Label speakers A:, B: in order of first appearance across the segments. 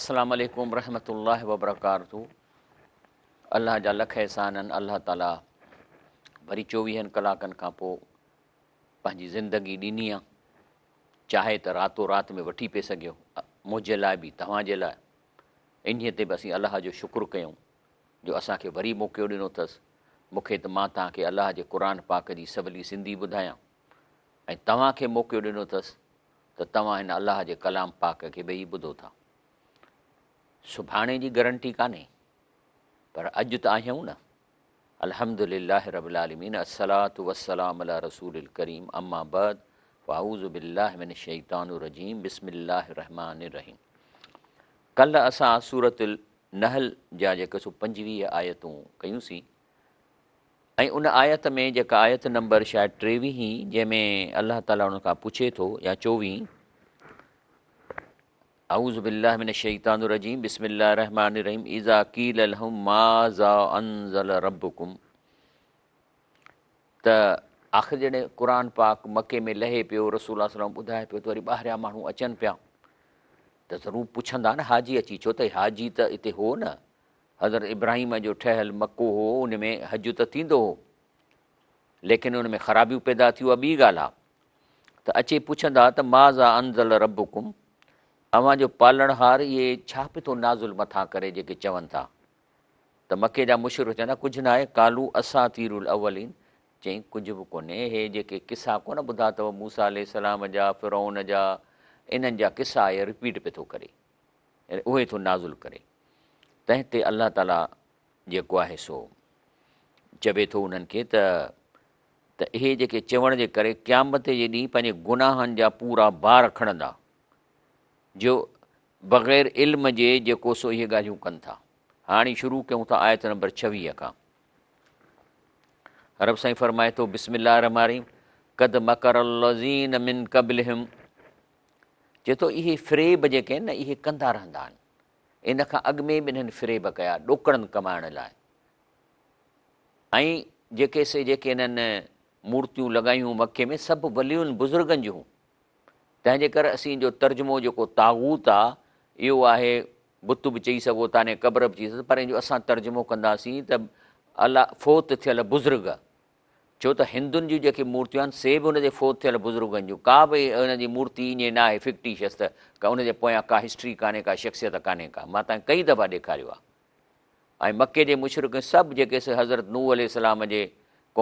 A: السلام عليڪم رحمة الله وبرڪاته الله جا لک احسان آهن الله تعالي وري چوويهن ڪلاڪن کان پوء پنهنجي زندگي ڏني آ چاهي ته راتو رات ۾ وٺي پئي سگهيو منهنجي لاء به توهان جي لاء انهي تي به اسين الله جو شڪر ڪيون جو اسان کي وري موقعو ڏنو اٿس مون کي ته مان توهان کي الله جي قرآن پاڪ جي سولي سنڌي ٻڌايان ۽ توهان کي موقعو ڏنو اٿس ته توهان هن الله جي ڪلام پاڪ کي ويهي ٻڌو ٿا. سڀاڻي جي گرنٽي ڪانهي پر اڄ ته آهيون نه. الحمد لله رب العالمين الصلوة والسلام علي رسول الڪريم اما بعد فاعوذ بالله من الشيطان الرجيم بسم الله الرحمن الرحيم ڪلهه اسان سورة النحل جا جيڪي سو 25 آيتون ڪيون سين ۽ ان آيت ۾ جيڪا آيت نمبر شايد ٽيويهين جنهن ۾ الله تعالي ان کان پڇي ٿو يا چوويهين اعوذ بالله من الشيطان الرجيم بسم الله الرحمن الرحيم اذا قيل لهم ماذا انزل ربكم ته آخر جڏهن قرآن پاڪ مڪي ۾ لهي پيو رسول الله صلي الله عليه وسلم ٻڌائي پيو ته وري ٻاهريان ماڻهو اچن پيا ته ضرور پڇندا نه حاجي اچي ڇو ته حاجي ته اتي هو نه حضرت ابراهيم جو ٺهيل مڪو هو ان ۾ حج ته ٿيندو هو ليڪن ان ۾ خرابيون پيدا ٿيون اها ٻي ڳالهه آهي ته اچي پڇندا ته ماذا انزل ربڪم اوهان جو پالڻهار اهي ڇا پيو ٿو نازل مٿان ڪري جيڪي چون ٿا ته مڪي جا مشرڪ چوندا ڪجهه ناهي قالوا اساطير الاولين چيائين ڪجهه به ڪونهي اهي جيڪي قصا ڪونه ٻڌا اٿو موسيٰ عليه السلام جا فرعون جا انهن جا قصا اهي رپيٽ پيو ٿو ڪري يعني اهي ٿو نازل ڪري، تنهن تي الله تعاليٰ جيڪو آهي سو چوي ٿو انهن کي ته ته اهي جيڪي چوڻ جي ڪري قيامت جي ڏينهن پنهنجي گناهن جا پورا بار کڻندا جو بغير علم جي جيڪو سو اهي ڳالهيون ڪن ٿا. هاڻي شروع ڪيون ٿا آيت نمبر 26 کان. رب سائين فرمائي ٿو بسم الله الرحمن الرحيم قد مڪر الذين من قبلهم چئي ٿو اهي فريب جيڪي آهن نه اهي ڪندا رهندا آهن. ان کان اڳ ۾ به انهن فريب ڪيا ڏوڪڙن ڪمائڻ لاء ۽ جيڪي سي جيڪي انهن مورتيون لڳايون مڪي ۾ سڀ ولين بزرگن جون تنهن جي ڪري اسين جو ترجمو جيڪو طاغوت آ اهو آهي بت به چئي سگهو ٿا ني قبر به چئي سگهو پر ان جو اسان ترجمو ڪنداسين ته الله فوت ٿيل بزرگ ڇو ته هندن جون جيڪي مورتيون آهن سي به ان جي فوت ٿيل بزرگن جون، ڪا به ان جي مورتي ائين ناهي فڪٽيشس ته ڪا ان جي پويان ڪا هسٽري ڪانهي ڪا شخصيت ڪانهي ڪا، مان توهان کي ڪئي دفعا ڏيکاريو آهي. ۽ مڪي جي مشرڪن سڀ جيڪي سي حضرت نوح عليه السلام جي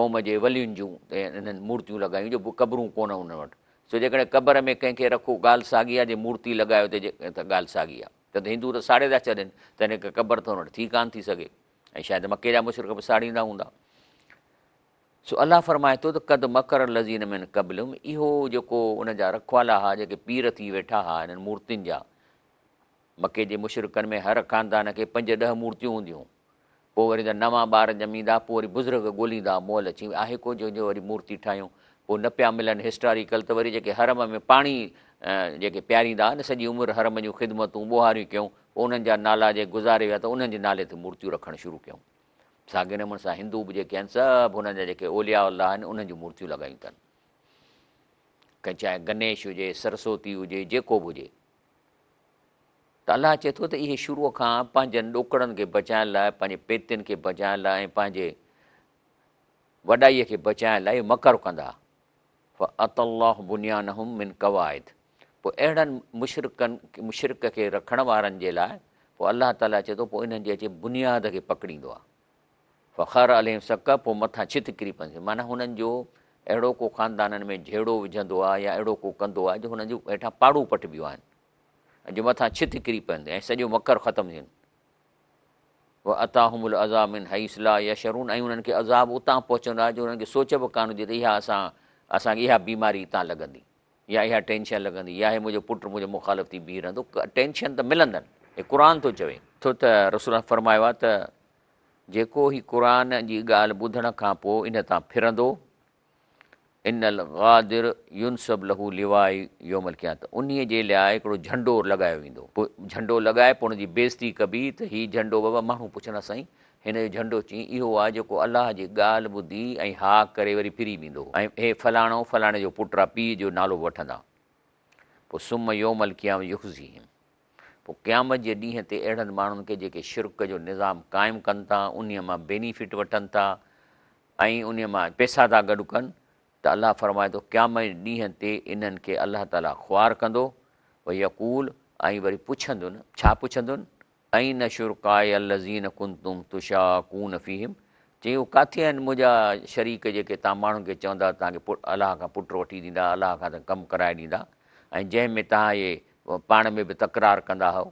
A: قوم جي ولين جون انهن مورتيون لڳايون جو قبرون ڪونه انهن وٽ، سو جيڪڏهن قبر ۾ ڪنهن کي رکو ڳالهه ساڳي آهي جي مورتي لڳايو ته ڳالهه ساڳي آهي، ته هندو ته ساڙي ٿا ڇڏين تنهن ڪري قبر ته انهن وٽ ٿي ڪانه ٿي سگهي. ۽ شايد مڪي جا مشرڪ به ساڙيندا هوندا. سو الله فرمائي ٿو ته قد مڪر الذين من قبلهم اهو جيڪو ان جا رکوالا ها جيڪي پير ٿي ويٺا ها انهن مورتين جا مڪي جي مشرڪن ۾ هر خاندان کي پنج ڏهه مورتيون هونديون پوء وري نوان ٻار ڄميندا پوء وري بزرگ ڳوليندا مئل اچي آهي ڪو جنهن جو وري مورتي ٺاهيون پوء نه پيا ملن هسٽاريڪل ته وري جيڪي حرم ۾ پاڻي جيڪي پياريندا ها نه سڄي عمر حرم جون خدمتون ٻوهاريون ڪيون پوء انهن جا نالا جي گذاري ويا ته انهن جي نالي تي مورتيون رکڻ شروع ڪيائون. ساڳئي نموني سان هندو به جيڪي آهن سڀ هنن جا جيڪي اولياء الله آهن انهن جون مورتيون لڳايون اٿن. ڪنهن چاهي گنيش هجي، سرسوتي هجي، جيڪو به هجي. ته الله چئي ٿو ته اهي شروع کان پنهنجن ڏوڪڙن کي بچائڻ لاء، پنهنجي پيتين کي بچائڻ لاء ۽ پنهنجي وڏائيء کي بچائڻ لاء اهو مڪر ڪندا. فاتي الله بنيانهم من قواعد پوء اهڙن مشرڪن، مشرڪ کي رکڻ وارن جي لاء پوء الله تعاليٰ چئي ٿو پوء انهن جي اچي بنياد کي پڪڙيندو آهي. فخر عليهم سقف پوء مٿان ڇت ڪري پوندي معنيٰ هنن جو اهڙو ڪو خاندانن ۾ جهيڙو وجهندو آهي يا اهڙو ڪو ڪندو آهي جو هنن جون هيٺان پاڙون پٽبيون آهن ۽ جو مٿان ڇت ڪري پوندي ۽ سڄو مڪر ختم ٿي ويندو. واتاهم العذاب من حيث لا يشعرون ۽ انهن کي عذاب اتان پهچندو آهي جو انهن کي سوچ به ڪانه هوندي ته اها اسان اسان کي اها بيماري اتان لڳندي يا اها ٽينشن لڳندي يا هي منهنجو پٽ منهنجو مخالف ٿي بيهي رهندو ٽينشن ته ملندن هي قرآن ٿو چوي. ٿو ته رسول الله فرمايو آهي ته جيڪو هي قرآن جي ڳالهه ٻڌڻ کان پوء ان تان ڦرندو ان الغادر ينصب له لواء يوم القيامة ته انهيء جي لاء هڪڙو جهنڊو لڳايو ويندو. پوء جهنڊو لڳائي پوء ان جي بيعزتي ڪبي ته هي جهنڊو بابا ماڻهو پڇندا سائين هن جو جهنڊو چين اهو آهي جيڪو الله جي ڳالهه ٻڌي ۽ ها ڪري وري ڦري ويندو هو ۽ هي فلاڻو فلاڻي جو پٽ آهي پيء جو نالو به وٺندا پوء ثم يوم القيامة يخزيهم. پوء قيامت جي ڏينهن تي اهڙن ماڻهن کي جيڪي شرڪ جو نظام قائم ڪن ٿا، انهيء مان بينيفٽ وٺن ٿا ۽ انهيء مان پئسا ٿا گڏ ڪن ته الله فرمائي ٿو قيامت جي ڏينهن تي انهن کي الله تعاليٰ خوار ڪندو، ويقول ۽ وري پڇندن، ڇا پڇندن؟ اين شرڪائي الذين ڪنتم تشاقون فيهم چي اهي ڪاٿي آهن منهنجا شريڪ جيڪي توهان ماڻهن کي چوندا توهان کي الله کان پٽ وٺي ڏيندا الله کان ڪم ڪرائي ڏيندا ۽ جنهن ۾ توهان اهي پاڻ ۾ به تڪرار ڪندا هئو.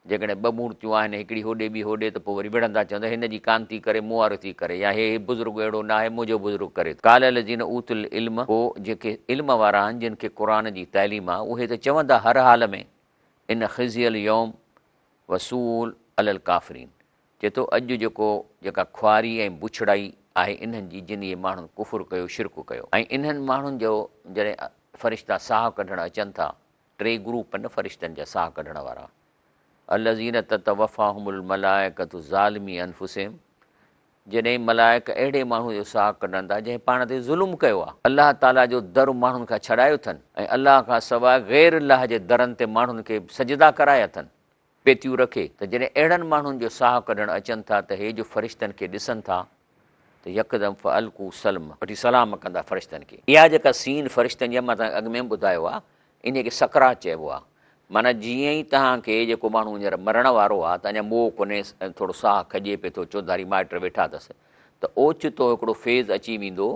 A: جيڪڏهن ٻه مورتيون آهن، هڪڙي هوڏي ٻي هوڏي ته پوء وري وڙهندا چوندا هن جي ڪانه ٿي ڪري مون وارو ٿي ڪري يا هي بزرگ اهڙو ناهي منهنجو بزرگ ڪري ٿو. قال الذين اوتوا العلم پوء جيڪي علم وارا آهن جن کي قرآن جي تعليم آهي اهي ته چوندا هر حال ۾ ان خزي اليوم وسوء علي الڪافرين چئي ٿو اڄ جيڪو جيڪا خواري ۽ بڇڙائي آهي انهن جي جن اهي ماڻهن ڪفر ڪيو شرڪ ڪيو ۽ انهن ماڻهن جو جڏهن فرشتا ساهه ڪڍڻ اچن ٿا ٽي گروپ آهن فرشتن جا ساهه ڪڍڻ وارا الذين تتوفاهم الملائڪة ظالمي انفسهم جڏهن ملائڪ اهڙي ماڻهو جو ساهه ڪڍن ٿا جنهن پاڻ تي ظلم ڪيو آهي الله تعالي جو در ماڻهن کان ڇڏايو اٿن ۽ الله کان سواء غير الله جي درن تي ماڻهن کي سجدا ڪرايا اٿن پيتيون رکي ته جڏهن اهڙن ماڻهن جو ساهه ڪڍڻ اچن ٿا ته هي جو فرشتن کي ڏسن ٿا ته يڪدم فالقوا سلم وٺي سلام ڪندا فرشتن کي. اها جيڪا سين فرشتن جي آهي مان توهان کي اڳ ۾ به ٻڌايو آهي انهيء کي سڪرات چئبو آهي معنيٰ جيئن ئي توهان کي جيڪو ماڻهو هينئر مرڻ وارو آهي ته اڃا موئو ڪونهي ٿورو ساهه کڄي پئي ٿو چوڌاري مائٽ ويٺا اٿس ته اوچتو هڪڙو فيز اچي ويندو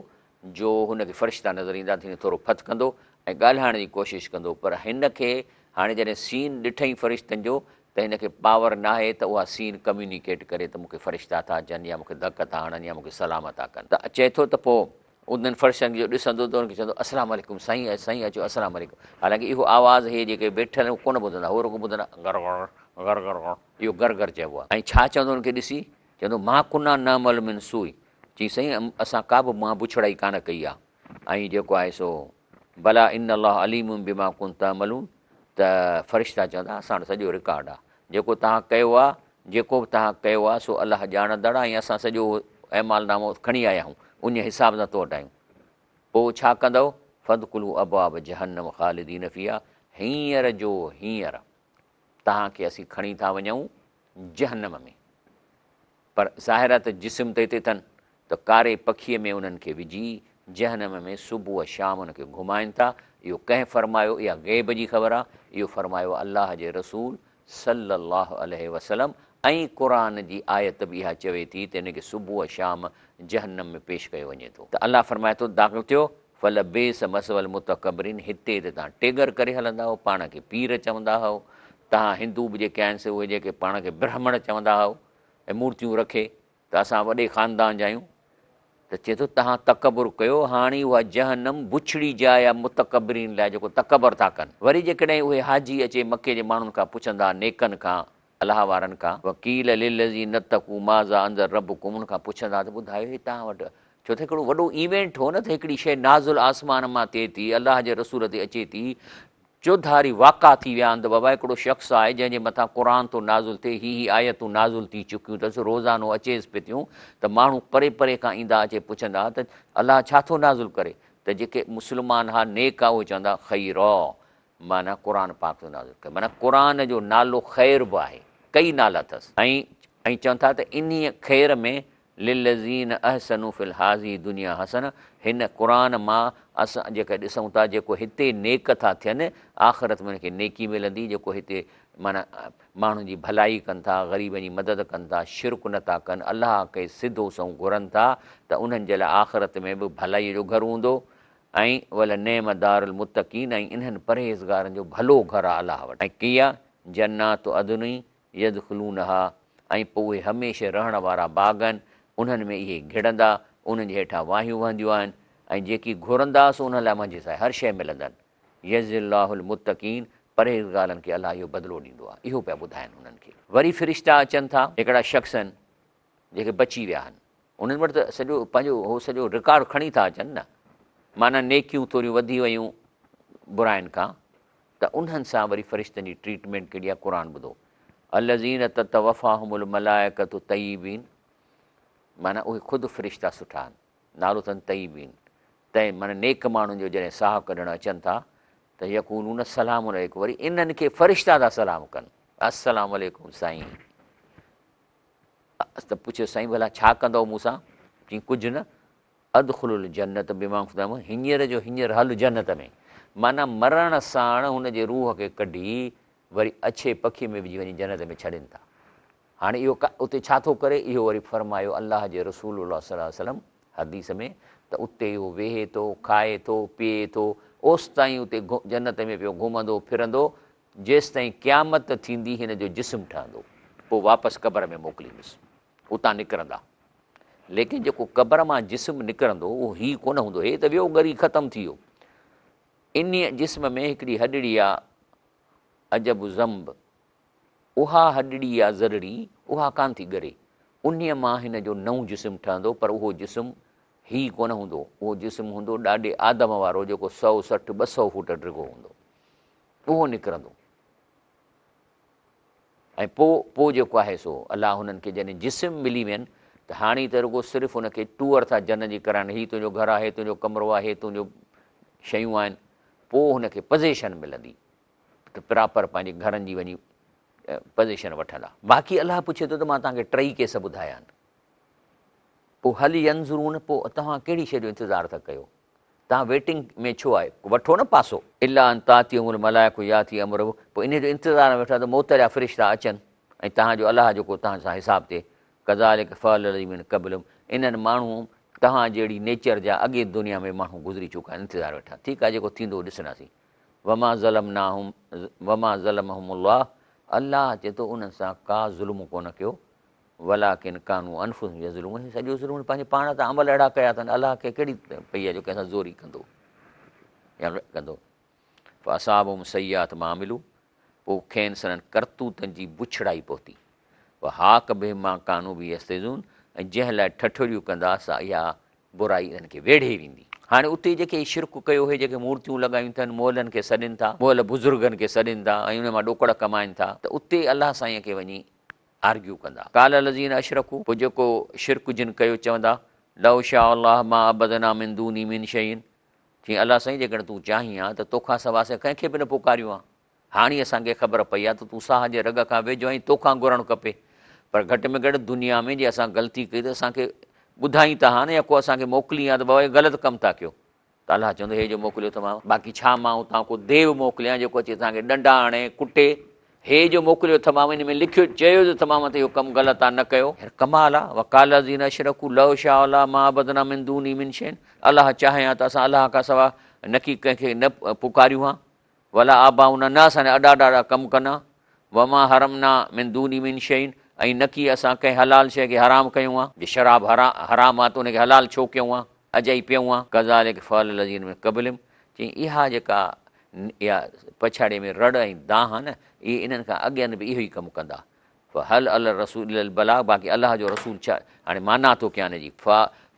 A: جو هن کي فرشتا نظر ايندا ته هيئن ٿورو ڦٿڪندو ۽ ڳالهائڻ جي ڪوشش ڪندو پر هن کي هاڻي جڏهن سين ڏٺئين فرشتن جو ته هن کي پاور ناهي ته اها سين ڪميونيڪيٽ ڪري ته مون کي فرشتا ٿا اچن يا مون کي ڌڪ ٿا هڻن يا مون کي سلام ٿا ڪن ته چئي ٿو ته پوء انهن فرشتن کي جو ڏسندو ته انهن کي چوندو السلام عليڪم سائين سائين اچو السلام عليڪم حالانڪه اهو آواز هي جيڪي ويٺل آهن اهو ڪونه ٻڌندا هو رڳو ٻڌندا غر غر غر غر غر اهو غر غر چئبو آهي ۽ ڇا چوندو انهن کي ڏسي چوندو ما ڪنا نعمل من سوء چي سائين اسان ڪا به مان بڇڙائي ڪانه ڪئي آ ۽ جيڪو آهي سو بليٰ ان الله عليم بما ڪنتم تعملون ته فرشتا چوندا اسان وٽ سڄو رڪارڊ آ جيڪو توهان ڪيو آ جيڪو به توهان ڪيو آ سو الله ڄاڻندڙ آ ۽ اسان سڄو اعمال نامو کڻي آيا آهيون انهي حساب سان تو وٽ آهيون پوء ڇا ڪندؤ فادخلوا ابواب جهنم خالدين فيها هينئر جو هينئر توهان کي اسين کڻي ٿا وڃون جهنم ۾. پر ظاهر آهي ته جسم ته هتي اٿن ته ڪاري پکيء ۾ انهن کي وجهي جهنم ۾ صبح و شام ان کي گهمائن ٿا. اهو ڪنهن فرمايو؟ اها غيب جي خبر آهي. اهو فرمايو الله جي رسول صلّي الله عليه وسلّم ۽ قرآن جي آيت به اها چوي ٿي ته ان کي صبح و شام جهنم ۾ پيش ڪيو وڃي ٿو. ته الله فرمائي ٿو داخل ٿيو فلبئس مثوي المتڪبرين هتي ته توهان ٽيڳر ڪري هلندا هئو، پاڻ کي پير چوندا هئو، توهان هندو به جيڪي آهن سي اهي جيڪي پاڻ کي برهمڻ چوندا هئو ۽ مورتيون رکي ته اسان وڏي خاندان جا آهيون ته چئي ٿو توهان تڪبر ڪيو هاڻي اها جهنم بڇڙي جاء آهي متڪبرين لاء جيڪو تڪبر ٿا ڪن. وري جيڪڏهن اهي حاجي اچي مڪي جي ماڻهن کان پڇندا نيڪن کان الله وارن کان وقيل للذين اتقوا ماذا انزل ربڪم ان کان پڇندا ته ٻڌايو هي توهان وٽ ڇو ته هڪڙو وڏو ايونٽ هو نه ته هڪڙي شيء نازل آسمان مان ٿئي ٿي الله جي رسول تي اچي ٿي چوڌاري واڪا ٿي ويا آهن ته بابا هڪڙو شخص آهي جنهن جي مٿان قرآن ٿو نازل ٿئي هي هي آيتون نازل ٿي چڪيون اٿس روزانو اچيس پئي ٿيون ته ماڻهو پري پري کان ايندا اچي پڇندا ته الله ڇا ٿو نازل ڪري ته جيڪي مسلمان ها نيڪ ها اهي چوندا خيرا معنيٰ قرآن پاڪ ٿو نازل ڪري معنيٰ قرآن جو نالو خير به آهي ڪئي نالا اٿس ۽ ۽ چون ٿا ته انهيء خير ۾ للذين احسنوا في الهذه الدنيا حسنه هن قرآن مان اسان جيڪا ڏسون ٿا جيڪو هتي نيڪ ٿا ٿين آخرت ۾ ان کي نيڪي ملندي جيڪو هتي معنيٰ ماڻهن جي ڀلائي ڪن ٿا غريبن جي مدد ڪن ٿا شرڪ نه ٿا ڪن الله کي سڌو سنئون گهرن ٿا ته انهن جي لاء آخرت ۾ به ڀلائي جو گهر هوندو ۽ ولنعم دار المتقين ۽ انهن پرهيزگارن جو ڀلو گهر آهي الله وٽ. ۽ ڪيا، جنات عدن يدخلونها ۽ پوء اهي هميشه رهڻ وارا باغ آهن، انهن ۾ اهي گهڙندا، انهن جي هيٺان واهيون وهنديون آهن ۽ جيڪي گهرندا سو انهن لاء منجهس آهي هر شيء ملندن. يجزي الله المتقين پرهيزگارن کي الله اهو بدلو ڏيندو آهي. اهو پيا ٻڌائن انهن کي. وري فرشتا اچن ٿا. هڪڙا شخص آهن جيڪي بچي ويا آهن انهن وٽ ته سڄو پنهنجو هو سڄو رڪارڊ کڻي ٿا اچن نه معنيٰ نيڪيون ٿوريون وڌي ويون براين کان ته انهن سان وري فرشتن جي ٽريٽمينٽ ڪهڙي آهي قرآن ٻڌو الذين تتوفاهم الملائڪة طيبين معنيٰ اهي خود فرشتا سٺا آهن نالو اٿن طيبين تي معنيٰ نيڪ ماڻهن جو جڏهن ساهه ڪڍڻ اچن ٿا ته يقولون سلام عليڪم وري انهن کي فرشتا ٿا سلام ڪن. السلام عليڪم سائين. ته پڇيو سائين ڀلا ڇا ڪندؤ مون سان؟ چيائين ڪجهه نه، ادخل الجنت بما ڪنت تعملون، هينئر جو هينئر هل جنت ۾. معنيٰ مرڻ ساڻ هن جي روح کي ڪڍي وري اڇي پکي ۾ وجهي وڃي جنت ۾ ڇڏين ٿا. هاڻي اهو اتي ڇا ٿو ڪري؟ اهو وري فرمايو الله جي رسول الله صلي الله عليه وسلم حديث ۾ ته اتي اهو ويهي ٿو، کائي ٿو، پيئي ٿو، اوستائين اتي جنت ۾ پيو گهمندو ڦرندو، جيستائين قيامت ٿيندي هن جو جسم ٺهندو، پوء واپس قبر ۾ موڪليندس، اتان نڪرندا. ليڪن جيڪو قبر مان جسم نڪرندو اهو هي ڪونه هوندو، هي ته ويو ڳري ختم ٿي ويو. انهيء جسم ۾ هڪڙي هڏڙي آ عجب ذنب، اها هڏڙي يا ذرڙي اها ڪانه ٿي ڳري. انهيء مان هن جو نئون جسم ٺهندو، پر اهو جسم هي ڪونه هوندو. اهو جسم هوندو ڏاڏي آدم وارو، جيڪو سؤ 60، 200 فوٽ ڊگهو هوندو. اهو نڪرندو ۽ پوء جيڪو آهي سو الله هنن کي جڏهن جسم ملي وين ته هاڻي ته رڳو صرف هن کي ٽوئر ٿا جن جي ڪرائن، هي تنهنجو گهر آهي، تنهنجو ڪمرو آهي، تنهنجو شيون آهن. پوء هن کي پزيشن ملندي ته پراپر پنهنجي گهرن جي وڃي پزيشن وٺندا. باقي الله پڇي ٿو ته مان توهان کي ٽئي ڪيس ٻڌايا آهن، پوء هل ينظرون، پوء توهان ڪهڙي شيء جو انتظار ٿا ڪيو؟ توهان ويٽنگ ۾ ڇو آهيو؟ وٺو نه پاسو. الا ان تاتيهم الملائڪة ياتي امر ربڪ، پوء انهيء جو انتظار ۾ ويٺا ته موت جا فرشتا اچن ۽ توهان جو الله جو ڪو توهان سان حساب ٿئي. ڪذالڪ فعل الذين من قبلهم، انهن ماڻهو توهان جهڙي نيچر جا اڳي دنيا ۾ ماڻهو گذري چڪا آهن، انتظار ويٺا. ٺيڪ آهي جيڪو ٿيندو ڏسنداسين. وما ظلمناهم وما ظلمهم الله، الله چئي ٿو انهن سان ڪا ظلم ڪونه ڪيو، ولڪن ڪانوا انفسهم يظلمون، هي سڄو ظلم پنهنجي پاڻ تان عمل اهڙا ڪيا اٿن، الله کي ڪهڙي پئي آهي جو ڪنهن سان زوري ڪندو يا ڪندو. فاصابهم سيئات ما عملوا، پوء کين سندن ڪرتوتن جي بڇڙائي پهتي. وحاق بهم ما ڪانوا به يستهزئون، ۽ جنهن لاء ٺٺوليون ڪندا سا اها برائي انهن کي ويڙهي ويندي. هاڻي اتي جيڪي شرڪ ڪيو هي، جيڪي مورتيون لڳايون اٿن، مئلن کي سڏين ٿا، مئل بزرگن کي سڏين ٿا ۽ انهن مان ڏوڪڙ ڪمائين ٿا ته اتي الله سائين کي وڃي آرگيو ڪندا. قال الذين اشرڪوا، پوء جيڪو شرڪ جن ڪيو چوندا، لو شاء الله ما عبدنا من دونه من شيء، چيائين الله سائين جيڪڏهن تون چاهين ها ته توکان سوا اسين ڪنهن کي به نه پڪاريون ها. هاڻي اسان کي خبر پئي آهي ته تون ساهه جي رڳ کان ويجهو آهين توکان گهرڻ کپي پر گهٽ ۾ گهٽ دنيا ۾ جي اسان غلطي ڪئي ته اسان کي ٻڌائين ته ها نه يا ڪو اسان کي موڪلين ها ته بابا هي غلط ڪم ٿا ڪيو ته الله چوندو هي جو موڪليو اٿمانو باقي ڇا مان اتان ڪو ديو موڪليان جيڪو اچي توهان کي ڏنڊا هڻي ڪٽي هي جو موڪليو اٿمانو ان ۾ لکيو چيو جو اٿمانو ته اهو ڪم غلط آهي نه ڪيو. يار ڪمال آهي وقال الذين اشرڪوا لو شاء الله ما عبدنا من دونه من شيء الله چاهي ها ته اسان الله کان سوا نڪي ڪنهن کي نه پڪاريون ها ولا آباؤنا نه اسان جا اڏا ڏاڏا ڪم ڪن ها، وما حرمنا من دونه من شيء ۽ نڪي اسان ڪنهن حلال شيء کي حرام ڪيون ها، جي شراب حرام آ ته ان کي حلال ڇو ڪيون ها، اجائي پيون ها. ڪذالڪ فعل الذين من قبلهم چيائين اها جيڪا اها پڇاڙيء ۾ رڙ ۽ دانهن آ نه اهي انهن کان اڳين به اهو ئي ڪم ڪندا. فهل علي الرسول الا البلاغ باقي الله جو رسول ڇا هاڻي معنيٰ ٿو ڪيان ان جي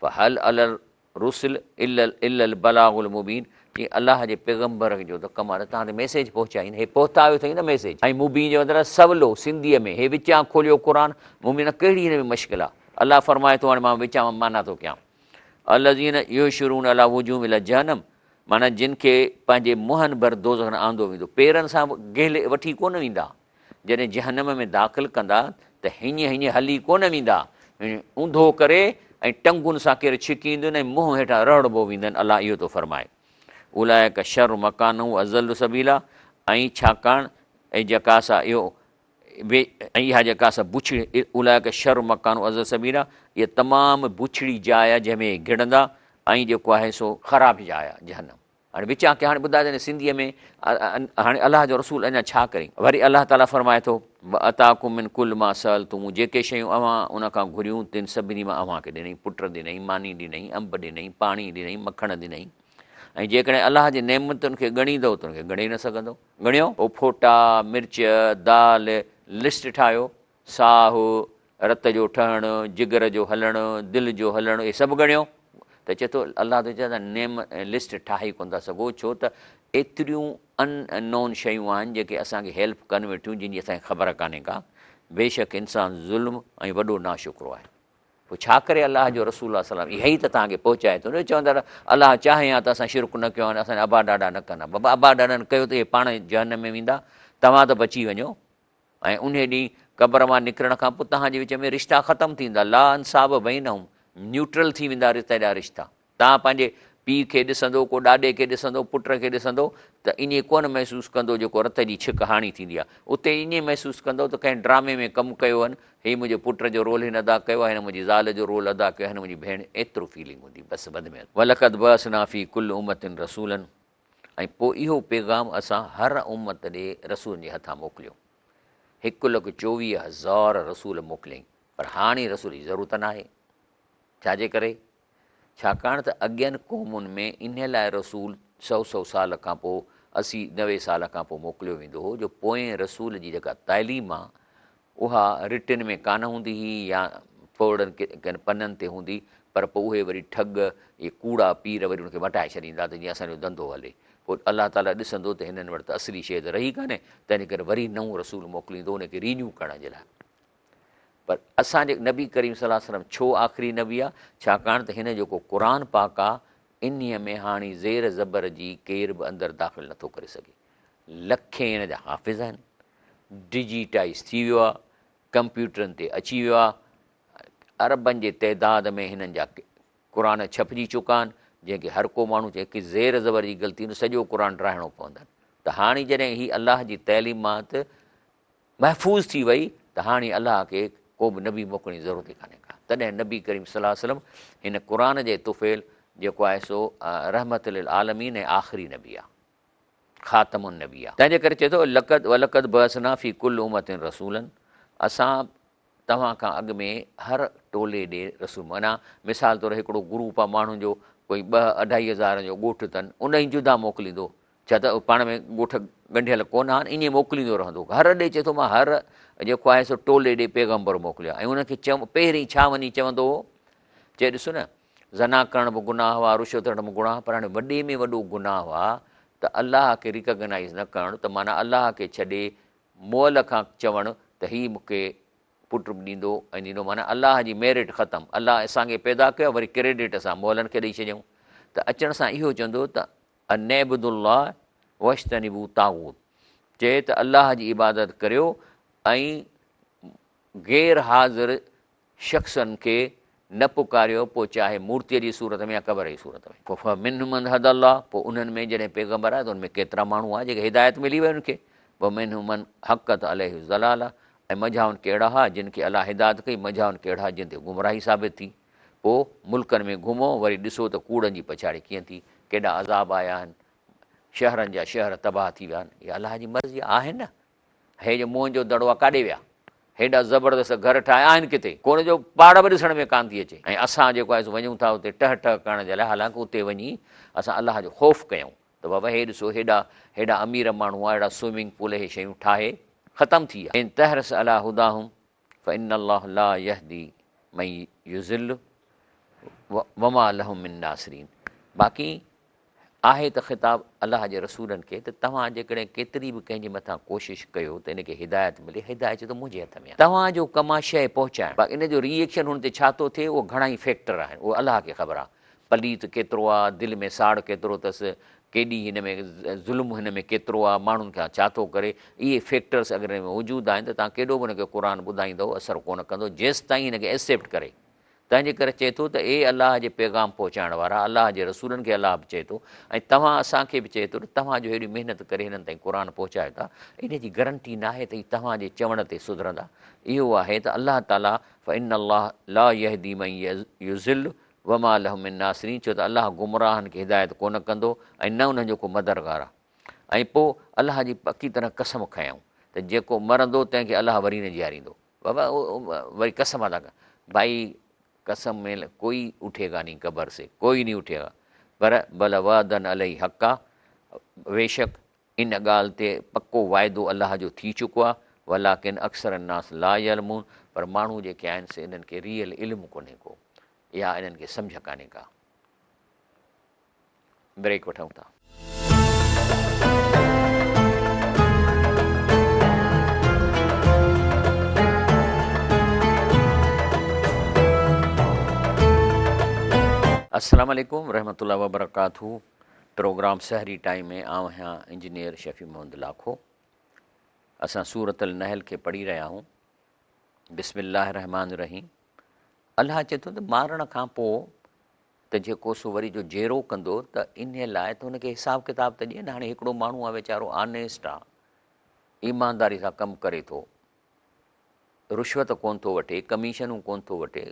A: فهل علي رسل الا البلاغ المبين چي الله جي پيغمبر جو ته ڪم آهي ته توهان تي ميسيج پهچائين هي پهتايو اٿئي نه ميسيج ۽ مبين جو مطلب سولو سنڌيء ۾ هي وچان کوليو قرآن مبين ڪهڙي هن ۾ مشڪل آهي الله فرمائي ٿو هاڻي مان وچان معنيٰ ٿو ڪيان الذين يحشرون على وجوههم الى جهنم معنيٰ جن کي پنهنجي منهن ڀر دوزخ ۾ آندو ويندو پيرن سان گهلي وٺي ڪونه ويندا جڏهن جهنم ۾ داخل ڪندا ته هيئن هيئن هلي ڪونه ويندا، اونڌو ڪري ۽ ٽنگن سان ڪير ڇڪيندين ۽ منهن هيٺان رهڙبو ويندن، الله اهو ٿو فرمائي. اولئک شر مڪانا و اضل سبيلا ۽ ڇاڪاڻ ۽ جيڪا سا اهو ۽ اها جيڪا سا بڇڙي اولئک شر مڪانا و اضل سبيلا اها تمام بڇڙي جاء آهي جنهن ۾ اهي گهڙندا ۽ جيڪو آهي سو خراب جاء آهي جهنم. هاڻي وچان ڪي هاڻي ٻڌاء ته سنڌيء ۾ هاڻي الله جو رسول اڃا ڇا ڪري؟ وري الله تعاليٰ فرمائي ٿو، وآتاڪم من ڪل ما سألتموه جيڪي شيون اوهان ان کان گهريون تن سڀني مان اوهان کي ڏنئي، پٽ ڏنئي، ماني ڏنئي، انب ڏنئي، پاڻي ڏنئي، مکڻ ڏنئي ۽ جيڪڏهن الله جي نعمتن کي ڳڻيندؤ ته ان کي ڳڻي نه سگهندؤ. ڳڻيو؟ او ڦوٽا، مرچ، دال، لسٽ ٺاهيو، ساهه، رت جو ٺهڻ، جگر جو هلڻ، دل جو هلڻ اهي سڀ ڳڻيو ته چئي ٿو الله ٿو چئي ته نيم لسٽ ٺاهي ڪونه ٿا سگهو ڇو ته ايتريون ان نون شيون آهن جيڪي اسان کي هيلپ ڪن ويٺيون جن جي اسان کي خبر ڪانهي ڪا بيشڪ انسان ظلم ۽ وڏو ناشڪرو آهي پوء ڇا ڪري الله جو رسول الله صلي الله عليه وسلم اها ئي ته توهان کي پهچائي ٿو نه چوندا ته الله چاهي ها ته اسان شرڪ نه ڪيون ها اسان جا ابا ڏاڏا نه ڪن ها بابا ابا ڏاڏن ڪيو ته اهي پاڻ جهنم ۾ ويندا توهان ته بچي وڃو. ۽ انهي ڏينهن قبر مان نڪرڻ کان پوء توهان جي وچ ۾ رشتا ختم ٿيندا، لا انساب بينهم، نيوٽرل ٿي ويندا رشتا جا رشتا. توهان پنهنجي پيء کي ڏسندو، ڪو ڏاڏي کي ڏسندو، پٽ کي ڏسندو ته ائين ڪونه محسوس ڪندو جيڪو رت جي ڇڪ هاڻي ٿيندي آهي. اتي ائين محسوس ڪندو ته ڪنهن ڊرامي ۾ ڪم ڪيو هن، هي منهنجي پٽ جو رول هن ادا ڪيو آهي، هن منهنجي زال جو رول ادا ڪيو آهي، هن منهنجي ڀيڻ، ايترو فيلنگ هوندي بس وڌ ۾ وڌ. ولقد بعثنا في ڪل امة رسولا ۽ پوء اهو پيغام اسان هر امت ڏي رسولن جي هٿان موڪليو. 1,24,000 رسول موڪليائين، پر هاڻي رسول جي ضرورت ناهي. ڇا جي ڪري؟ ڇاڪاڻ ته اڳين قومن ۾ انهي لاء رسول سؤ سؤ سال کان پوء، 80 90 سال کان پوء موڪليو ويندو هو جو پوئين رسول جي جيڪا تعليم آ اها رٽن ۾ ڪانه هوندي هئي يا ٿورڙن ڪن پنن تي هوندي پر پوء اهي وري ٺڳ اهي ڪوڙا پير وري ان کي مٽائي ڇڏيندا ته جيئن اسان جو ڌنڌو هلي. پوء الله تعاليٰ ڏسندو ته هنن وٽ ته اصلي شيء ته رهي ڪانهي تنهن ڪري وري نئون رسول موڪليندو ان کي رينيو ڪرڻ جي لاء. پر اسان جي نبي ڪريم صلي الله عليه وسلم ڇو آخري نبي آ؟ ڇاڪاڻ ته هن جيڪو قرآن پاڪ آ انهيء ۾ هاڻي زير زبر جي ڪير به اندر داخل نٿو ڪري سگهي. لکين هن جا حافظ آهن، ڊجيٽائيز ٿي ويو آ، ڪمپيوٽرن تي اچي ويو آ، اربن جي تعداد ۾ هنن جا قرآن ڇپجي چڪا آهن، جنهن کي هر ڪو ماڻهو چئي هڪ زير زبر جي غلطي هن سڄو قرآن ڊاهڻو پوندن ته هاڻي جڏهن هي الله جي تعليمات محفوظ ٿي وئي ته هاڻي الله کي ڪو به نبي موڪلڻ جي ضرورت ئي ڪانهي ڪا. تڏهن نبي ڪريم صلي الله عليه وسلم هن قرآن جي طفيل جيڪو آهي سو رحمت للعالمين ۽ آخري نبي آهي. خاتم النبي آهي. تنهن جي ڪري چئي ٿو لقد ولقد بعثنا في ڪل امة رسولا اسان توهان کان اڳ ۾ هر ٽولي ڏي رسول معنيٰ مثال طور هڪڙو گروپ آهي ماڻهن جو ڪوئي ٻه اڍائي هزارن جو ڳوٺ اٿن ان جي جدا موڪليندو ڇا ته پاڻ ۾ ڳوٺ ڳنڍيل ڪونه آهن، ائين موڪليندو رهندو هو. هر ڏي چئي ٿو مان هر جيڪو آهي سو ٽولي ڏي پيغمبر موڪليو آهي ۽ انهن کي چو پهرين ڇا وڃي چوندو هو؟ چئي ڏسو نه زنا ڪرڻ به گناهه آهي، رشوت وٺڻ به گناهه پر هاڻي وڏي ۾ وڏو گناهه آهي ته الله کي ريڪگنائيز نه ڪرڻ ته معنيٰ الله کي ڇڏي مئل کان چوڻ ته هي مون کي پٽ به ڏيندو ۽ ڏيندو معنيٰ الله جي ميرٽ ختم، الله اسان کي پيدا ڪيو آهي وري ڪريڊٽ اسان مئلن کي ڏئي ڇڏيون ته اچڻ سان اهو چوندو ته ان اعبدوا الله واجتنبوا الطاغوت چئي ته الله جي عبادت ڪريو ۽ غير حاضر شخصن کي نه پڪاريو پوء چاهي مورتيء جي صورت ۾ يا قبر جي صورت ۾. فمنهم من هدي الله پوء انهن ۾ جڏهن پيغمبر آيا ته انهن ۾ ڪيترا ماڻهو هئا جيڪي هدايت ملي وئي انهن کي ومنهم من حقت عليه الضلاله ۽ منجهائن ڪي اهڙا هئا جن کي الله هدايت ڪئي منجهائن ڪي اهڙا جن تي گمراهي ثابت ٿي. پوء ملڪن ۾ گهمو وري ڏسو ته ڪوڙن جي پڇاڙي ڪيئن ٿي، ڪيڏا عذاب آيا آهن، شهرن جا شهر تباهه ٿي ويا آهن، اها الله جي مرضي آهي نه؟ هي جو موهن جو دڙو آهي ڪاڏي ويا؟ هيڏا زبردست گهر ٺاهيا آهن ڪٿي؟ ڪو ان جو پاڙ به ڏسڻ ۾ ڪانه ٿي اچي ۽ اسان جيڪو آهي سو وڃون ٿا اتي ٽهه ٽهه ڪرڻ جي لاء حالانڪه اتي وڃي اسان الله جو خوف ڪيون ته بابا هي ڏسو هيڏا هيڏا امير ماڻهو آهي هيڏا سوئمنگ پول هي شيون ٺاهي ختم ٿي ويا. ان تحرص علي هداهم فان الله لا يهدي من يضل وما لهم من ناصرين باقي آهي ته خطاب الله جي رسولن کي ته توهان جيڪڏهن ڪيتري به ڪنهن جي مٿان ڪوشش ڪيو ته ان کي هدايت ملي هدايت ته منهنجي هٿ ۾ آهي توهان جو ڪم آهي شيء پهچائڻ باقي ان جو ري ايڪشن هن تي ڇا ٿو ٿئي اهو گهڻا ئي فيڪٽر آهن اهو الله کي خبر آهي پليت ڪيترو آ، دل ۾ ساڙ ڪيترو اٿس، ڪيڏي هن ۾ ظلم هن ۾ ڪيترو آ، ماڻهن کان ڇا ٿو ڪري، اهي فيڪٽرس اگر هن ۾ موجود آهن ته توهان ڪيڏو به هن کي قرآن ٻڌائيندؤ اثر ڪونه ڪندو جيستائين هن کي ايڪسيپٽ ڪري. تنهن جي ڪري چئي ٿو ته اي الله جي پيغام پهچائڻ وارا، الله جي رسولن کي الله به چئي ٿو ۽ توهان اسان کي به چئي ٿو ته توهان جو هيڏي محنت ڪري هنن تائين قرآن پهچايو ٿا، ان جي گرنٽي ناهي ته هي توهان جي چوڻ تي سڌرندا. اهو آهي ته الله تعاليٰ فإن الله لا يهدي من يضل وما لهم من ناصرين ڇو ته الله گمراهن کي هدايت ڪونه ڪندو ۽ نه انهن جو ڪو مددگار آهي ۽ پوء الله جي پڪي طرح قسم کنيائون ته جيڪو مرندو تنهن کي الله وري نه جياريندو بابا وري قسم ادا ڪر ڀائي قسم ۾ ڪوئي اٺي گا نهين قبر سي ڪوئي نهين اٺي گا پر بل وعدا عليه حقا بيشڪ ان ڳالهه تي پڪو وعدو الله جو ٿي چڪو آهي ولڪن اڪثر الناس لا يعلمون پر ماڻهو جيڪي آهن سي انهن کي ريئل علم ڪونهي ڪو اها انهن کي سمجهه ڪانهي ڪا. بريڪ وٺون ٿا. السلام عليڪم ورحمة الله وبرڪاته پروگرام سحري ٽائيم ۾ آئون آهيان انجنيئر شفيع محمد لاکو. اسان سورة النحل کي پڙهي رهيا آهيون. بسم الله الرحمٰن الرحيم الله چئي ٿو ته مارڻ کان پوء ته جيڪو سو وري جو جيرو ڪندو ته انهي لاء ته هن کي حساب ڪتاب ته ڏئي نه. هاڻي هڪڙو ماڻهو آهي ويچارو آنيسٽ آهي، ايمانداري سان ڪم ڪري ٿو، رشوت ڪونه ٿو وٺي، ڪميشنون ڪونه ٿو وٺي،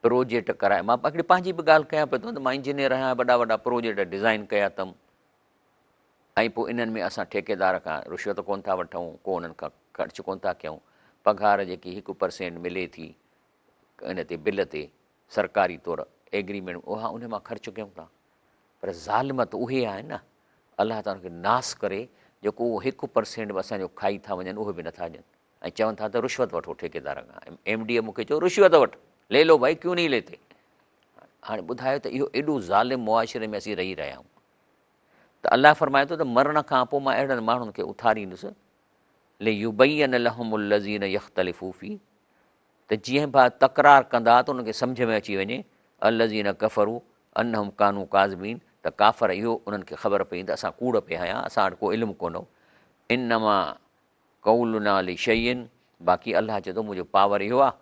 A: پروجيڪٽ ڪرائي، مان هڪڙي پنهنجي به ڳالهه ڪيان پيو ٿو ته مان انجنيئر آهيان، وڏا وڏا پروجيڪٽ ڊزائن ڪيا اٿم ۽ پوء انهن ۾ اسان ٺيڪيدار کان رشوت ڪونه ٿا وٺون، ڪو انهن کان خرچ ڪونه ٿا ڪيون، پگهار جيڪي 1% ملي ٿي ان تي بل تي سرڪاري طور ايگريمينٽ اها ان مان خرچ ڪيون ٿا، پر ظالم ته اهي آهن نه، الله تعاليٰ کي ناس ڪري جيڪو اهو 1% به اسان جو کائي ٿا وڃن اهو به نٿا ڏين ۽ چون ٿا ته رشوت وٺو ٺيڪيدار کان. ايم ڊي اي مون کي چيو رشوت وٺ، لي لو ڀائي ڪيون نهين ليتي. هاڻي ٻڌايو ته اهو ايڏو ظالم معاشري ۾ اسين رهي رهيا آهيون ته الله فرمائي ٿو ته مرڻ کان پوء مان اهڙن ماڻهن کي اٿاريندس ليبين لهم الذين يختلفوا فيه ته جيئن به تڪرار ڪندا ته انهن کي سمجهه ۾ اچي وڃي، الذين ڪفروا انهم ڪانوا ڪاذبين ته ڪافر اهو انهن کي خبر پئي ته اسان ڪوڙ پئي هنيا، اسان وٽ ڪو علم ڪونه هو. انما قولنا لشيء باقي الله چئي ٿو منهنجو پاور اهو آهي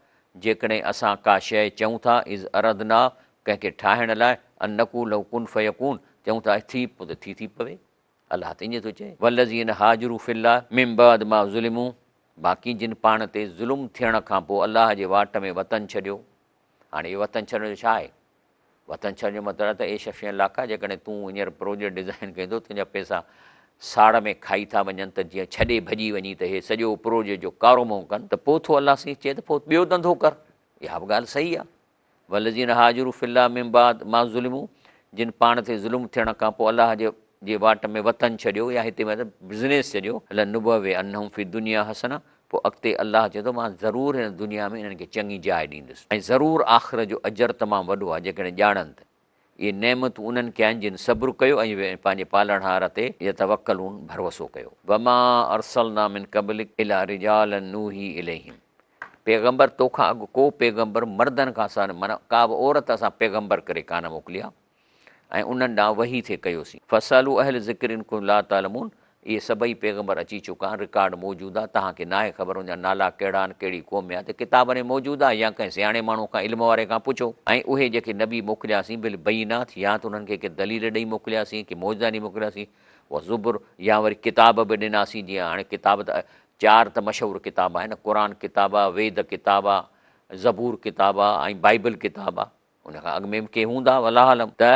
A: جيڪڏهن اسان ڪا شيء چئون ٿا اذ اردنا ڪنهن کي ٺاهڻ لاء ان نقول له ڪن فيڪون چئون ٿا ٿي پوء ته ٿي ٿي پوي. الله ته ائين ٿو چئي، والذين هاجروا في الله من بعد ما ظلموا باقي جن پاڻ تي ظلم ٿيڻ کان پوء الله جي واٽ ۾ وطن ڇڏيو. هاڻي اهو وطن ڇڏڻ جو ڇا آهي؟ وطن ڇڏڻ جو مطلب آهي ته اي شفيع لاکا جيڪڏهن تون هينئر پروجيڪٽ ڊزائين ڪرين ٿو تنهنجا پئسا ساڙ ۾ کائي ٿا وڃن ته جيئن ڇڏي ڀڄي وڃين ته هي سڄو پروجيڪٽ جو ڪارو منهن ڪن ته پوء ٿو الله سائين چئي ته پوء ٻيو ڌنڌو ڪر. اها به ڳالهه صحيح آهي. والذين هاجروا في الله من بعد ما ظلموا جن پاڻ تي ظلم ٿيڻ کان پوء الله جي جي واٽ ۾ وطن ڇڏيو يا هتي مطلب بزنيس ڇڏيو لنبوئنهم في الدنيا حسنه پوء اڳتي الله چئي ٿو مان ضرور هن دنيا ۾ انهن کي چڱي جاء ڏيندس ۽ ضرور آخرت جو اجر تمام وڏو آهي جيڪڏهن ڄاڻن ته اهي نعمتون انهن کي آهن جن صبر ڪيو ۽ پنهنجي پالڻهار تي يتوڪلون ڀروسو ڪيو. وما ارسلنا من قبلک الا رجالا نوحي اليهم پيغمبر توکان اڳ ڪو پيغمبر مردن کان سواء معنيٰ ڪا به عورت اسان پيغمبر ڪري ڪانه موڪلي آهي ۽ انهن ڏانهن وحي ٿي ڪيوسين. فاسالوا اهل الذڪر ان ڪنتم لا تعلمون اهي سڀئي پيغمبر اچي چڪا آهن، رڪارڊ موجود آهي، توهان کي ناهي خبر ان جا نالا ڪهڙا آهن، ڪهڙي قوم ۾ آهي ته ڪتابن ۾ موجود آهي يا ڪنهن سياڻي ماڻهو کان علم واري کان پڇو. ۽ اهي جيڪي نبي موڪلياسين بالبينات يا ته انهن کي ڪي دليل ڏئي موڪلياسين، ڪي معجزا ڏئي موڪلياسين، والزبر يا وري ڪتاب به ڏناسين جيئن هاڻي ڪتاب ته چار ته مشهور ڪتاب آهن نه، قرآن ڪتاب آهي، ويد ڪتاب آهي، زبور ڪتاب آهي ۽ بائيبل ڪتاب آهي. ان کان اڳ ۾ به ڪي هوندا والله اعلم ته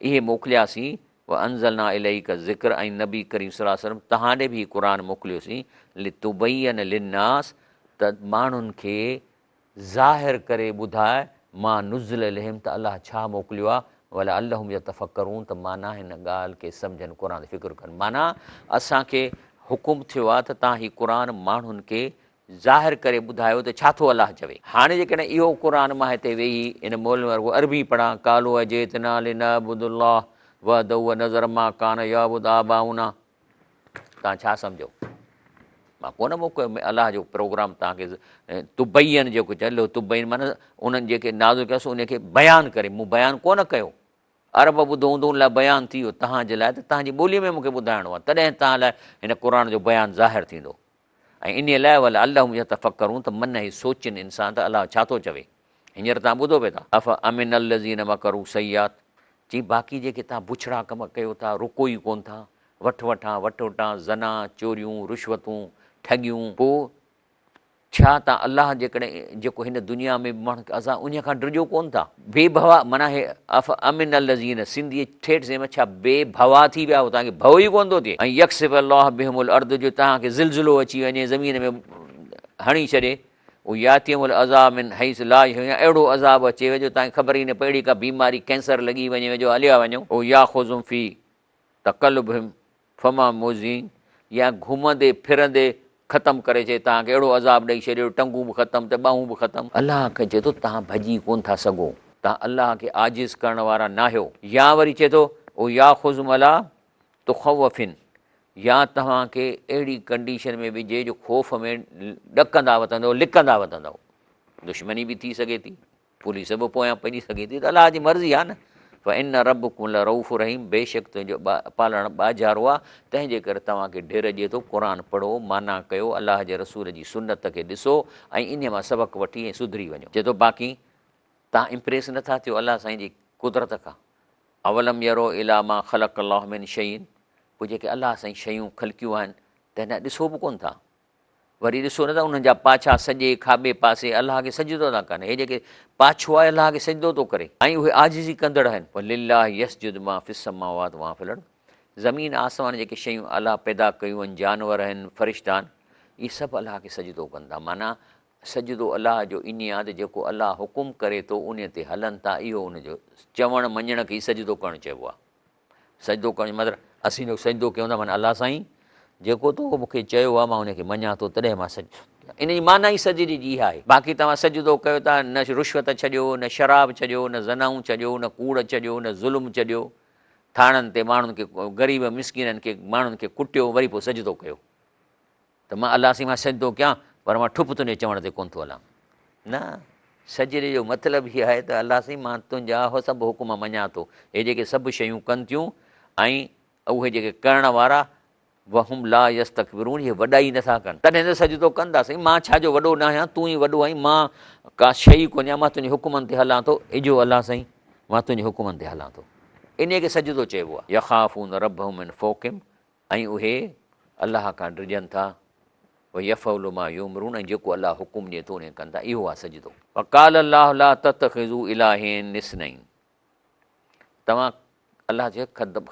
A: اهي موڪلياسين وانزلنا اليک الذڪر ۽ نبي ڪريم صلي الله عليه وسلم توهان ڏي به هي قرآن موڪليوسين لتبين للناس ته ماڻهن کي ظاهر ڪري ٻڌاء ما نزل اليهم ته الله ڇا موڪليو آهي ولعلهم يتفڪرون ته معنيٰ هن ڳالهه کي سمجهن قرآن تي فڪر ڪن معنيٰ اسان کي حڪم ٿيو آهي ته توهان هي قرآن ماڻهن کي ظاهر ڪري ٻڌايو ته ڇا ٿو الله چوي. هاڻي جيڪڏهن اهو قرآن مان هتي ويهي هن مولوي وارو عربي پڙهان، قالوا اجئتنا لنعبد الله وحده ونذر ما ڪان يعبد آباؤنا، توهان ڇا سمجهو؟ مان ڪونه موڪليو الله جو پروگرام توهان کي تبين جيڪو چئي لو تبين معنيٰ انهن جيڪي نازل ڪيس ان کي بيان ڪري، مون بيان ڪونه ڪيو. عرب ٻڌو هوندو ان لاء بيان ٿي ويو، توهان جي لاء ته توهان جي ٻوليء ۾ مون کي ٻڌائڻو آهي، تڏهن توهان لاء هن قرآن جو بيان ظاهر ٿيندو. ۽ انهيء لاء ولعلهم يتفڪرون ته من هي سوچين انسان ته الله ڇا ٿو چوي. هينئر توهان ٻڌو پئي ٿا. افامن الذين مڪروا السيئات چي باقي جيڪي توهان بڇڙا ڪم ڪيو ٿا رڪو ئي ڪونه ٿا، وٺ وٺان وٺ وٺان، زنا، چوريون، رشوتون، ٺڳيون، پوء ڇا تان الله جيڪڏهن جيڪو هن دنيا ۾ به ماڻهن کي عذاب انهيء کان ڊڄو ڪونه ٿا؟ بي ڀوا معنيٰ هي افامن الذين سنڌيء ٺيٺ سنڌ ۾ ڇا بي ڀوا ٿي ويا آهيو توهان کي ڀؤ ئي ڪونه ٿو ٿئي ۽ يخسف الله بهم الارض جو توهان کي زلزلو اچي وڃي زمين ۾ هڻي ڇڏي او ياتيهم العذاب من حيث لا يشعرون يا اهڙو عذاب اچيو جو توهان کي خبر ئي نه پئي اهڙي ڪا بيماري ڪينسر لڳي وڃي جو هليا وڃو او ياخذهم في تقلبهم فما معجزين يا گهمندي ڦرندي ختم ڪري ڇڏي، توهان کي اهڙو عذاب ڏئي ڇڏيو، ٽنگون به ختم ته ٻانهون به ختم. الله کي چئي ٿو توهان ڀڄي ڪونه ٿا سگهو، توهان الله کي عاجز ڪرڻ وارا ناهيو. يا وري چئي ٿو او ياخذهم علي تخوف يا توهان کي اهڙي ڪنڊيشن ۾ وجهي جو خوف ۾ ڏڪندا وتندؤ، لڪندا وتندؤ. دشمني به ٿي سگهي ٿي. پوليس به پويان پئجي سگهي ٿي ته الله جي مرضي آهي نه. فان ربڪم لرؤف رحيم بيشڪ تنهنجو پالڻ ٻاجهارو آهي، تنهن جي ڪري توهان کي ڍر ڏئي ٿو، قرآن پڙهو، معنيٰ ڪيو، الله جي رسول جي سنت کي ڏسو ۽ انهيء مان سبق وٺي ۽ سڌري وڃو. چئي ٿو باقي توهان امپريس نه ٿا ٿيو الله سائين جي قدرت کان، اولم يروا الي ما خلق الله من شيء پوء جيڪي الله سائين شيون خلقيون آهن تنهن ڏانهن ڏسو به ڪونه ٿا. وري ڏسو نه ته انهن جا پاڇا سڄي کاٻي پاسي الله کي سجدو ٿا ڪن. هي جيڪي پاڇو آهي الله کي سجدو ٿو ڪري ۽ اهي عاجزي ڪندڙ آهن. ولله يسجد ما في السماوات وما في الارض زمين آسمان جيڪي شيون الله پيدا ڪيون آهن جانور آهن فرشتا آهن اهي سڀ الله کي سجدو ڪن ٿا معنيٰ سجدو الله جو انهي آهي ته جيڪو الله حڪم ڪري ٿو انهي تي هلن ٿا اهو ان جو چوڻ مڃڻ کي ئي سجدو ڪرڻ چئبو آهي. سجدو ڪرڻ جو مطلب اسين جو سجدو ڪيون ٿا معنيٰ الله سائين جيڪو تو مون کي چيو آهي مان ان کي مڃان ٿو تڏهن مان سجدو ان جي معنيٰ ئي سجدي جي اها آهي باقي توهان سجدو ڪيو ٿا نه رشوت ڇڏيو نه شراب ڇڏيو نه زنائون ڇڏيو نه ڪوڙ ڇڏيو نه ظلم ڇڏيو ٿاڻن تي ماڻهن کي غريب مسڪينن کي ماڻهن کي ڪٽيو وري پوء سجدو ڪيو ته مان الله سائين مان سجدو ڪيان پر مان ٺپ تنهنجي چوڻ تي ڪونه ٿو هلان. نه، سجدي جو مطلب هي آهي ته الله سائين مان تنهنجا سڀ حڪم مڃان ٿو، هي جيڪي سڀ شيون ڪن ٿيون ۽ اهي جيڪي ڪرڻ وارا وهم لا يستڪبرون اهي وڏائي نه ٿا ڪن. تڏهن ته سجدو ڪن ٿا، سائين مان ڇا جو وڏو نه آهيان، تون ئي وڏو آهين، مان ڪا شيء ئي ڪونه آهيان، مان تنهنجي حڪمن تي هلان ٿو، اجهو الله سائين مان تنهنجي حڪمن تي هلان ٿو. انهيء کي سجدو چئبو آهي. يخافون ربهم من فوقهم ۽ اهي الله کان ڊڄن ٿا، ويفعلون ما يؤمرون ۽ جيڪو الله حڪم ڏئي ٿو ان کي ڪن ٿا، اهو آهي سجدو. وقال الله لا تتخذوا الهين اثنين توهان الله چيو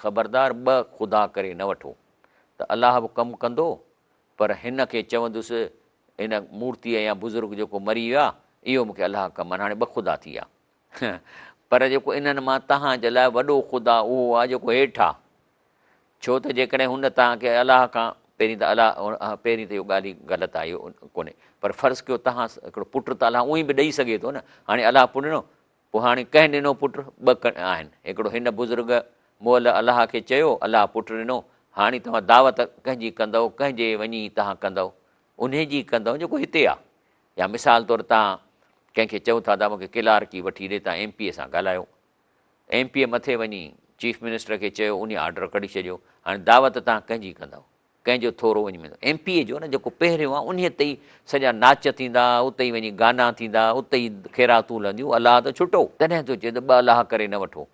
A: خبردار ٻه خدا ڪري نه وٺو ته الله به ڪم ڪندو پر هن کي چوندس هن مورتيء يا بزرگ جيڪو مري ويو آهي اهو مون کي الله ڪم هاڻي ٻه خدا ٿي ويا پر جيڪو انهن مان توهان جي لاء وڏو خدا اهو آهي جيڪو هيٺ آهي ڇو ته جيڪڏهن هن توهان کي الله کان پهرين ته الله پهرين ته اهو ڳالهه ئي غلط آهي اهو ڪونهي پر فرض ڪيو توهان هڪڙو پٽ ته الله اونئي به ڏئي سگهي ٿو نه هاڻي الله پٽ ڏنو پوء هاڻي ڪنهن ڏنو پٽ ٻه آهن هڪڙو هن بزرگ مئل الله کي چيو الله پٽ ڏنو هاڻي توهان دعوت ڪنهن جي ڪندؤ ڪنهن جي وڃي توهان ڪندؤ انهي جي ڪندؤ جيڪو هتي آهي يا مثال طور توهان ڪنهن کي چئو ٿا ته مون کي ڪلارڪي وٺي ڏي توهان ايم پي اي سان ڳالهايو ايم پي اي مٿي وڃي چيف منسٽر کي چيو انهي آرڊر ڪڍي ڇڏيو هاڻي دعوت توهان ڪنهن جي ڪندؤ ڪنهن جو ٿورو وڃي ملندو ايم پي اي جو نه جيڪو پهريون آهي انهي تي ئي سڄا ناچ ٿيندا اتي ئي وڃي گانا ٿيندا اتي ئي خيراتون لهنديون الله ته ڇٽو تڏهن ٿو چئي ته ٻه الله ڪري نه وٺو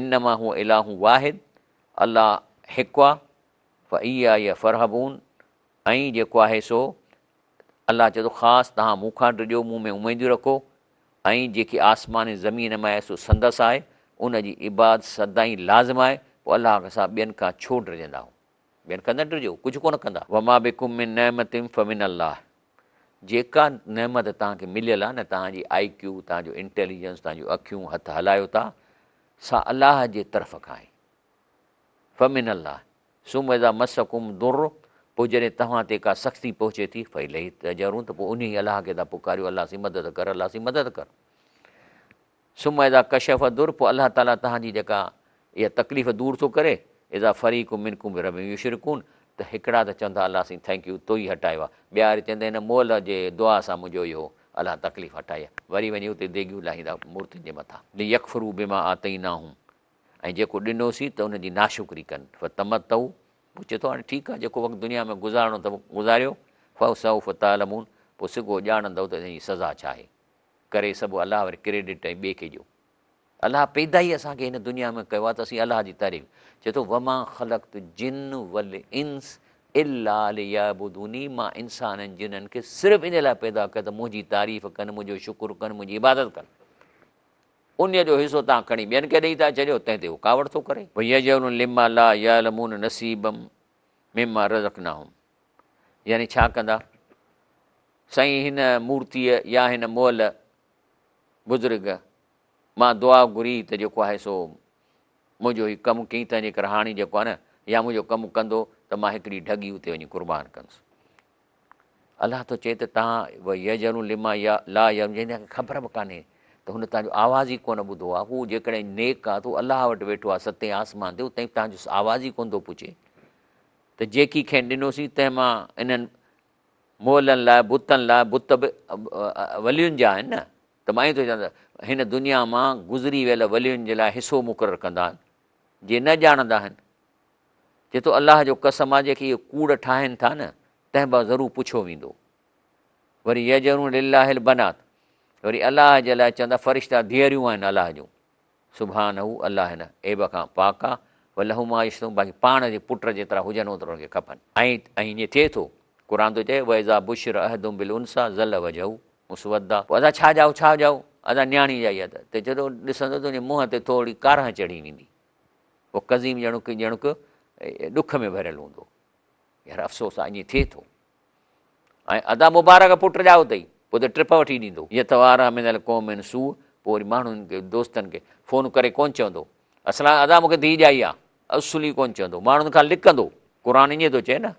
A: انما هو اله واحد الله هڪ آهي فاياي فرهبون ۽ جيڪو آهي سو الله چئي ٿو، خاص توهان مون کان ڊڄو، مون ۾ اميدون رکو ۽ جيڪي آسمان ۽ زمين ۾ آهي سو سندس آهي، ان جي عبادت سدائين لازم آهي، پوء الله کان سواء ٻين کان ڇو ڊڄندا آهيو؟ ٻين کان نه ڊڄو، ڪجهه ڪونه ڪندا. وما بڪم من نعمة فمن الله جيڪا نعمت توهان کي مليل آهي نه، توهان جي آئي ڪيو، توهان جو انٽيليجنس، توهان جون اکيون، هٿ هلايو ٿا، سا الله جي طرف کان آهي. فمن الله ثم اذا مسڪم ضر پوء جڏهن توهان تي ڪا سختي پهچي ٿي فاليه تجأرون ته پوء انهي الله کي ٿا پڪاريو الله سين مدد ڪر الله سين مدد ڪر ثم اذا ڪشف الضر پوء الله تعالي توهان جي جيڪا اها تڪليف دور ٿو ڪري اذا فريق منڪم بربهم يشرڪون ته هڪڙا ته چون ٿا الله سين thank you تو ئي هٽايو آهي ٻيا وري چوندا هن مئل جي دعا سان منهنجو اهو الله تڪليف هٽائي آهي وري وڃي اتي ديڳيون لاهيندا مورتين جي مٿان ليڪفروا بما آتيناهم ۽ جيڪو ڏنوسين ته ان جي ناشڪري ڪن، فتمتعوا، پوء چئي ٿو هاڻي ٺيڪ آهي جيڪو وقت دنيا ۾ گذارڻو اٿو گذاريو، فسوف تعلمون، پوء سگهو ڄاڻندؤ ته ان جي سزا ڇا آهي. ڪري سڀ الله وري ڪريڊٽ ۽ ٻئي کي ڏيو. الله پيدا ئي اسان کي هن دنيا ۾ ڪيو آهي ته اسين الله جي تعريف چئي ٿو وما خلقت الجن والانس الا ليعبدوني مان انسانن جنن کي صرف ان لاء پيدا ڪيو ته منهنجي تعريف ڪن منهنجو شڪر ڪن منهنجي عبادت ڪن. انهيء جو حصو توهان کڻي ٻين کي ڏيئي ٿا ڇڏيو، تنهن تي هو ڪاوڙ ٿو ڪري. ويجعلون لما لا يعلمون نصيبا مما رزقناهم يعني ڇا ڪندا؟ سائين هن مورتيء يا هن مئل بزرگ مان دعا گهري ته جيڪو آهي سو منهنجو هي ڪم ڪيئي تنهن جي ڪري هاڻي جيڪو آهي نه يا منهنجو ڪم ڪندو ته مان هڪڙي ڍڳي اتي وڃي قربان ڪندس. الله ٿو چئي ته توهان ويجعلون لما لا يعلمون جنهن کي خبر به ڪانهي ته هن توهان جو آواز ئي ڪونه ٻڌو آهي هو جيڪڏهن نيڪ آهي ته هو الله وٽ ويٺو آهي ستين آسمان تي اتي توهان جو آواز ئي ڪونه ٿو پهچي ته جيڪي کين ڏنوسين تنهن مان انهن مئلن لاء بتن لاء بت به ولين جا آهن نه ته مان ائين ٿو چوان ته هن دنيا مان گذري ويل ولين جي لاء حصو مقرر ڪندا آهن، جي نه ڄاڻندا آهن. چئي ٿو الله جو قسم آهي جيڪي اهي ڪوڙ ٺاهين ٿا نه تنهن بابت ضرور پڇيو ويندو. وري يجعلون لله البنات وري الله جي لاء چوندا فرشتا ڌيئريون آهن الله جون. سبحانه الله هن عيب کان پاڪ آ ولهم ما يشتهون باقي پاڻ جي پٽ جيترا هجن اوترا ان کي کپن. ۽ ائين ٿئي ٿو قرآن ٿو چئي واذا بشر احدهم بالانثي ظل وجهه مسودا پوء ادا ڇا ڄائو ڇا ڄائو ادا نياڻي ڄائي آ ته جڏهن ڏسندو تنهنجي منهن تي ٿوري ڪارنهن چڙهي ويندي پوء ڪظيم ڄڻڪ ڄڻڪ ڏک ۾ ڀريل هوندو يار افسوس آ ائين ٿئي ٿو ۽ ادا مبارڪ پٽ ڄائو اٿئي پوء ته ٽپ وٺي ڏيندو يتوارا من القوم من سوء پوء وري ماڻهن کي دوستن کي فون ڪري ڪون چوندو اصل ادا مونکي ڌيء ڄائي آ اصل ئي ڪون چوندو ماڻهن کان لڪندو قرآن ائين ٿو چئي نه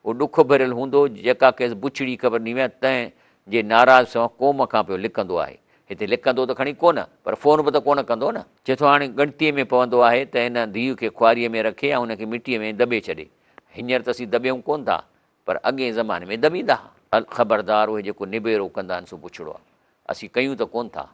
A: اهو ڏک ڀريل هوندو جيڪا کيس بڇڙي خبر ڏني وئي تنهن جي ناراض سان قوم کان پيو لڪندو آهي. هتي لڪندو ته کڻي ڪونه پر فون به ته ڪونه ڪندو نه. چئي ٿو هاڻي ڳڻتيء ۾ پوندو آهي ته هن ڌيء کي خواريء ۾ رکي ۽ هن کي مٽيء ۾ دٻي ڇڏي. هينئر ته اسين دٻيون ڪونه ٿا پر اڳئين زماني ۾ دٻيندا ها. خبردار اهي جيڪو نبيرو ڪندا آهن سو بڇڙو آهي. اسين ڪيون ته ڪونه ٿا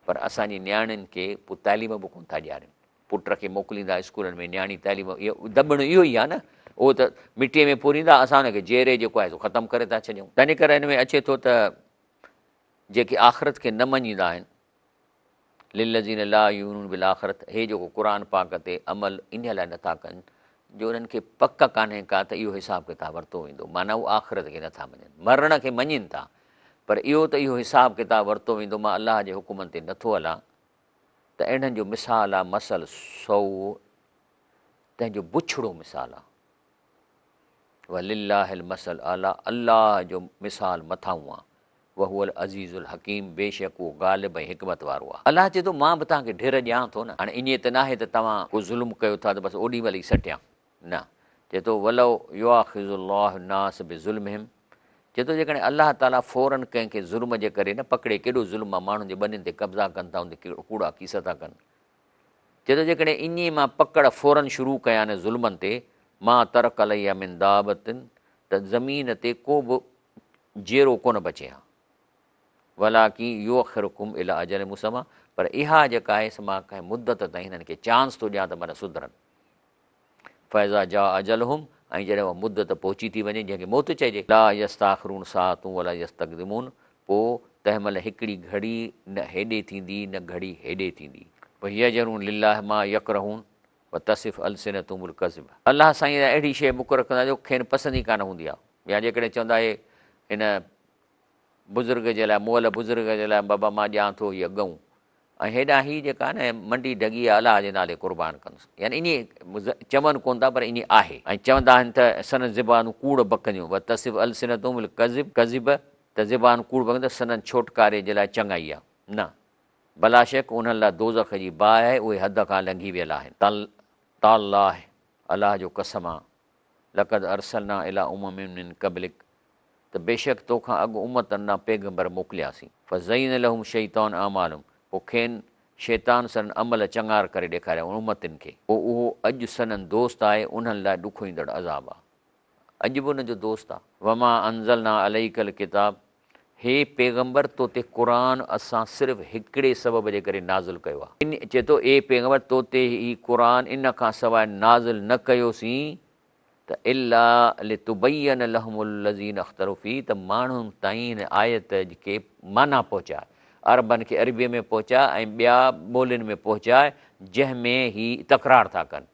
A: پر اسان جي نياڻين کي پوء تعليم به ڪونه ٿا ڏيارين. پٽ کي موڪليندا اسڪولن ۾ نياڻي تعليم اهو دٻڻ اهو ئي آهي نه اهو ته مٽيء ۾ پوريندا اسان ان کي جيئري جيڪو آهي سو ختم ڪري ٿا ڇڏيون. تنهن ڪري ان ۾ اچي ٿو ته جيڪي آخرت کي نه مڃيندا آهن للذين لا يؤمنون بالآخرت هي جيڪو قرآن پاڪ تي عمل انهيء لاء نٿا ڪن جو انهن کي پڪ ڪانهي ڪا ته اهو حساب ڪتاب ورتو ويندو معنيٰ هو آخرت کي نٿا مڃن مرڻ کي مڃين ٿا پر اهو ته اهو حساب ڪتاب ورتو ويندو مان الله جي حڪمن تي نٿو هلان ته اهڙن جو مثال آ مثل سوء تنهن جو بڇڙو مثال آ. ولله المثل الاعليٰ الله جو مثال مٿانهون آ. وهو العزيز الحڪيم بيشڪ اهو غالب ۽ حڪمت وارو آ. الله چئي ٿو مان به توهان کي ڍر ڏيان ٿو نه. هاڻي ائين ته ناهي ته توهان ڪو ظلم ڪيو ٿا ته بس اوڏي مهل ئي سٽيان. نه. چئي ٿو ولو يؤاخذ الله الناس بظلمهم چئي ٿو جيڪڏهن الله تعاليٰ فوراً ڪنهن کي ظلم جي ڪري نه پڪڙي ڪيڏو ظلم آ ماڻهن جي ٻنين تي قبضا ڪن ٿا ان تي ڪوڙا ڪيس ٿا ڪن چئي ٿو جيڪڏهن انهي مان پڪڙ فوراً شروع ڪيان ظلمن تي ما ترڪ عليها من دابة ته زمين تي ڪو به جيئرو ڪونه بچي ها ولڪن يؤخرڪم الي اجل مسميٰ پر اها جيڪا آهي سو مان ڪنهن مدت تائين هنن کي چانس ٿو ڏيان ته من سڌرن. فاذا جاء اجلهم ۽ جڏهن اها مدت پهچي ٿي وڃي جنهن کي موت چئجي. لا يستاخرون ساعة ولا يستقدمون پوء تنهن مهل هڪڙي گهڙي نه هيڏي ٿيندي نه گهڙي هيڏي ٿيندي. ويجعلون لله ما يڪرهون وتصف السنتهم الڪذب الله سائين لاء اهڙي شيء مقرر ڪندا جو کين پسند ئي ڪانه هوندي آهي يا جيڪڏهن چوندا اهي هن بزرگ جي لاء مئل بزرگ جي لاء بابا مان ڏيان ٿو هيء ڳئون ۽ هيڏانهن هي جيڪا آهي نه منڊي ڍڳي آهي الله جي نالي قربان ڪندس يعني ائين چون ڪونه ٿا پر ائين آهي ۽ چوندا آهن ته سندن زبانون ڪوڙ بڪنديون وتصف السنتهم الڪذب ڪذب ته زبان ڪوڙ بڪنديون ته سندن ڇوٽڪاري جي لاء چڱائي آهي نه بلاشڪ انهن لاء دوزخ جي باهه آهي اهي حد کان لنگهي ويل آهن تالله الله جو قسم آ لقد ارسلنا الي امم من قبلک ته بيشڪ تو کان اڳ امتن ڏانهن پيغمبر موڪلياسين. فزين لهم الشيطان اعمالهم پوء کين شيطان سندن عمل چڱار ڪري ڏيکاريا انهن امتن کي. پوء اهو اڄ سندن دوست آهي انهن لاء ڏکوئيندڙ عذاب آهي. اڄ به انهن جو دوست آهي. وما انزلنا عليک الڪتاب هي پيغمبر تو تي قرآن اسان صرف هڪڙي سبب جي ڪري نازل ڪيو آهي. ان چئي ٿو اي پيغمبر تو تي هي قرآن ان کان سواء نازل نه ڪيوسين ته الا لتبين لهم الذين اختلفوا فيه ته ماڻهن تائين هن آيت کي معنيٰ پهچاء، عربن کي عربيء ۾ پهچاء ۽ ٻيا ٻولين ۾ پهچاء جنهن ۾ هي تڪرار ٿا ڪن.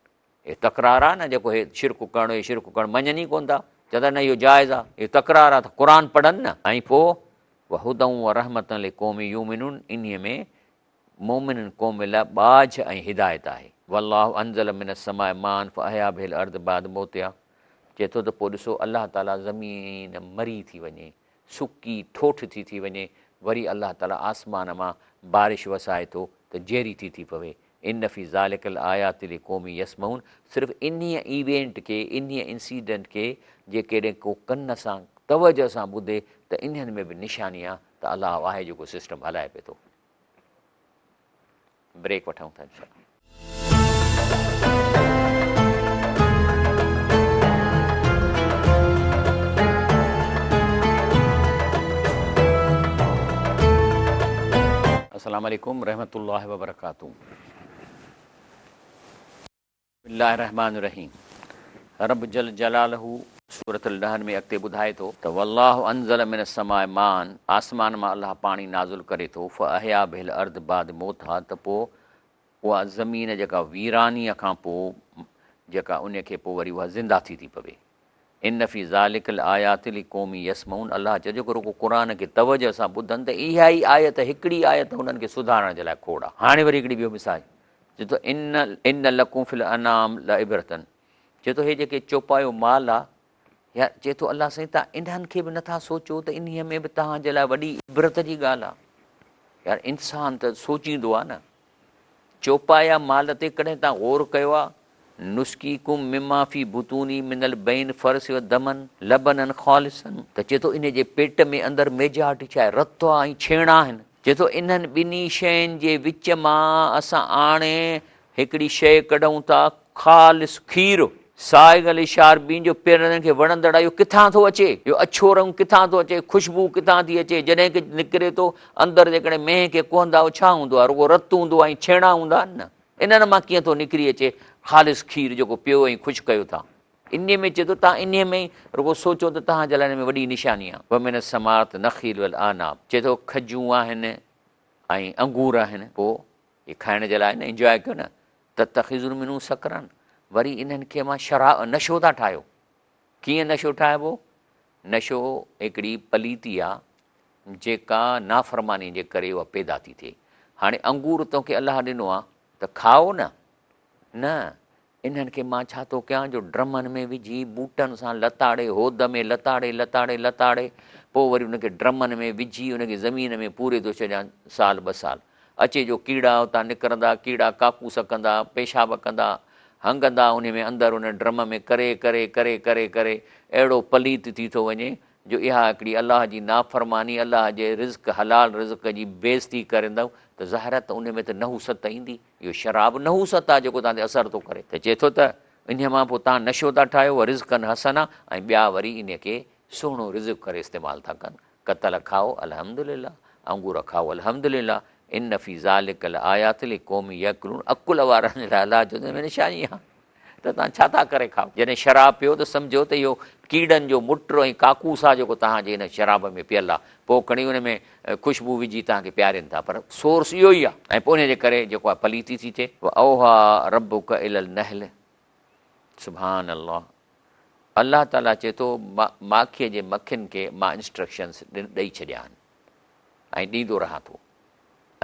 A: اهو تڪرار آهي نه جيڪو هي شرڪ ڪرڻ هي شرڪ ڪرڻ مڃن ئي ڪونه ٿا، چون ٿا نه اهو جائز آهي، اهو تڪرار آهي ته قرآن پڙهن نه. ۽ پوء وهدًا ورحمة لقوم يؤمنون انهيء ۾ مؤمنن قوم لاء ٻاجهه ۽ هدايت آهي. والله انزل من السماء ماء فاحيا به الارض بعد موتها چئي ٿو ته پوء ڏسو الله تعاليٰ زمين مري ٿي وڃي، سڪي ٺوٺ ٿي ٿي وڃي، وري الله تعاليٰ آسمان مان بارش وسائي ٿو ته جيئري ٿي ٿي پوي. ان في ذلک لآيات لقوم يسمعون صرف انهيء ايونٽ کي، انهيء انسيڊنٽ کي جيڪڏهن ڪو ڪن سان توجه سان ٻڌي ته انهن ۾ به نشاني آ ته الله آهي جيڪو سسٽم هلائي پئي ٿو. بريڪ وٺون ٿا انشاء الله. السلام السلام عليڪم رحمة الله وبرڪاته. بسم الله الرحمٰن الرحيم رب جل جلاله سورة النحل ۾ اڳتي ٻڌائي ٿو ته والله انزل من السماء ماء آسمان مان الله پاڻي نازل ڪري ٿو فاحيا به الارض بعد موتها ته پوء اها زمين جيڪا ويرانيء کان پوء جيڪا ان کي پوء وري اها زنده ٿي ٿي پوي ان في ذلک لآيات لقوم يسمعون الله چيو جيڪو رڳو قرآن کي توجه سان ٻڌن ته اها ئي آيت هڪڙي آيت انهن کي سڌارڻ جي لاء کوڙ آهي. هاڻي وري هڪڙي ٻيو مثال چئي ٿو ان ان لڪم في الانعام لعبرة چئي ٿو هي جيڪي چوپايو مال آهي يا چئي ٿو الله سائين تان انهن کي به نٿا سوچو ته انهي ۾ به توهان جي لاء وڏي عبرت جي ڳالهه آهي يار انسان ته سوچيندو آهي نه چوپايا مال تي ڪڏهن توهان غور ڪيو آ؟ نسقيڪم مما في بطونه من البين فرث ودما لبنا خالصا ته چئي ٿو انهي جي پيٽ ۾ اندر ميجارٽي ڇا آهي؟ رت آ ۽ ڇيڻا آهن. چئي ٿو انهن ٻنهي شين جي وچ مان اسان آڻي هڪڙي شيء ڪڍون ٿا خالص کير. سائغ للشاربين جو پيئندڙن کي وڻندڙ آهي، اهو ڪٿان ٿو اچي؟ اهو اڇو رنگ ڪٿان ٿو اچي؟ خوشبو ڪٿان ٿي اچي؟ جڏهن ڪي نڪري ٿو اندر جيڪڏهن مينهن کي ڪهندا اهو ڇا هوندو آهي؟ رڳو رت هوندو آهي ۽ ڇيڻا هوندا آهن نه؟ انهن مان ڪيئن ٿو نڪري اچي خالص کير جيڪو پيو ۽ خوش ڪيو ٿا؟ انهيء ۾ چئي ٿو توهان انهيء ۾ ئي رڳو سوچو ته توهان جي لاء ان ۾ وڏي نشاني آهي. ومن الثمرات النخيل والاعناب چئي ٿو کجون آهن ۽ انگور آهن پوء اهي کائڻ جي لاء نه انجواء ڪيو نه تتخذون منه سڪرا وري انهن کي مان شراب نشو ٿا ٺاهيو ڪيئن نشو ٺاهبو نشو هڪڙي پليتي آ جيڪا نافرماني جي ڪري اها پيدا ٿي ٿئي هاڻي انگور توکي الله ڏنو آ ته کائو نه نه انهن کي مان ڇا ٿو ڪيان جو ڊرمن ۾ وجهي بوٽن سان لتاڙي هود ۾ لتاڙي لتاڙي لتاڙي پوء وري ان کي ڊرمن ۾ وجهي ان کي زمين ۾ پوري ٿو ڇڏيان سال ٻه سال اچي جو ڪيڙا اتان نڪرندا ڪيڙا ڪاڪوس ڪندا پيشاب ڪندا هنگندا انهي ۾ اندر ان ڊرم ۾ ڪري ڪري ڪري ڪري ڪري اهڙو پليت ٿي ٿو وڃي جو اها هڪڙي الله جي نافرماني الله جي رزق حلال رزق جي بيعزتي ڪرندؤ ته ظاهر آهي ته انهي ۾ ته نحوست ايندي. اهو شراب نحوست آهي جيڪو توهان تي اثر ٿو ڪري ته چئي ٿو ته انهيء مان پوء توهان نشو ٿا ٺاهيو ورزقا حسنا ۽ ٻيا وري انهيء کي سهڻو رزق ڪري استعمال ٿا ڪن ڪتل کائو الحمد لله انگور کائو الحمد لله ان في ذلک لآيات لقوم يعقلون عقل وارن جي لاء الله چوي ٿو ان ۾ نشاني آهي ته توهان ڇا ٿا ڪري کائو؟ جڏهن شراب پيو ته سمجهو ته اهو ڪيڙن جو مٽ ۽ ڪاڪوس آهي جيڪو توهان جي هن شراب ۾ پيل آهي. پوء کڻي ان ۾ خوشبو وجهي توهان کي پيارين ٿا پر سورس اهو ئي آهي ۽ پوء ان جي ڪري جيڪو آهي پليتي ٿي ٿئي. واوحي ربک الي النحل سبحان الله الله تعالي چئي ٿو ماکيء جي مکين کي مان انسٽرڪشنس ڏئي ڇڏيا آهن ۽ ڏيندو رهان ٿو.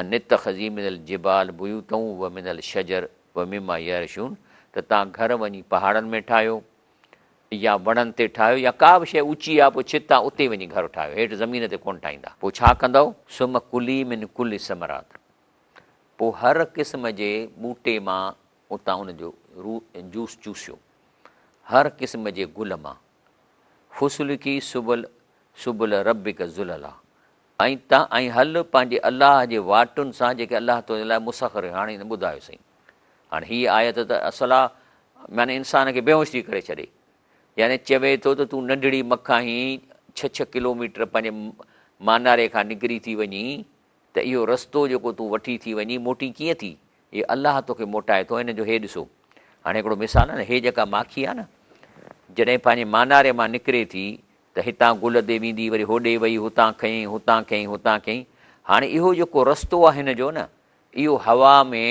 A: ان اتخذي من الجبال بيوتا ومن الشجر ومما يعرشون ته توهان گهر وڃي پهاڙن ۾ ٺاهيو يا وڻن تي ٺاهيو يا ڪا به شيء اوچي آهي پوء ڇت آهي اتي وڃي گهر ٺاهيو هيٺ زمين تي ڪونه ٺاهيندا پوء ڇا ڪندؤ ثم ڪلي من ڪل الثمرات پوء هر قسم جي ٻوٽي مان اتان ان جو جوس چوسيو هر قسم جي گل مان فسلڪي سبل سبل ربک ذللا ۽ تان ۽ هل پنهنجي الله جي واٽن سان جيڪي الله تنهنجي لاء مسخر هاڻي هن ٻڌايو سائين هاڻي هيء آيت ته اصل آ معني انسان کي بيهوش ٿي ڪري ڇڏي يعني چوي ٿو ته تون ننڍڙي مک آهين ڇهه ڇهه ڪلوميٽر پنهنجي ماناري کان نڪري ٿي وڃين ته اهو رستو جيڪو تون وٺي ٿي وڃين موٽين ڪيئن ٿي هي الله توکي موٽائي ٿو ان جو هي ڏسو هاڻي هڪڙو مثال آهي نه هي جيڪا ماکي آهي نه جڏهن پنهنجي ماناري مان نڪري ٿي ته هتان گل تي ويندي وري هوڏي وئي هتان کنيائين هتان کنيائين هتان کنيائين هاڻي اهو جيڪو رستو آهي هن جو نه اهو هوا ۾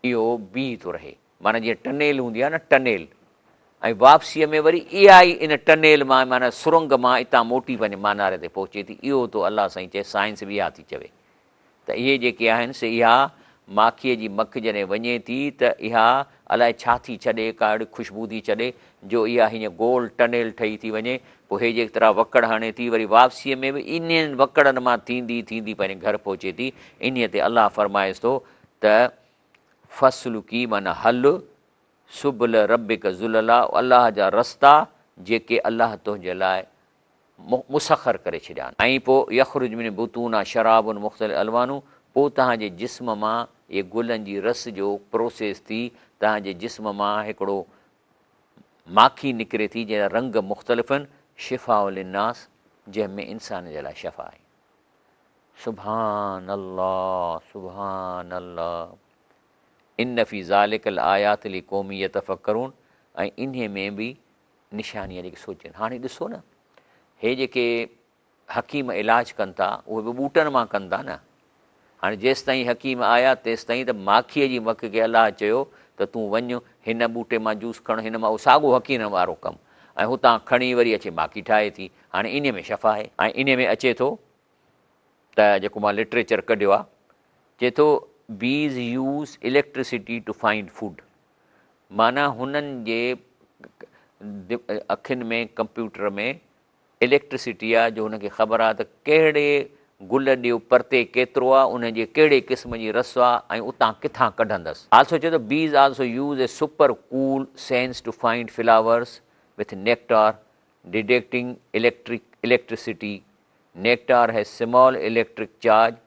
A: اهو بيهي ٿو رهي معنيٰ جيئن ٽنيل هوندي آهي نه ٽنيل ۽ واپسيء ۾ وري اها ئي ان ٽنيل مان معنيٰ سرنگ مان اتان موٽي پنهنجي ماناري تي پهچي ٿي اهو ٿو الله سائين چئي سائنس به اها ٿي چوي ته اهي جيڪي آهن سي اها ماکيء جي مک جڏهن وڃي ٿي ته اها الائي ڇا ٿي ڇڏي، ڪا اهڙي خوشبو ٿي ڇڏي جو اها هيئن گول ٽنيل ٺهي ٿي وڃي، پوء هي جيترا وڪڙ هڻي ٿي وري واپسيء ۾ به انهن وڪڙن مان ٿيندي ٿيندي پنهنجي گهر پهچي ٿي. انهيء تي الله فرمائيس ٿو ته فاسلڪي معنيٰ هل، سبل ربڪ ذللا الله جا رستا جيڪي الله تنهنجي لاء مسخر ڪري ڇڏيا آهن. ۽ پوء يخرج من بطونها شراب مختلف الوانه پوء توهان جي جسم مان اهي گلن جي رس جو پروسيس ٿي توهان جي جسم مان هڪڙو ماکي نڪري ٿي جنهن جا رنگ مختلف آهن شفاء للناس جنهن ۾ انسان جي لاء شفا آهي. سبحان الله سبحان الله ان في ذلک لآيات لقوم يتفڪرون ۽ انهي ۾ به نشاني آهي جيڪي سوچين. هاڻي ڏسو نه هي جيڪي حڪيم علاج ڪن ٿا اهي به ٻوٽن مان ڪن ٿا نه. هاڻي جيستائين حڪيم آيا تيستائين ته ماکيء جي مک کي الله چيو ته تون وڃ هن ٻوٽي مان جوس کڻ هن مان اهو ساڳو حڪيمن وارو ڪم ۽ هتان کڻي وري اچي ماکي ٺاهي ٿي. هاڻي انهي ۾ شفا آهي. ۽ انهي ۾ اچي ٿو ته جيڪو مان لٽريچر ڪڍيو آهي چئي ٿو Bees use electricity to find food معنيٰ هنن جي اکين ۾ ڪمپيوٽر ۾ اليڪٽرسٽي آ جو هن کي خبر آ ته ڪهڙي گل ڏيو پرتي ڪيترو آ ان جي ڪهڙي قسم جي رس آ ۽ اتان ڪٿان ڪڍندس. آلسو چئي ٿو Bees also use a super cool sense to find flowers with nectar detecting electric electricity nectar has small electric charge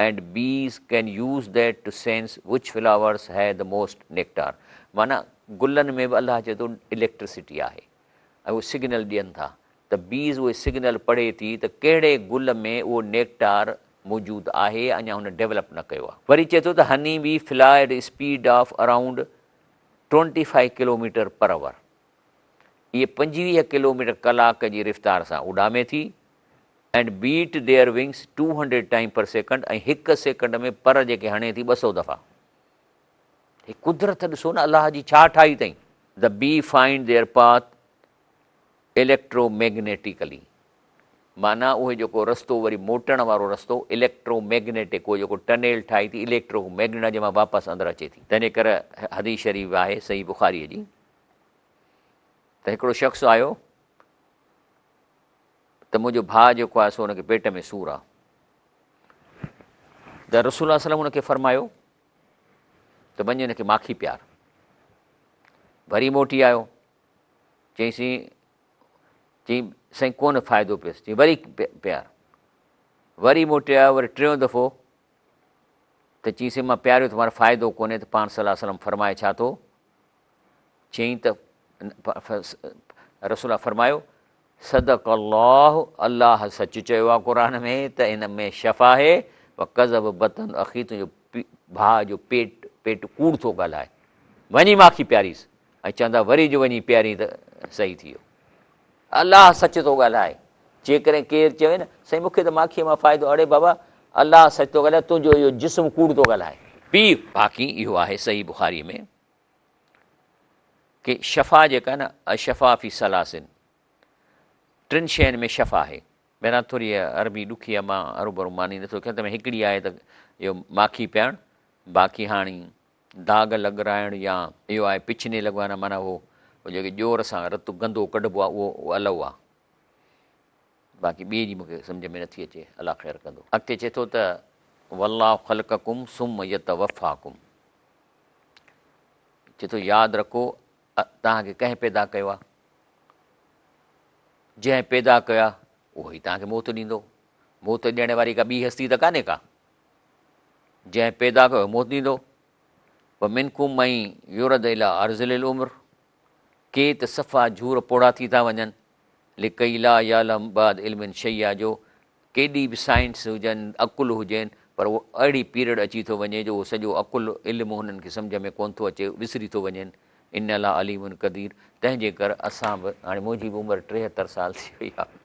A: and bees can use that to sense which flowers have the most nectar معنيٰ گلن ۾ به الله چئي ٿو electricity آهي ۽ اهي signal ڏين ٿا ته بيز اهي سگنل پڙهي ٿي ته ڪهڙي گل ۾ اهو نيڪٽار موجود آهي اڃا هن ڊيولپ نه ڪيو آهي. وري چئي ٿو ته honey bee fly at speed of around twenty five kilometre per hour اهي 25 ڪلوميٽر ڪلاڪ جي رفتار سان اڏامي ٿي and beat their wings two hundred time per second ۽ هڪ سيڪنڊ ۾ پر جيڪي هڻي ٿي 200 دفعا. هي قدرت ڏسو نه الله جي ڇا ٺاهي اٿئي. The bee find their path electromagnetically معنيٰ اهي جيڪو رستو وري موٽڻ وارو رستو اليڪٽرو ميگنيٽڪ اهو جيڪو ٽنيل ٺاهي ٿي اليڪٽرو ميگنيٽ جنهن مان واپس اندر اچي ٿي. تنهن ڪري حديث شريف آهي صحيح بخاري جي ته هڪڙو شخص آيو ته منهنجو ڀاء جيڪو آهي سو ان کي پيٽ ۾ سور آهي ته رسول الله صلي الله ان کي فرمايو ته وڃ ان کي ماکي پيار. وري موٽي آيو، چيائينسين، چيائين سائين ڪونه فائدو پيس، چيائين وري پيار. وري موٽي آيو وري ٽيون دفعو ته چيائينسين مان پياريو ته مار فائدو ڪونهي ته پاڻ صلي الله عليه وسلم فرمائي ڇا ٿو؟ چيائين ته رسول الله فرمايو صدق الله الله سچ چيو آهي قرآن ۾ ته ان ۾ شفا آهي وڪذب بطن اخي تنهنجو ڀاء جو پيٽ پيٽ ڪوڙ ٿو ڳالهائي وڃي ماکي پياريس ۽ چوندا وري جو وڃي پيارين ته صحيح ٿي ويو الله سچ ٿو ڳالهائي جيڪڏهن ڪير چوي نه سائين مونکي ته ماکيء مان فائدو اڙي بابا الله سچ ٿو ڳالهائي تنهنجو اهو جسم ڪوڙ ٿو ڳالهائي پيء باقي اهو آهي صحيح بخاري ۾ ڪي شفا جيڪا نه الشفا في ثلاثن ٽن شين ۾ شفا آهي. بهرحال ٿوري عربي ڏکي آهي مان هروڀرو معني نٿو ڪيان تنهن ۾ هڪڙي آهي ته اهو ماکي پيئڻ باقي هاڻي داغ لڳرائڻ يا اهو آهي پڇني لڳوانا معنيٰ اهو جيڪي ڄور سان رت گندو ڪڍبو آهي اهو الو آهي باقي ٻي جي مونکي سمجهه ۾ نٿي اچي الله خير ڪندو. اڳتي چئي ٿو ته والله خلقڪم ثم يتوفاڪم چئي ٿو ياد رکو توهان کي ڪنهن پيدا ڪيو آهي؟ جنهن پيدا ڪيو آهي اهو ئي توهان کي موت ڏيندو. موت ڏيڻ واري ڪا ٻي هستي ته ڪانهي ڪا. جنهن پيدا ڪيو موت ڏيندو. ومنڪم من يرد الي ارذل العمر ڪي ته صفا جهور پوڙها ٿي ٿا وڃن لڪي لا يعلم بعد علم شيئا جو ڪيڏي به سائنس هجن، عقل هجين، پر اهو اهڙي پيريڊ اچي ٿو وڃي جو اهو سڄو عقل، علم هنن کي سمجهه ۾ ڪونه ٿو اچي، وسري ٿو وڃين. ان الله عليم قدير تنهن جي ڪر اسان به هاڻي منهنجي به عمر 73 سال ٿي وئي آهي.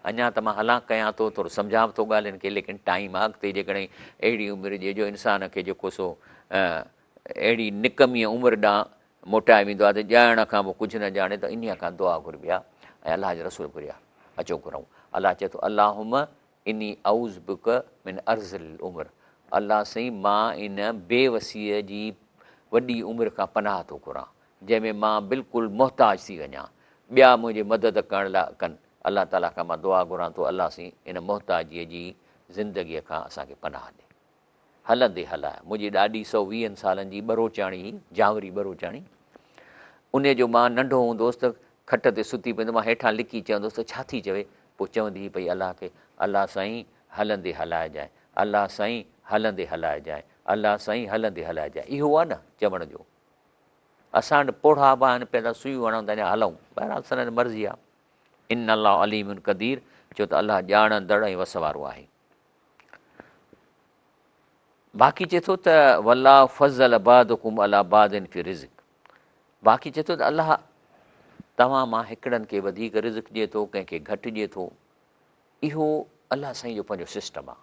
A: اڃا ته مان هلان ڪيان ٿو، ٿورو سمجهان به ٿو ڳالهين کي، ليڪن ٽائيم آهي اڳتي جيڪڏهن اهڙي عمر هجي جو انسان کي جيڪو سو اهڙي نڪميء عمر ڏانهن موٽايو ويندو آهي ته ڄاڻڻ کان پوء ڪجهه نه ڄاڻي ته انهيء کان دعا گهربي آهي ۽ الله جي رسول گهري آهي. اچو گهرون. الله چئي ٿو، اللهم اني اعوذ بک من ارذل العمر الله سائين مان ان بي وسيء جي وڏي عمر کان پناهه ٿو گهران جنهن ۾ مان بلڪل محتاج ٿي وڃان ٻيا منهنجي مدد ڪرڻ لاء ڪن الله تعاليٰ کان مان دعا گهران ٿو الله سائين ان محتاجيء جي زندگيء کان اسان کي پناهه ڏي. هلندي هلاء. منهنجي ڏاڏي سو ويهن سالن جي ٻروچاڻي هئي، جانوري ٻروچاڻي. انهيء جو مان ننڍو هوندو هوس ته کٽ تي ستي پوندي مان هيٺان لڪي چوندو هوس ته ڇا ٿي چوي؟ پوء چوندي هئي پئي الله کي، الله سائين هلندي هلائجانء، الله سائين هلندي هلائجانء، الله سائين هلندي هلائجانء. اهو آهي نه چوڻ جو. اسان وٽ پوڙها به آهن پيا ٿا سوئيون هڻون ته اڃا هلون. بهرحال سندن مرضي آهي. ان الله عليم قدير ڇو ته الله ڄاڻندڙ ۽ وس وارو آهي. باقي چئي ٿو ته والله فضل بعضڪم علي بعض في الرزق باقي چئي ٿو ته الله توهان مان هڪڙن کي وڌيڪ رزق ڏئي ٿو ڪنهن کي گهٽ ڏئي ٿو. اهو الله سائين جو پنهنجو سسٽم آهي.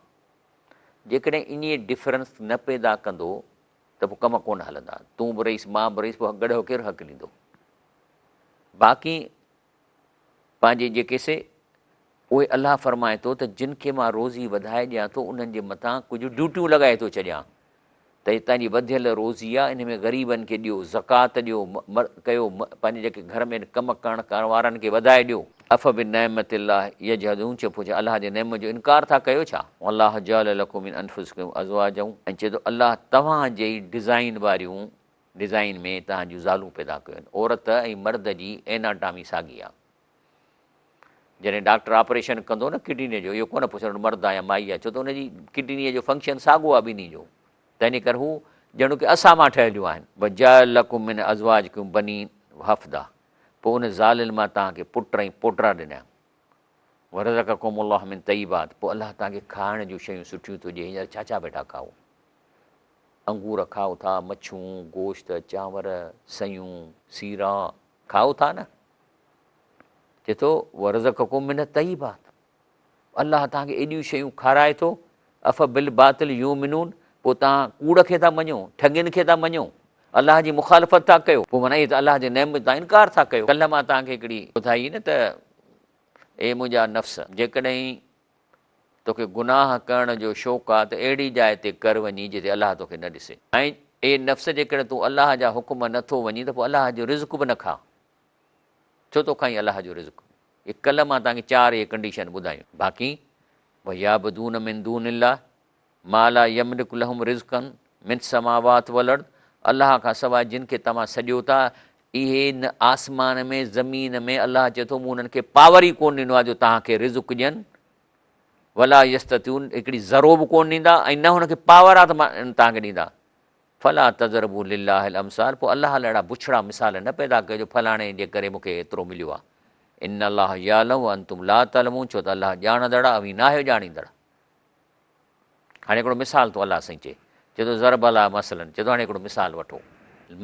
A: جيڪڏهن انهيء ڊفرنس نه پيدا ڪندو ته پوء ڪم ڪونه هلندا. تون به رئيس مان به رئيس پوء گڏهه ڪير هڪليندو. باقي پنهنجي جيڪي سي اهي الله فرمائي ٿو ته جن کي مان روزي وڌائي ڏيان ٿو انهن جي مٿان ڪجهه ڊيوٽيون لڳائي ٿو ڇڏيان ته هي توهان جي وڌيل روزي آهي ان ۾ غريبن کي ڏيو، زڪوات ڏيو، ڪيو، پنهنجي جيڪي گهر ۾ ڪم ڪرڻ وارن کي وڌائي ڏيو. افبنعمت الله يجحدون چئو پوء ڇا الله جي نعمت جو انڪار ٿا ڪيو ڇا؟ والله جعل لڪم من انفسڪم ازواجا ۽ چئي ٿو الله توهان جي ئي ڊزائين واريون ڊزائين ۾ توهان جون زالون پيدا ڪيون آهن. عورت ۽ مرد جي ايناٽامي ساڳي آهي. جڏهن ڊاڪٽر آپريشن ڪندو نه ڪڊنيء جو، اهو ڪونه پڇندو مرد آهي يا مائي آهي، ڇو ته ان جي ڪڊنيء جو فنڪشن ساڳو آهي ٻنهي جو. تنهن ڪري هو ڄڻ ڪي اسان مان ٺهيليون آهن. وجعل لڪم من ازواجڪم بنين وحفدا پوء ان زالن مان توهان کي پٽ ۽ پوٽرا ڏنا. ورزقڪم الله من طيبات پوء الله توهان کي کائڻ جون شيون سٺيون ٿو ڏئي، هينئر ڇا ڇا ويٺا کائو؟ انگور کائو ٿا، مڇون، گوشت، چانور، سيون، سيرا کائو ٿا نه؟ چئي ٿو ورزقڪم من الطيبات الله توهان کي ايڏيون شيون کارائي ٿو افبالباطل يؤمنون پوء توهان ڪوڙ کي ٿا مڃو، ٺڳين کي ٿا مڃو، الله جي مخالفت ٿا ڪيو، پوء معنيٰ اهي ته الله جي نعمت تان انڪار ٿا ڪيو. ڪلهه مان توهان کي هڪڙي ٻڌائي نه ته اي منهنجا نفس! جيڪڏهن توکي گناهه ڪرڻ جو شوق آ ته اهڙي جاء تي ڪر وڃي جتي الله توکي نه ڏسي ۽ اي نفس جيڪڏهن تون الله جا حڪم نه ٿو وڃين ته پوء الله جو رزق به نه کاء ڇو ٿو کائين الله جو رزق. اهي ڪلهه مان توهان کي چار اهي ڪنڊيشن ٻڌايون باقي ويعبدون من دون الله ما لا يملڪ لهم رزقا من السماوات والارض الله کان سواء جن کي توهان سڏيو ٿا اهي نه آسمان ۾ زمين ۾ الله چئي ٿو مون انهن کي پاور ئي ڪونه ڏنو آهي جو توهان کي رزق ڏين ولا يستطيعون هڪڙي ذرو به ڪونه ڏيندا ۽ نه هن کي پاور آهي ته توهان کي ڏيندا فلا تضربوا لله الامثال پوء الله لاء اهڙا بڇڙا مثال نه پيدا ڪيو جو فلاڻي جي ڪري مون کي ايترو مليو آهي ان الله يعلم وانتم لا تعلمون ڇو ته الله ڄاڻندڙ آهي اوهين ناهيو ڄاڻيندڙ. هاڻي هڪڙو مثال ٿو الله سائين چئي، چئي ٿو ضرب الله مثلا، چئي ٿو هاڻي هڪڙو مثال وٺو،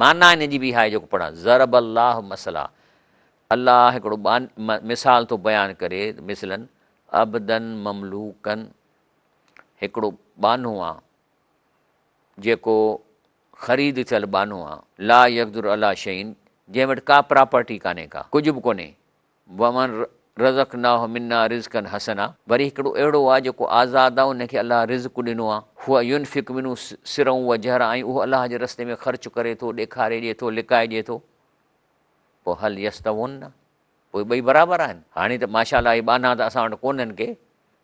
A: معنيٰ ان جي به اها آهي جيڪو پڙهان، ضرب الله مثلا، الله هڪڙو مثال ٿو بيان ڪري، مثلا عبدا مملوڪا، هڪڙو ٻانهو آ جيڪو خريد ٿيل ٻانهو آ، لا يقدر علي شيء، جنهن وٽ ڪا پراپرٽي ڪانهي ڪا، ڪجهه به ڪونهي، ومن رزقناه منا رزقا حسنا وري هڪڙو اهڙو آهي جيڪو آزاد آهي ان کي الله رزق ڏنو آهي هو ينفق منه سرا وجهرا ۽ اهو الله جي رستي ۾ خرچ ڪري ٿو ڏيکاري ڏئي ٿو لڪائي ڏئي ٿو پوء هل يستوون پوء ٻئي برابر آهن هاڻي ته ماشاء الله اهي ٻانها ته اسان وٽ ڪونهن ڪي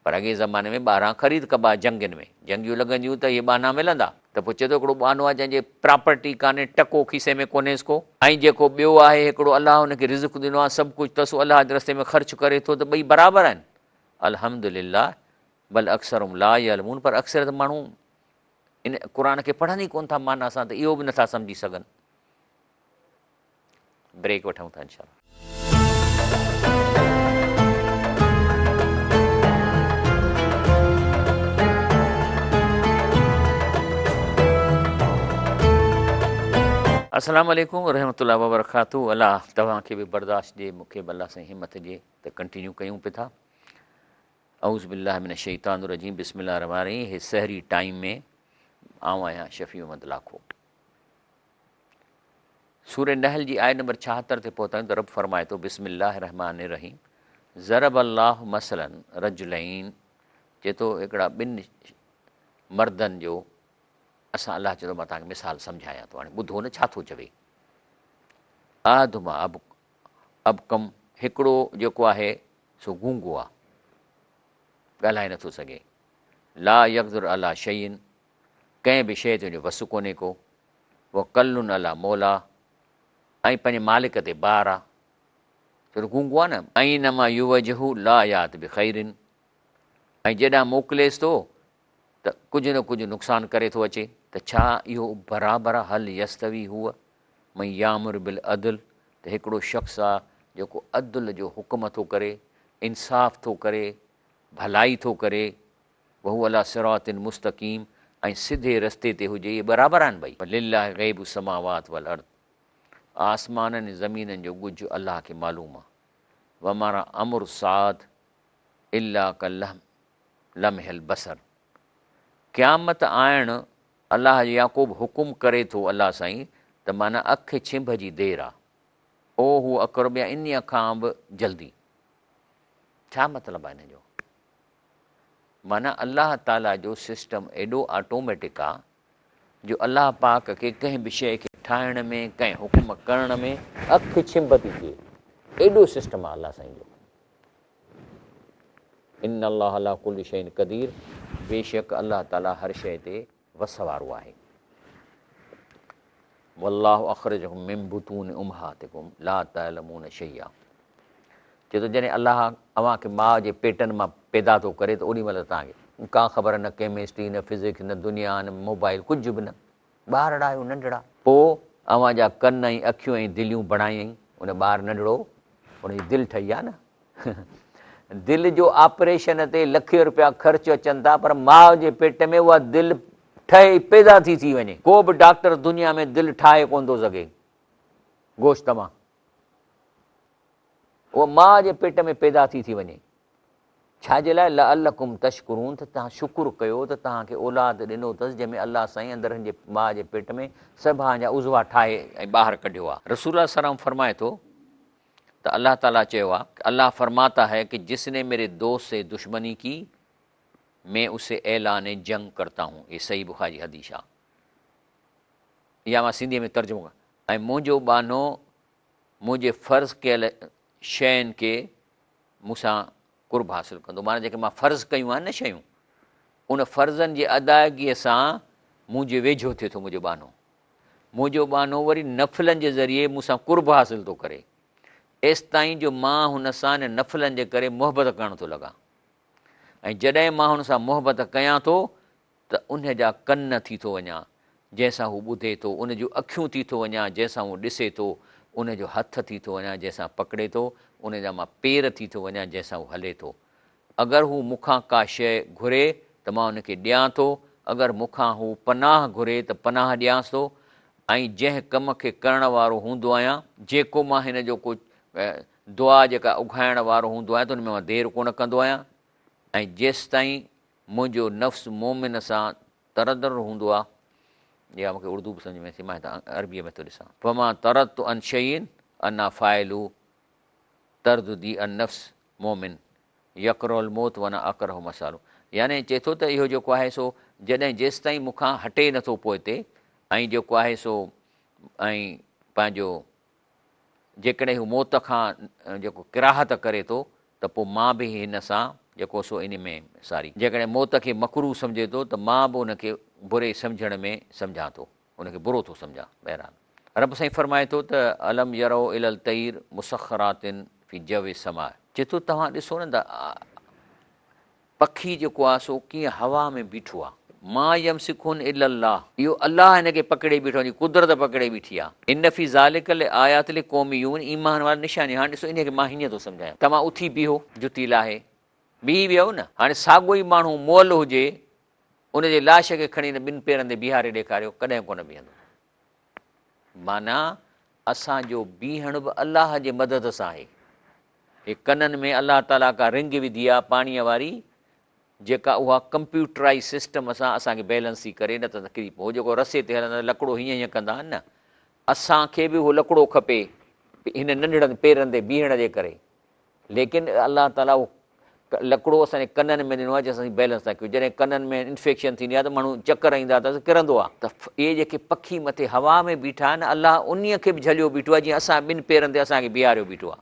A: پر اڳئين زماني ۾ ٻاهران خريد ڪبا جنگين ۾ جنگيون لڳنديون ته اهي ٻانها ملندا ته پوء چئي ٿو هڪڙو ٻانهو آهي جنهن جي پراپرٽي ڪانهي ٽڪو کيسي ۾ ڪونهيس ڪو ۽ جيڪو ٻيو آهي هڪڙو الله هن کي رزق ڏنو آهي سڀ ڪجهه اٿس الله جي رستي ۾ خرچ ڪري ٿو ته ٻئي برابر آهن الحمدلله بل اڪثرهم لا يعلمون پر اڪثريت ماڻهو ان قرآن کي پڙهن ئي ڪونه ٿا معنيٰ سان ته اهو به نٿا سمجهي سگهن. بريڪ وٺون ٿا انشاء الله. السلام عليڪم ورحمة الله وبرڪاته الله توهان کي به برداشت ڏي مون کي به الله سائين همت ڏي ته ڪنٽينيو ڪيون پي ٿا اعوذ بالله من الشيطان الرجيم بسم الله الرحمن الرحيم هي سحري ٽائيم ۾ آئون آهيان شفيع محمد لاکو سورة نحل جي آيت نمبر 76 تي پهتا آهيون ته رب فرمائي ٿو بسم الله الرحمٰن الرحيم ضرب الله مثلا رجلين چئي ٿو هڪڙا ٻن مردن جو اسان الله چئي ٿو مان توهان کي مثال سمجهايان ٿو هاڻي ٻڌو نه ڇا ٿو چوي احدهما اب ابڪم هڪڙو جيڪو آهي سو گونگو آهي ڳالهائي نٿو سگهي لا يقدر علي شيء ڪنهن به شيء تي ان جو وس ڪونهي ڪو، وڪل علي مولاه ۽ پنهنجي مالڪ تي بار آ، ڇو ته گونگو آ نه. اينما يوجهه لا يات بخير ۽ جيڏانهن موڪليس ٿو ته ڪجهه نه ڪجهه نقصان ڪري ٿو اچي. ته ڇا اهو برابر آ، هل يستوي هو من يامر بالعدل ته هڪڙو شخص آ جيڪو عدل جو حڪم ٿو ڪري، انصاف ٿو ڪري، ڀلائي ٿو ڪري، وهو علي صراط مستقيم ۽ سڌي رستي تي هجي اهي برابر آهن ٻئي. لله غيب السماوات والارض آسمانن ۽ زمينن جو ڳجهه الله کي معلوم آهي. وما امر الساعة الا ڪلمح البصر قيامت آڻڻ الله يا ڪو به حڪم ڪري ٿو الله سائين ته معنيٰ اک ڇنڀ جي دير آ. او هو اقرب يا انهيء کان به جلدي. ڇا مطلب آ ان جو؟ معنيٰ الله تعاليٰ جو سسٽم ايڏو آٽوميٽڪ آ جو الله پاڪ کي ڪنهن به شيء کي ٺاهڻ ۾ ڪنهن حڪم ڪرڻ ۾ اک ڇنڀ ٿي ٿئي. ايڏو سسٽم آ الله سائين جو. ان الله علي ڪل شيء قدير بيشڪ الله تعالي هر شيء تي وس وارو آهي. والله اخرجڪم من بطون امهاتڪم لا تعلمون شيئا چي ٿو جڏهن الله اوهان کي ماء جي پيٽن مان پيدا ٿو ڪري ته اوڏي مهل توهان کي ڪا خبر نه ڪيمسٽري نه فزڪس نه دنيا نه موبائل ڪجهه به نه ٻارڙا آهيو ننڍڙا. پوء اوهان جا ڪن ۽ اکيون ۽ دليون بڻايائين. ان ٻار ننڍڙو ان جي دل ٺهي آ نه. دل جو آپريشن تي لکين روپيا خرچ اچن ٿا پر ماء جي پيٽ ۾ اها دل ٺهي پيدا ٿي ٿي وڃي. ڪو به ڊاڪٽر دنيا ۾ دل ٺاهي ڪونه ٿو سگهي گوشت مان. اها ماء جي پيٽ ۾ پيدا ٿي ٿي وڃي. ڇا جي لاء لعلڪم تشڪرون ته توهان شڪر ڪيو ته توهان کي اولاد ڏنو اٿس جنهن ۾ الله سائين اندر هن جي ماء جي پيٽ ۾ سڀ هان جا عضوا ٺاهي ۽ ٻاهر ڪڍيو آهي. رسول الله صلي الله عليه وسلم فرمائي ٿو ته الله تعالي چيو آهي ته الله فرماتا هي ڪه جس ني ميري دوست سي دشمني ڪي مين اسي اعلان جنگ ڪرتا هون هي صحيح بخاري جي حديث آهي يا مان سنڌي ۾ ترجمو ڪيان ۽ منهنجو ٻانهو منهنجي فرض ڪيل شين کي مون سان قرب حاصل ڪندو معنيٰ جيڪي مان فرض ڪيون آهن نه شيون ان فرضن جي ادائگيء سان منهنجي ويجهو ٿئي ٿو منهنجو ٻانهو. منهنجو ٻانهو وري نفلن جي ذريعي مون سان قرب حاصل ٿو ڪري ايستائين جو مان هن سان ان نفلن جي ڪري محبت ڪرڻ ٿو لڳان ۽ جڏهن مان هن سان محبت ڪيان ٿو ته ان جا ڪن ٿي ٿو وڃان، جنهن سان هو ٻڌي ٿو، ان جون اکيون ٿي ٿو وڃان، جنهن سان هو ڏسي ٿو، ان جو هٿ ٿي ٿو وڃان، جنهن سان پڪڙي ٿو، ان جا مان پير ٿي ٿو وڃان، جنهن سان هو هلي ٿو. اگر هو مون کان ڪا شيء گهري ته مان ان کي ڏيان ٿو، اگر مون کان هو پناهه گهري ته پناهه ڏيانس ٿو ۽ جنهن ڪم کي ڪرڻ وارو هوندو آهيان، جيڪو مان هن جو ڪو دعا جيڪا اگهائڻ وارو هوندو آهيان ته ان ۾ مان دير ڪونه ڪندو آهيان ۽ جيستائين منهنجو نفس مؤمن سان تردر هوندو آ، يا مون کي اردو به سمجهه ۾ اچي مان هتان عربيء ۾ ٿو ڏسان. فما تردت عن شيء انا فاعله ترددي النفس مؤمن يڪره الموت وانا اڪره مساله يعني چئي ٿو ته اهو جيڪو آهي سو جڏهن جيستائين مون کان هٽي نٿو پوئتي ۽ جيڪو آهي سو ۽ پنهنجو جيڪڏهن هو موت کان جيڪو ڪراهت ڪري ٿو ته پوء مان به هن سان جيڪو سو ان ۾ ساري. جيڪڏهن موت کي مڪروه سمجهي ٿو ته مان به ان کي بري سمجهڻ ۾ سمجهان ٿو، ان کي برو ٿو سمجهان. بهرحال رب سائين فرمائي ٿو ته الم يروا الي الطير مسخرات في جو السماء. چئي ٿو توهان ڏسو نه ته پکي جيڪو آهي سو ڪيئن هوا ۾ بيٺو آهي. ما يمسڪهن الا الله اهو الله هن کي پڪڙي بيٺو آهي، ان جي قدرت پڪڙي بيٺي آهي. ان في ذلڪ لآيات لقوم يؤمنون ايمان وارا نشاني هاڻي ڏسو انهيء کي مان هيئن ٿو سمجهايان. توهان اٿي بيهو، جتي لاهي بيهي ويو نه. هاڻي ساڳيو ئي ماڻهو مئل هجي، ان جي لاش کي کڻي هن ٻن پيرن تي بيهاري ڏيکاريو، ڪڏهن ڪونه بيهندو. معنيٰ اسان جو بيهڻ به الله جي مدد سان آهي. هي ڪنن ۾ الله تعاليٰ ڪا رنگ وڌي آ پاڻيء واري جيڪا اها ڪمپيوٽرائيز سسٽم سان اسان کي بيلنس ٿي ڪري نه ته ڪري پئو جيڪو رسي تي هلندڙ لڪڙو هيئن هيئن ڪندا آهن نه اسان کي به اهو لڪڙو کپي هن ننڍڙن پيرن تي بيهڻ جي ڪري ليڪن الله تعاليٰ اهو لڪڙو اسان جي ڪنن ۾ ڏنو آهي جنهن سان اسين بيلنس ٿا ڪيون جڏهن ڪنن ۾ انفيڪشن ٿيندي آهي ته ماڻهو چڪر ايندا اٿس ڪرندو آهي ته اهي جيڪي پکي مٿي هوا ۾ بيٺا آهن الله انهي کي به جهليو بيٺو آهي جيئن اسان ٻن پيرن تي اسان کي بيهاريو بيٺو آهي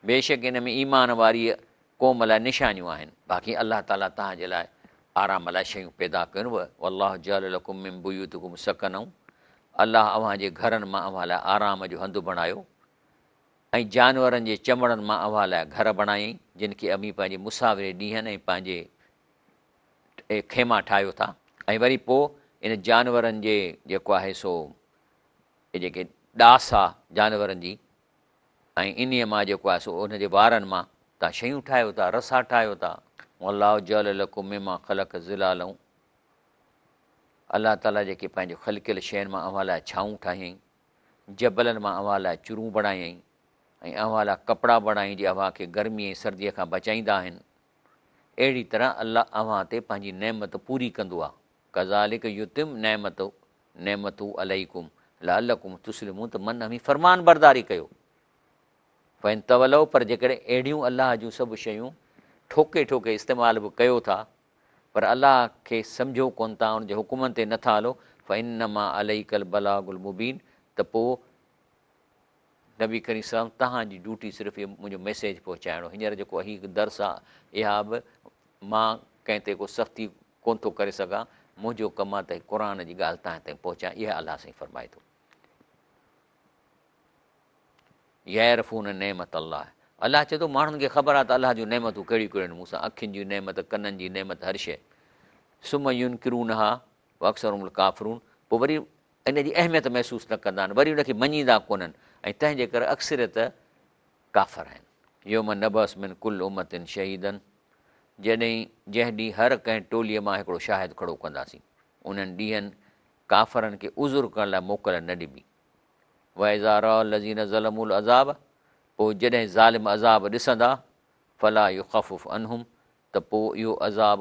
A: بيشڪ ان ۾ ايمان واريء قوم لاء نشانيون آهن. باقي الله تعاليٰ توهان جي لاء آرام لاء شيون پيدا ڪيون والله جعل لڪم من بيوتڪم سڪنا الله اوهان جي گهرن مان اوهان لاء آرام جو هنڌ بڻايو ۽ جانورن جي چمڙن مان اوهان لاء گهر بڻايائين جن کي اوهين پنهنجي مسافري ڏينهن ۽ پنهنجي خيما ٺاهيو ٿا ۽ وري پوء ان جانورن جي جيڪو آهي سو جيڪي ڏاس آ جانورن جي ۽ انهيء مان جيڪو آهي سو ان جي وارن مان توهان شيون ٺاهيو ٿا، رسا ٺاهيو ٿا. والله جعل لڪم مما خلق ظلالا الله تعاليٰ جيڪي پنهنجي خلقيل شين مان اوهان لاء ڇانون ٺاهيائين، جبلن مان اوهان لاء چرون بڻايائين ۽ اوهان لاء ڪپڙا بڻايائين جي اوهان کي گرمي ۽ سرديء کان بچائيندا آهن. اهڙي طرح الله اوهان تي پنهنجي نعمت پوري ڪندو آهي. ڪذالڪ يتم نعمته نعمته عليڪم لعلڪم تسلمون ته من اوهين فرمانبرداري ڪيو. فان تولوا پر جيڪڏهن اهڙيون الله جون سڀ شيون ٺوڪي ٺوڪي استعمال به ڪيو ٿا پر الله کي سمجهو ڪونه ٿا ان جي حڪمن تي نٿا هلو فانما عليڪ البلاغ المبين ته پوء نبي ڪريم صلي الله عليه وسلم توهان جي ڊيوٽي صرف اهو منهنجو ميسيج پهچائڻو هينئر جيڪو هي درس آ اها به مان ڪنهن تي ڪو سختي ڪونه ٿو ڪري سگهان منهنجو ڪم آ ته قرآن جي ڳالهه توهان تائين پهچايان اها الله سائين فرمائي ٿو. يعرفون نعمت الله الله چئي ٿو ماڻهن کي خبر آهي ته الله جون نعمتون ڪهڙيون ڪهڙيون آهن مون سان اکين جي نعمت ڪنن جي نعمت هر شيء ثم ينڪرونها واڪثرهم الڪافرون پوء وري ان جي اهميت محسوس نه ڪندا آهن وري ان کي مڃيندا ڪونهن ۽ تنهن جي ڪري اڪثريت ڪافر آهن. يوم نبعث من ڪل امة شهيدا جڏهن جنهن ڏينهن هر ڪنهن ٽوليء مان هڪڙو شاهد کڙو ڪنداسين انهن ڏينهن ڪافرن کي عذر ڪرڻ لاء موڪل نه ڏبي. واذا راي الذين ظلموا العذاب پوء جڏهن ظالم عذاب ڏسندا فلا يخفف عنهم ته پوء اهو عذاب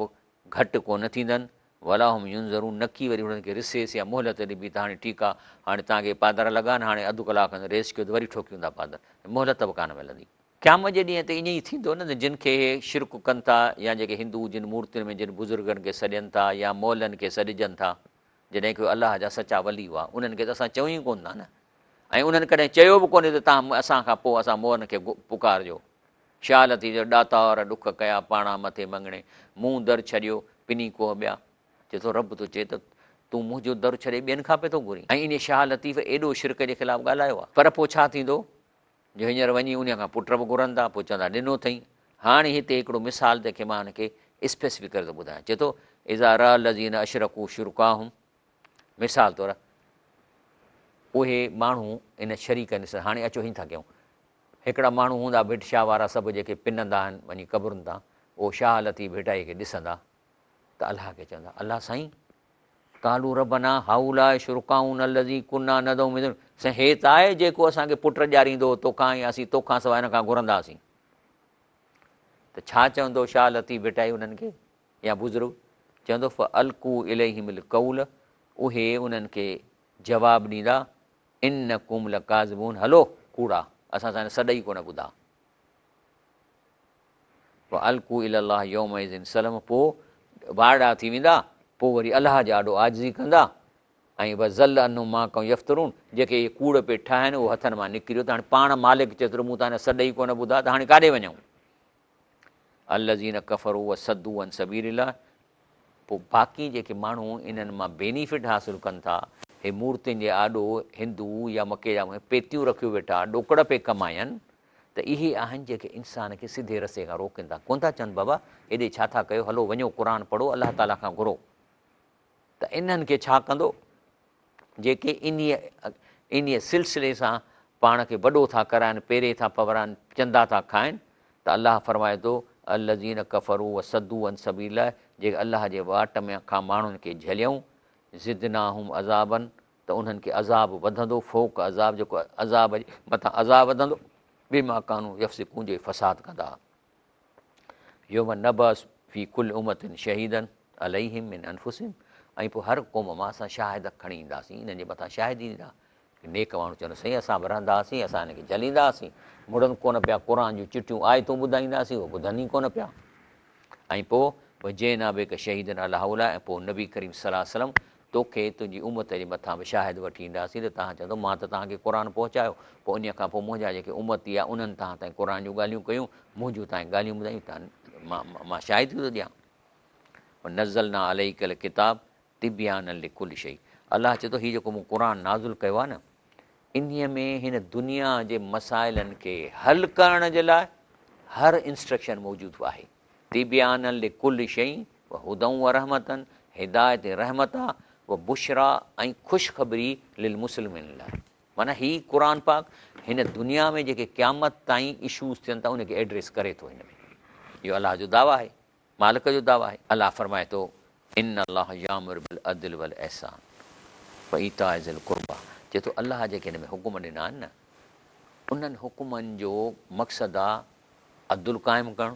A: گهٽ ڪونه ٿيندن ولا هم ينظرون نڪي وري انهن کي رسيس يا مهلت ڏبي ته هاڻي ٺيڪ آ هاڻي توهان کي پادر لڳا آهن هاڻي اڌ ڪلاڪ کن ريس ڪيو ته وري ٺوڪيون ٿا پادر مهلت به ڪانه ملندي. قيامت جي ڏينهن تي ائين ئي ٿيندو نه ته جن کي اهي شرڪ ڪن ٿا يا جيڪي هندو جن مورتين ۾ جن بزرگن کي سڏين ٿا يا مئلن کي سڏجن ٿا جڏهن ڪي الله جا سچا ولي هئا انهن کي ته اسان چئون ئي ڪونه ٿا نه ۽ انهن ڪڏهن چيو به ڪونهي ته توهان اسان کان پوء اسان مئن کي پڪارجو. شاهه لطيف چيو، ڏاتار ڏک ڪيا پاڻا مٿي مڱڻي، مون در ڇڏيو پني ڪوهه ٻيا. چئي ٿو رب ٿو چئي ته تون منهنجو در ڇڏي ٻين کان پيو ٿو گهرين ۽ انهيء شاهه لطيف ايڏو شرڪ جي خلاف ڳالهايو آهي. پر پوء ڇا ٿيندو جو هينئر وڃي انهيء کان پٽ به گهرن ٿا، پوء چوندا ڏنو اٿئي. هاڻي هتي هڪڙو مثال تنهن کي مان هن کي اسپيسفڪ ڪري ٿو ٻڌايان. چئي ٿو، اذا راي الذين اشرڪوا شرڪاهم مثال طور اهي ماڻهو ان شريڪن ڏسن، هاڻي اچو هيئن ٿا ڪيون، هڪڙا ماڻهو هوندا ڀٽ شاهه وارا سڀ جيڪي پنندا آهن وڃي قبرن تان، اهو شاهه لطيف ڀٽائي کي ڏسندا ته الله کي چوندا، الله سائين! قالوا ربنا هؤلاء شرڪاؤنا الذي ڪنا ندعو من دونڪ سائين هي ته آهي جيڪو اسان کي پٽ ڏياريندو هو توکان ۽ اسين توکان سواء هن کان گهرندا هئاسين ته ڇا چوندو شاهه لطيف ڀٽائي انهن کي يا بزرگ چوندو فالقوا اليهم القول اهي انهن کي جواب ڏيندا انڪم لڪاذبون هلو ڪوڙا اسان سان سڏ ئي ڪونه ٻڌا والقوا الي الله يومئذ السلم پوء وارڙا ٿي ويندا، پوء وري الله جي آڏو عاجزي ڪندا ۽ وضل عنهم ما ڪانوا يفترون جيڪي اهي ڪوڙ پئي ٺاهن اهو هٿن مان نڪري ويو ته هاڻي پاڻ مالڪ چئي ٿو مون تان هن سڏ ئي ڪونه ٻڌا ته هاڻي ڪاڏي وڃون. الذين ڪفروا وصدوا عن سبيل الله پوء باقي جيڪي ماڻهو انهن مان بينيفٽ حاصل ڪن ٿا، هي مورتين جي آڏو هندو يا مڪي جا پيتيون رکيو ويٺا ڏوڪڙ پئي ڪمائن، ته اهي آهن جيڪي انسان کي سڌي رستي کان روڪين ٿا، ڪونه ٿا چون بابا هيڏي ڇا ٿا ڪيو هلو وڃو قرآن پڙهو الله تعاليٰ کان گهرو ته انهن کي ڇا ڪندو جيڪي انهيء انهيء سلسلي سان پاڻ کي وڏو ٿا ڪرائن پيري ٿا پورائن چندا ٿا کائن ته الله فرمائي ٿو الذين ڪفروا وصدوا عن سبيل الله جيڪي الله جي واٽ ۾ کان ماڻهن کي جهليائون زدناهم عذابا ته انهن کي عذاب وڌندو، فوق عذاب جيڪو عذاب جي مٿان عذاب وڌندو، بما ڪانوا يفسقون جو فساد ڪندا ها. يوم نبعث في ڪل امة شهيدا عليهم من انفسهم ۽ پوء هر قوم مان اسان شاهد کڻي اينداسين انهن جي مٿان شاهدي ڏيندا. نيڪ ماڻهو چوندو سائين اسان به رهندا هئاسين اسان هن کي جهليندا هئاسين مڙن ڪونه پيا قرآن جون چٽيون آيتون ٻڌائينداسين اهي ٻڌن ئي ڪونه پيا. ۽ پوء وجئنا بڪ شهيدا علي هؤلاء ۽ پوء نبي ڪريم صلي الله عليه وسلم توکي تنهنجي امت جي مٿان به شاهد وٺي اينداسين ته توهان چوندو مان ته توهان کي قرآن پهچايو پوء انهيء کان پوء منهنجا جيڪي امتي آهن انهن توهان تائين قرآن جون ڳالهيون ڪيون منهنجون توهان کي ڳالهيون ٻڌايون ته مان شاهدي ٿو ڏيان. ونزلنا عليڪ الڪتاب تبيانا لڪل شيء الله چئي ٿو هي جيڪو مون قرآن نازل ڪيو آهي نه انهيء ۾ هن دنيا جي مسائلن کي حل ڪرڻ جي لاء هر انسٽرڪشن موجود آهي. تبيانا لڪل شيء وهدًا ورحمة هدايت ۽ رحمت آ، وبشريٰ ۽ خوشخبري للمسلمين لاء. معنيٰ هي قرآن پاڪ هن دنيا ۾ جيڪي قيامت تائين اشوز ٿين ٿا ان کي ايڊريس ڪري ٿو هن ۾ اهو الله جو دعويٰ آهي. مالڪ جو دعويٰ آهي. الله فرمائي ٿو، ان الله يامر بالعدل والاحسان وايتاء ذي القربيٰ چئي ٿو الله جيڪي هن ۾ حڪم ڏنا آهن نه انهن حڪمن جو مقصد آ عدل قائم ڪرڻ،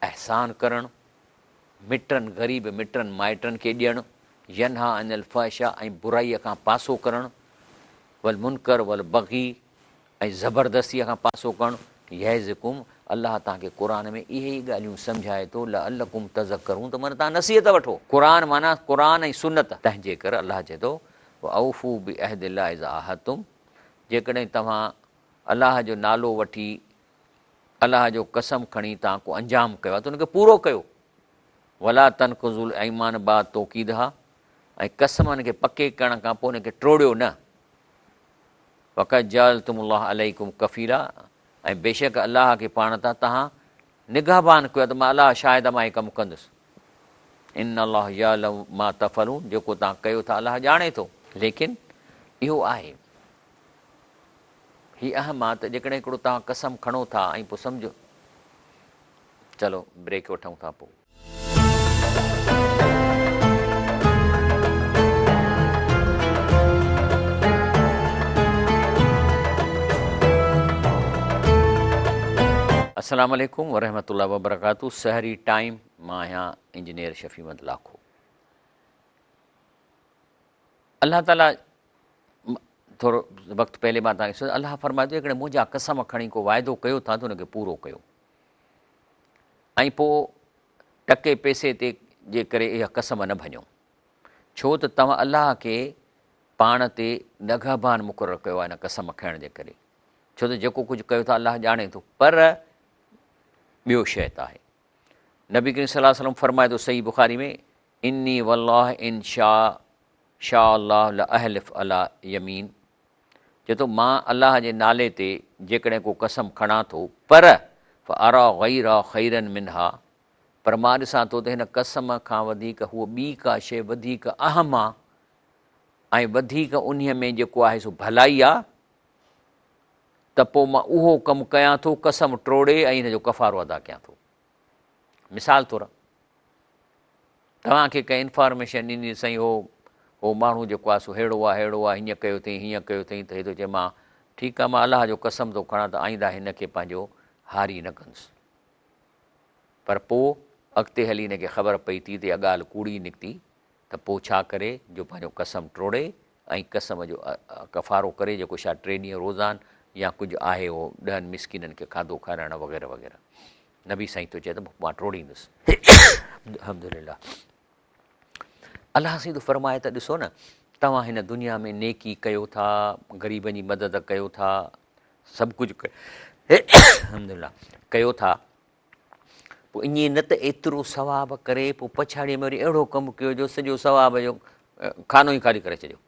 A: احسان ڪرڻ، مٽن غريب مٽن مائٽن کي ڏيڻ، ينهيٰ عن الفحشاء ۽ برائيء کان پاسو ڪرڻ، والمنڪر والبغي ۽ زبردستيء کان پاسو ڪرڻ، يعظڪم، الله توهان کي قرآن ۾ اهي ئي ڳالهيون سمجهائي ٿو، لعلڪم تذڪرون ته من توهان نصيحت وٺو. قرآن معنيٰ قرآن ۽ سنت. تنهن جي ڪري الله چئي ٿو، واوفوا بعهد الله اذا عاهدتم جيڪڏهن توهان الله جو نالو وٺي الله جو قسم کڻي توهان ڪو انجام ڪيو آهي ته ان کي پورو ڪيو. ولا تنقضوا الايمان بعد توڪيدها ۽ قسمن کي پڪي ڪرڻ کان پوء ان کي ٽوڙيو نه. وقد جعلتم الله عليڪم ڪفيلا ۽ بيشڪ الله کي پاڻ تان توهان نگهبان ڪيو آهي ته مان الله شاهد مان هي ڪم ڪندس. ان الله يعلم ما تفعلون جيڪو توهان ڪيو ٿا الله ڄاڻي ٿو. ليڪن اهو آهي هي اهم آهي ته جيڪڏهن هڪڙو توهان قسم کڻو ٿا ۽ پوء سمجهو چلو بريڪ وٺون ٿا پوء. السلام عليڪم ورحمة الله وبرڪاته سحري ٽائيم مان آهيان انجنيئر شفيع احمد لاکو الله تعالي ٿورو وقت پهلي مان تان الله فرمائي ٿو جيڪڏهن منهنجا قسم کڻي ڪو واعدو ڪيو ٿا ته ان کي پورو ڪيو ۽ پوء ٽڪي پئسي تي جي ڪري اها قسم نه ڀڃو، ڇو ته توهان الله کي پاڻ تي نگهبان مقرر ڪيو آهي ان قسم کڻڻ جي ڪري، ڇو ته جيڪو ڪجهه ڪيو ٿا الله ڄاڻي ٿو، پر ٻيو شيء ته آهي. نبي ڪريم صلي الله عليه وسلم فرمائي ٿو صحيح بخاري ۾ اني والله ان شاء شاء الله لاحلف علي يمين چئي ٿو مان الله جي نالي تي جيڪڏهن ڪو قسم کڻان ٿو پر فارا غيرها خيرا منها پر مان ڏسان ٿو ته هن قسم کان وڌيڪ هوء ٻي ڪا شيء وڌيڪ اهم آ ۽ وڌيڪ انهيء ۾ جيڪو آهي سو ڀلائي آ ته پوء مان اهو ڪم ڪيان ٿو قسم ٽوڙي ۽ ان جو ڪفارو ادا ڪيان ٿو. مثال طور توهان کي ڪنهن انفارميشن ڏني سائين هو هو ماڻهو جيڪو آهي سو ههڙو آهي ههڙو آهي هيئن ڪيو اٿئي هيئن ڪيو اٿئي ته هي ٿو چئي مان ٺيڪ آهي مان الله جو قسم ٿو کڻان ته آئنده هن کي پنهنجو هاري نه ڪندس پر پوء اڳتي هلي هن کي خبر پئي ٿي ته اها ڳالهه ڪوڙي نڪتي ته پوء ڇا ڪري جو پنهنجو قسم ٽوڙي ۽ قسم جو ڪفارو ڪري جيڪو شايد ٽي ڏينهن روزا آهن يا ڪجهه آهي اهو ڏهن مسڪينن کي کاڌو کارائڻ وغيره وغيره. نبي سائين ٿو چئي ته مان ٽوڙيندس. الحمدلله الله سائين ٿو فرمائي ته ڏسو نه توهان هن دنيا ۾ نيڪي ڪيو ٿا غريبن جي مدد ڪيو ٿا سڀ ڪجهه الحمدلله ڪيو ٿا پوء ائين نه ته ايترو ثواب ڪري پوء پڇاڙيء ۾ وري اهڙو ڪم ڪيو جو سڄو ثواب جو خانو ئي خالي ڪري ڇڏيو.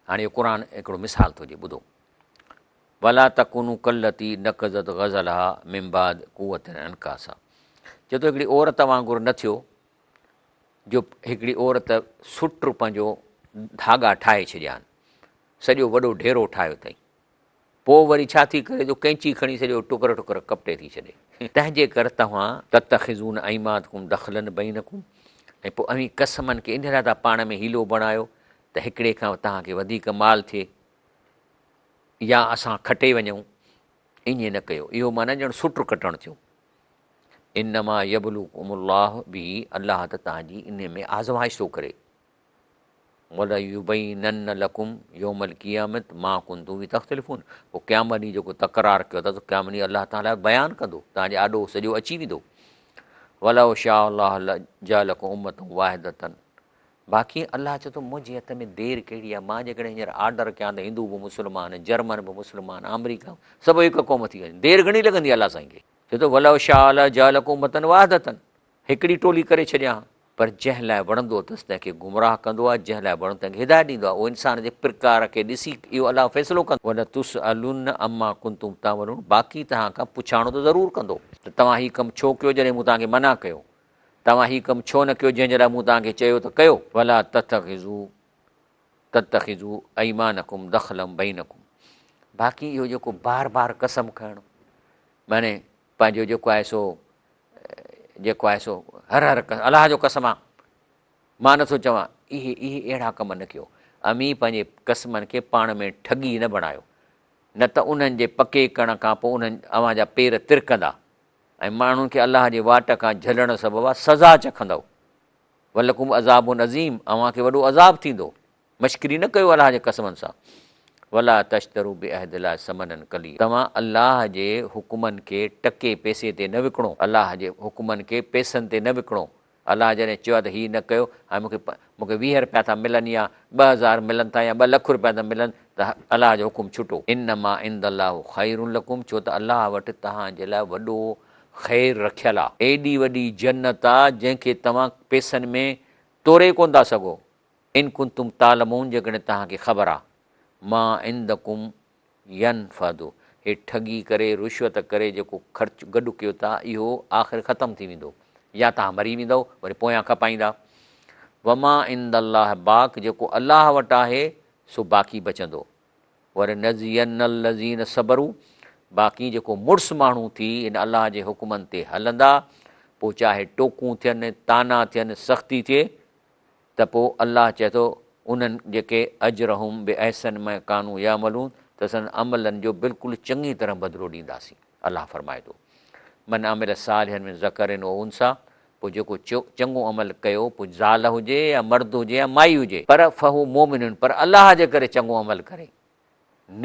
A: هاڻي اهو قرآن هڪڙو مثال ٿو ڏئي ٻڌو. ولا تڪونوا ڪالتي نقضت غزلها من بعد قوة انڪاثا چئي ٿو هڪڙي عورت وانگر نه ٿيو جو هڪڙي عورت سٽ پنهنجو ڌاڳا ٺاهي ڇڏيا آهن سڄو وڏو ڍيرو ٺاهيو اٿئي پوء وري ڇا ٿي ڪري جو قينچي کڻي سڄو ٽڪر ٽڪر ڪپٽي ٿي ڇڏي. تنهن جي ڪر توهان تتخذون ايمانڪم دخلا بينڪم ۽ پوء اوهين قسمن کي ان لاء ٿا پاڻ ۾ حيلو بڻايو ته هڪڙي کان توهان کي وڌيڪ مال ٿئي يا اسان کٽي وڃون ائين نه ڪيو اهو معنيٰ ڄڻ سٽ ڪٽڻ ٿيو انما يبلوڪم الله به الله ته توهان جي ان ۾ آزمائش ٿو ڪري وليبينن لڪم يوم القيامة ما ڪنتم فيه تختلفون پوء قيامت ڏينهن جيڪو تڪرار ڪيو اٿا سو قيامت ڏينهن الله تعاليٰ بيان ڪندو توهان جي آڏو سڄو اچي ويندو ولو شاء الله لجعلڪم امة واحدة باقي الله چئي ٿو منهنجي هٿ ۾ دير ڪهڙي آهي مان جيڪڏهن هينئر آرڊر ڪيان ته هندو به مسلمان جرمن به مسلمان آمريڪا سڀ هڪ قوم ٿي وڃن دير گهڻي لڳندي الله سائين کي چئي ٿو ولو شاء لجعلڪم امة واحدة هڪڙي ٽولي ڪري ڇڏيان ها، پر جنهن لاء وڻندو اٿس تنهن کي گمراهه ڪندو آهي، جنهن لاء وڻندو تنهن کي هدايت ڏيندو آهي، اهو انسان جي پرڪار کي ڏسي اهو الله فيصلو ڪندو. ولتسئلن عما ڪنتم تعملون باقي توهان کان پڇاڻو ته ضرور ڪندو ته توهان هي ڪم ڇو ڪيو جڏهن مون توهان کي منع ڪيو، توهان هي ڪم ڇو نه ڪيو جنهن جي لاء مون توهان کي چيو ته ڪيو. ولا تتخذوا تتخذوا ايمانڪم دخلا بينڪم باقي اهو جيڪو بار بار قسم کڻڻ معني پنهنجو جيڪو آهي سو جيڪو آهي سو هر هر الله جو قسم آ. مان نٿو چوان، اهي اهي اهڙا ڪم نه ڪيو. اوهين پنهنجي قسمن کي پاڻ ۾ ٺڳي نه بڻايو، نه ته انهن جي پڪي ڪرڻ کان پوء انهن اوهان جا پير ترڪندا ۽ ماڻهن کي الله جي واٽ کان جهلڻ سببان سزا چکندؤ. ولڪم عذاب عظيم، اوهان کي وڏو عذاب ٿيندو. مشڪري نه ڪيو الله جي قسمن سان. ولا تشتروا بعهد الله ثمنا قليلا، توهان الله جي حڪمن کي ٽڪي پئسي تي نه وڪڻو، الله جي حڪمن کي پئسن تي نه وڪڻو. الله جڏهن چيو آهي ته هي نه ڪيو، هاڻي مون کي مون کي 20 رپيا ٿا ملن يا 2000 ملن ٿا يا 2 لک رپيا ٿا ملن ته الله جو حڪم ڇٽو. انما عند الله خير لڪم، ڇو ته الله وٽ توهان جي لاء وڏو خير رکيل آهي. ايڏي وڏي جنت آهي جنهن کي توهان پئسن ۾ توري ڪونه ٿا سگهو. ان ڪنتم تعلمون جيڪڏهن توهان کي خبر آ. ما عندڪم ينفد هي ٺڳي ڪري رشوت ڪري جيڪو خرچ گڏ ڪيو ٿا اهو آخر ختم ٿي ويندو يا توهان مري ويندؤ وري پويان کپائيندا. وما عند الله باق جيڪو الله وٽ آهي سو باقي بچندو. ولنجزين الذين صبروا باقي جيڪو مڙس ماڻهو ٿي ان الله جي حڪمن تي هلندا پوء چاهي ٽوڪون ٿين، طعنا ٿين، سختي ٿئي ته پوء الله چئي ٿو، انهن جيڪي اجرهم باحسن ما ڪانوا يعملون ته سندن عملن جو بلڪل چڱي طرح بدلو ڏينداسين. الله فرمائي ٿو، من عمل صالحا من ذڪر او انثيٰ پوء جيڪو چڱو عمل ڪيو پوء زال هجي يا مرد هجي يا مائي هجي پر فهو مؤمن پر الله جي ڪري چڱو عمل ڪري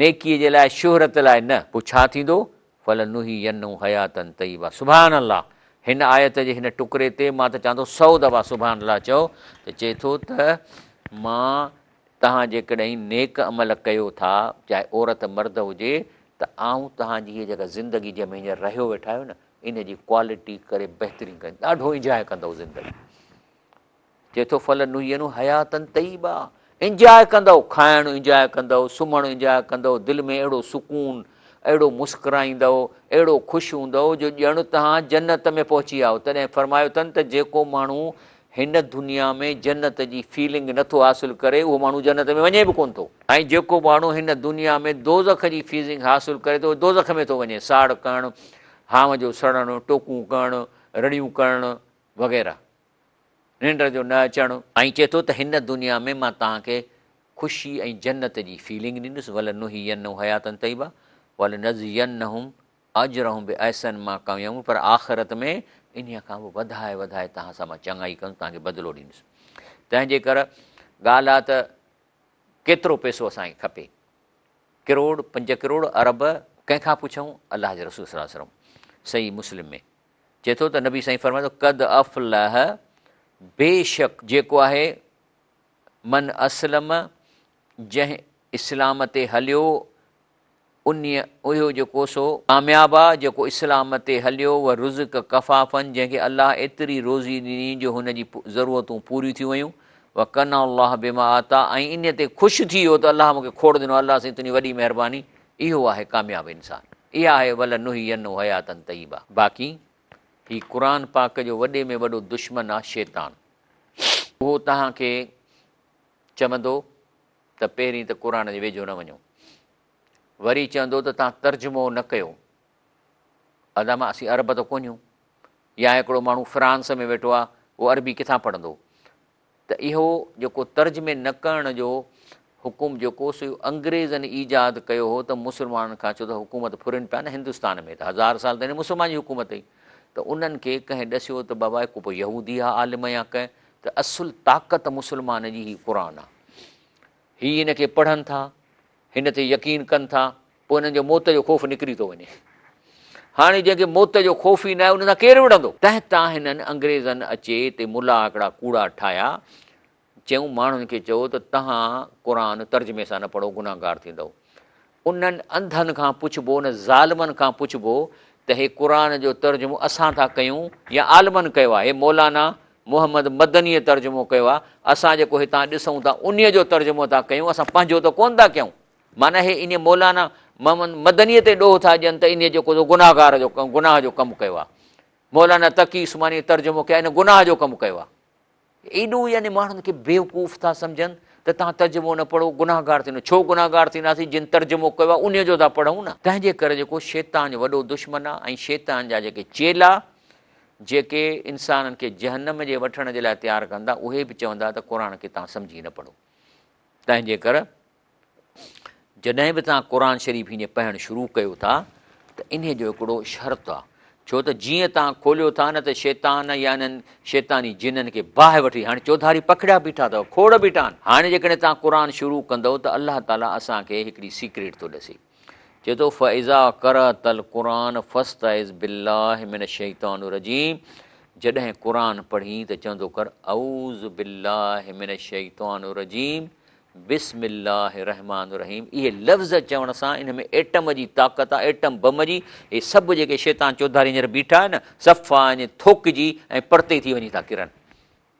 A: نيڪيء جي لاء شهرت لاء نه، پوء ڇا ٿيندو؟ فلنحيينه حياة طيبة سبحان الله هن آيت جي هن ٽڪري تي مان ته چوان ٿو سئو دفعا سبحان الله چئو ته چئي ٿو ته مان توهان جيڪڏهن نيڪ عمل ڪيو ٿا چاهي عورت مرد هجي ته آئون توهان جي هيء جيڪا زندگي جنهن ۾ هينئر رهيو ويٺا آهيو نه ان جي ڪوالٽي ڪري بهترين ڪندس ڏاڍو انجواء ڪندؤ زندگي. چئي ٿو فلنحيينه حياة طيبة انجواء ڪندؤ، کائڻ انجواء ڪندؤ، سمهڻ انجواء ڪندؤ، دل ۾ اهڙو سڪون، اهڙو مسڪرائيندؤ، اهڙو خوش هوندؤ جو ڄڻ توهان جنت ۾ پهچي ويا آهيو. تڏهن فرمايو اٿن ته جيڪو ماڻهو هن دنيا ۾ جنت جي فيلنگ نٿو حاصل ڪري اهو ماڻهو جنت ۾ وڃي به ڪونه ٿو. ۽ جيڪو ماڻهو هن دنيا ۾ دوزخ جي فيلنگ حاصل ڪري ٿو اهو دوزخ ۾ ٿو وڃي، ساڙ ڪرڻ، هانء جو سڙڻ، ٽوڪون ڪرڻ، رڙيون ڪرڻ وغيره. ننڊ جو نه اچڻ. ۽ چئي ٿو ته هن دنيا ۾ مان توهان کي خوشي ۽ جنت جي فيلنگ ڏيندس، ولنحيينهم حياة طيبة ولنجزينهم اجرهم باحسن ما ڪانوا يعملون پر آخرت ۾ انهيء کان به وڌائي وڌائي توهان سان مان چڱائي ڪندس، توهان کي بدلو ڏيندس. تنهن جي ڪر ڳالهه آ ته ڪيترو پئسو اسان کي کپي؟ ڪروڙ، پنج ڪروڙ، ارب، ڪنهن کان پڇون؟ الله جي رسول صلي الله عليه وسلم صحيح مسلم ۾ چئي ٿو ته نبي سائين فرمائي ٿو قد افلح بيشڪ جيڪو آهي من اسلم جنهن اسلام تي هليو انهي اهو جيڪو سو ڪامياب آ جيڪو اسلام تي هليو و رزق ڪفافن جنهن کي الله ايتري روزي ڏني جو هن جي ضرورتون پوريون ٿي ويون و قنع الله بما آتا ۽ انهي تي خوش ٿي ويو ته الله مون کي کوڙ ڏنو الله سائين تنهنجي وڏي مهرباني اهو آهي ڪامياب انسان. اها آهي ولنحيينه حياة طيبة. باقي هي قرآن پاڪ جو وڏي ۾ وڏو دشمن آ شيطان. اهو توهان کي چوندو ته پهرين ته قرآن جي ويجهو نه وڃو. وري چوندو ته توهان ترجمو نه ڪيو. ادا مان اسين عرب ته ڪونهيون. يا هڪڙو ماڻهو فرانس ۾ ويٺو آ اهو عربي ڪٿان پڙهندو. ته اهو جيڪو ترجمي نه ڪرڻ جو حڪم جيڪو سو اهو انگريزن ايجاد ڪيو هو ته مسلمانن کان ڇو ته حڪومت ڦرين پيا نه هندستان ۾ ته هزار سال تائين مسلمان جي حڪومت هئي ته انهن کي ڪنهن ڏسيو ته بابا ڪو پوء يهودي آ عالم يا ڪنهن ته اصل طاقت مسلمان جي هي قرآن آ هي ان کي پڙهن ٿا هن تي يقين ڪن ٿا پوء انهن جو موت جو خوف نڪري ٿو وڃي. هاڻي جنهن کي موت جو خوف ئي ناهي ان سان ڪير وڙهندو؟ تنهن تان هنن انگريزن اچي اتي ملا هڪڙا ڪوڙا ٺاهيا، چيائون ماڻهن کي چئو ته توهان قرآن ترجمي سان نه پڙهو گنهگار ٿيندؤ. انهن انڌن کان پڇبو انهن ظالمن کان پڇبو ته هي قرآن جو ترجمو اسان ٿا ڪيون يا عالمن ڪيو آهي؟ هي مولانا محمد مدنيء ترجمو ڪيو آهي، اسان جيڪو هتان ڏسون ٿا انهيء جو ترجمو ٿا ڪيون، اسان پنهنجو ته ڪونه ٿا ڪيون. معنيٰ هي انهيء مولانا محمد مدنيء تي ڏوهه ٿا ڏين ته انهيء جيڪو سو گناهگار جو گناهه جو ڪم ڪيو آهي. مولانا تقي عثمانيء ترجمو ڪيو آهي ان گناهه جو ڪم ڪيو آهي. ايڏو يعني ماڻهن کي بيوقوف ٿا سمجهن ته توهان ترجمو نه پڙهو گناهگار ٿيندو. ڇو گناهگار ٿينداسين جن ترجمو ڪيو آهي انهيء جو ٿا پڙهون نه. تنهن جي ڪري جيڪو شيطان جو وڏو دشمن آهي ۽ شيطان جا جيڪي چيلا جيڪي انسانن کي جهنم جي وٺڻ جي لاء تيار ڪندا اهي به چوندا ته قرآن کي توهان سمجهي نه پڙهو. تنهن جي ڪر جڏهن به توهان قرآن شريف ائين پڙهڻ شروع ڪيو ٿا ته انهي جو هڪڙو شرط آ ڇو ته جيئن توهان کوليو ٿا نه ته شيطان يا انهن شيطاني جنن کي باهه وٺي هاڻي چوڌاري پکڙيا بيٺا اٿو کوڙ بيٺا آهن هاڻي جيڪڏهن توهان قرآن شروع ڪندؤ ته الله تعالي اسان کي هڪڙي سيڪريٽ ٿو ڏسي چئي ٿو فاذا قرأت القرآن فاستعذ بالله من الشيطان الرجيم جڏهن قرآن پڙهين ته چوندو ڪر اعوذ بالله من الشيطان الرجيم بسم الله الرحمٰن الرحيم اهي لفظ چوڻ سان ان ۾ ايٽم جي طاقت آهي ايٽم بم جي اهي سڀ جيڪي شيطان چوڌاري هينئر بيٺا آهن صفا ائين ٿوڪجي ۽ پرتي ٿي وڃي ٿا ڪرن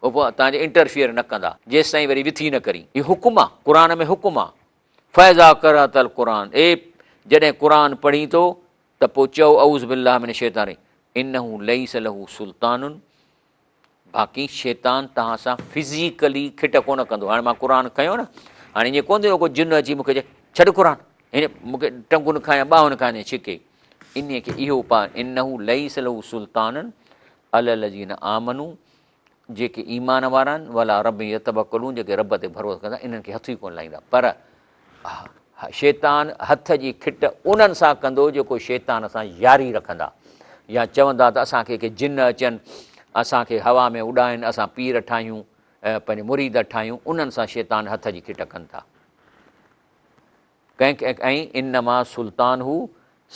A: اهو توهان جي انٽرفيئر نه ڪندا جيستائين وري وٿي نه ڪرين هي حڪم آهي قرآن ۾ حڪم آهي فاذا قرأت القرآن اي جڏهن قرآن پڙهين ٿو ته پوء چئو اعوذ بالله من الشيطان انه ليس له سلطان باقي شيطان توهان سان فزيڪلي کٽ ڪونه ڪندو. هاڻي مان قرآن کنيو نه، هاڻي ائين ڪونه ٿيندو ڪو جن اچي مون کي چئي ڇڏ قرآن، هن مون کي ٽنگن کان يا ٻانهن کان ائين ڇڪي. انهيء کي اهو اپاء انه ليس له سلطان علي الذين آمنوا جيڪي ايمان وارا آهن وعلي ربهم يتوڪلون جيڪي رب تي ڀروسو ڪندا انهن کي هٿ ئي ڪونه لائيندا پر شيطان هٿ جي کٽ انهن سان ڪندو جيڪو شيطان سان ياري رکندا يا چوندا ته اسان کي ڪي جن اچن اسان کي هوا ۾ اڏائن اسان پير ٺاهيون پنهنجي مريد ٺاهيون انهن سان شيطان هٿ جي کٽ ڪن ٿا ڪنهن ۽ انما سلطان هو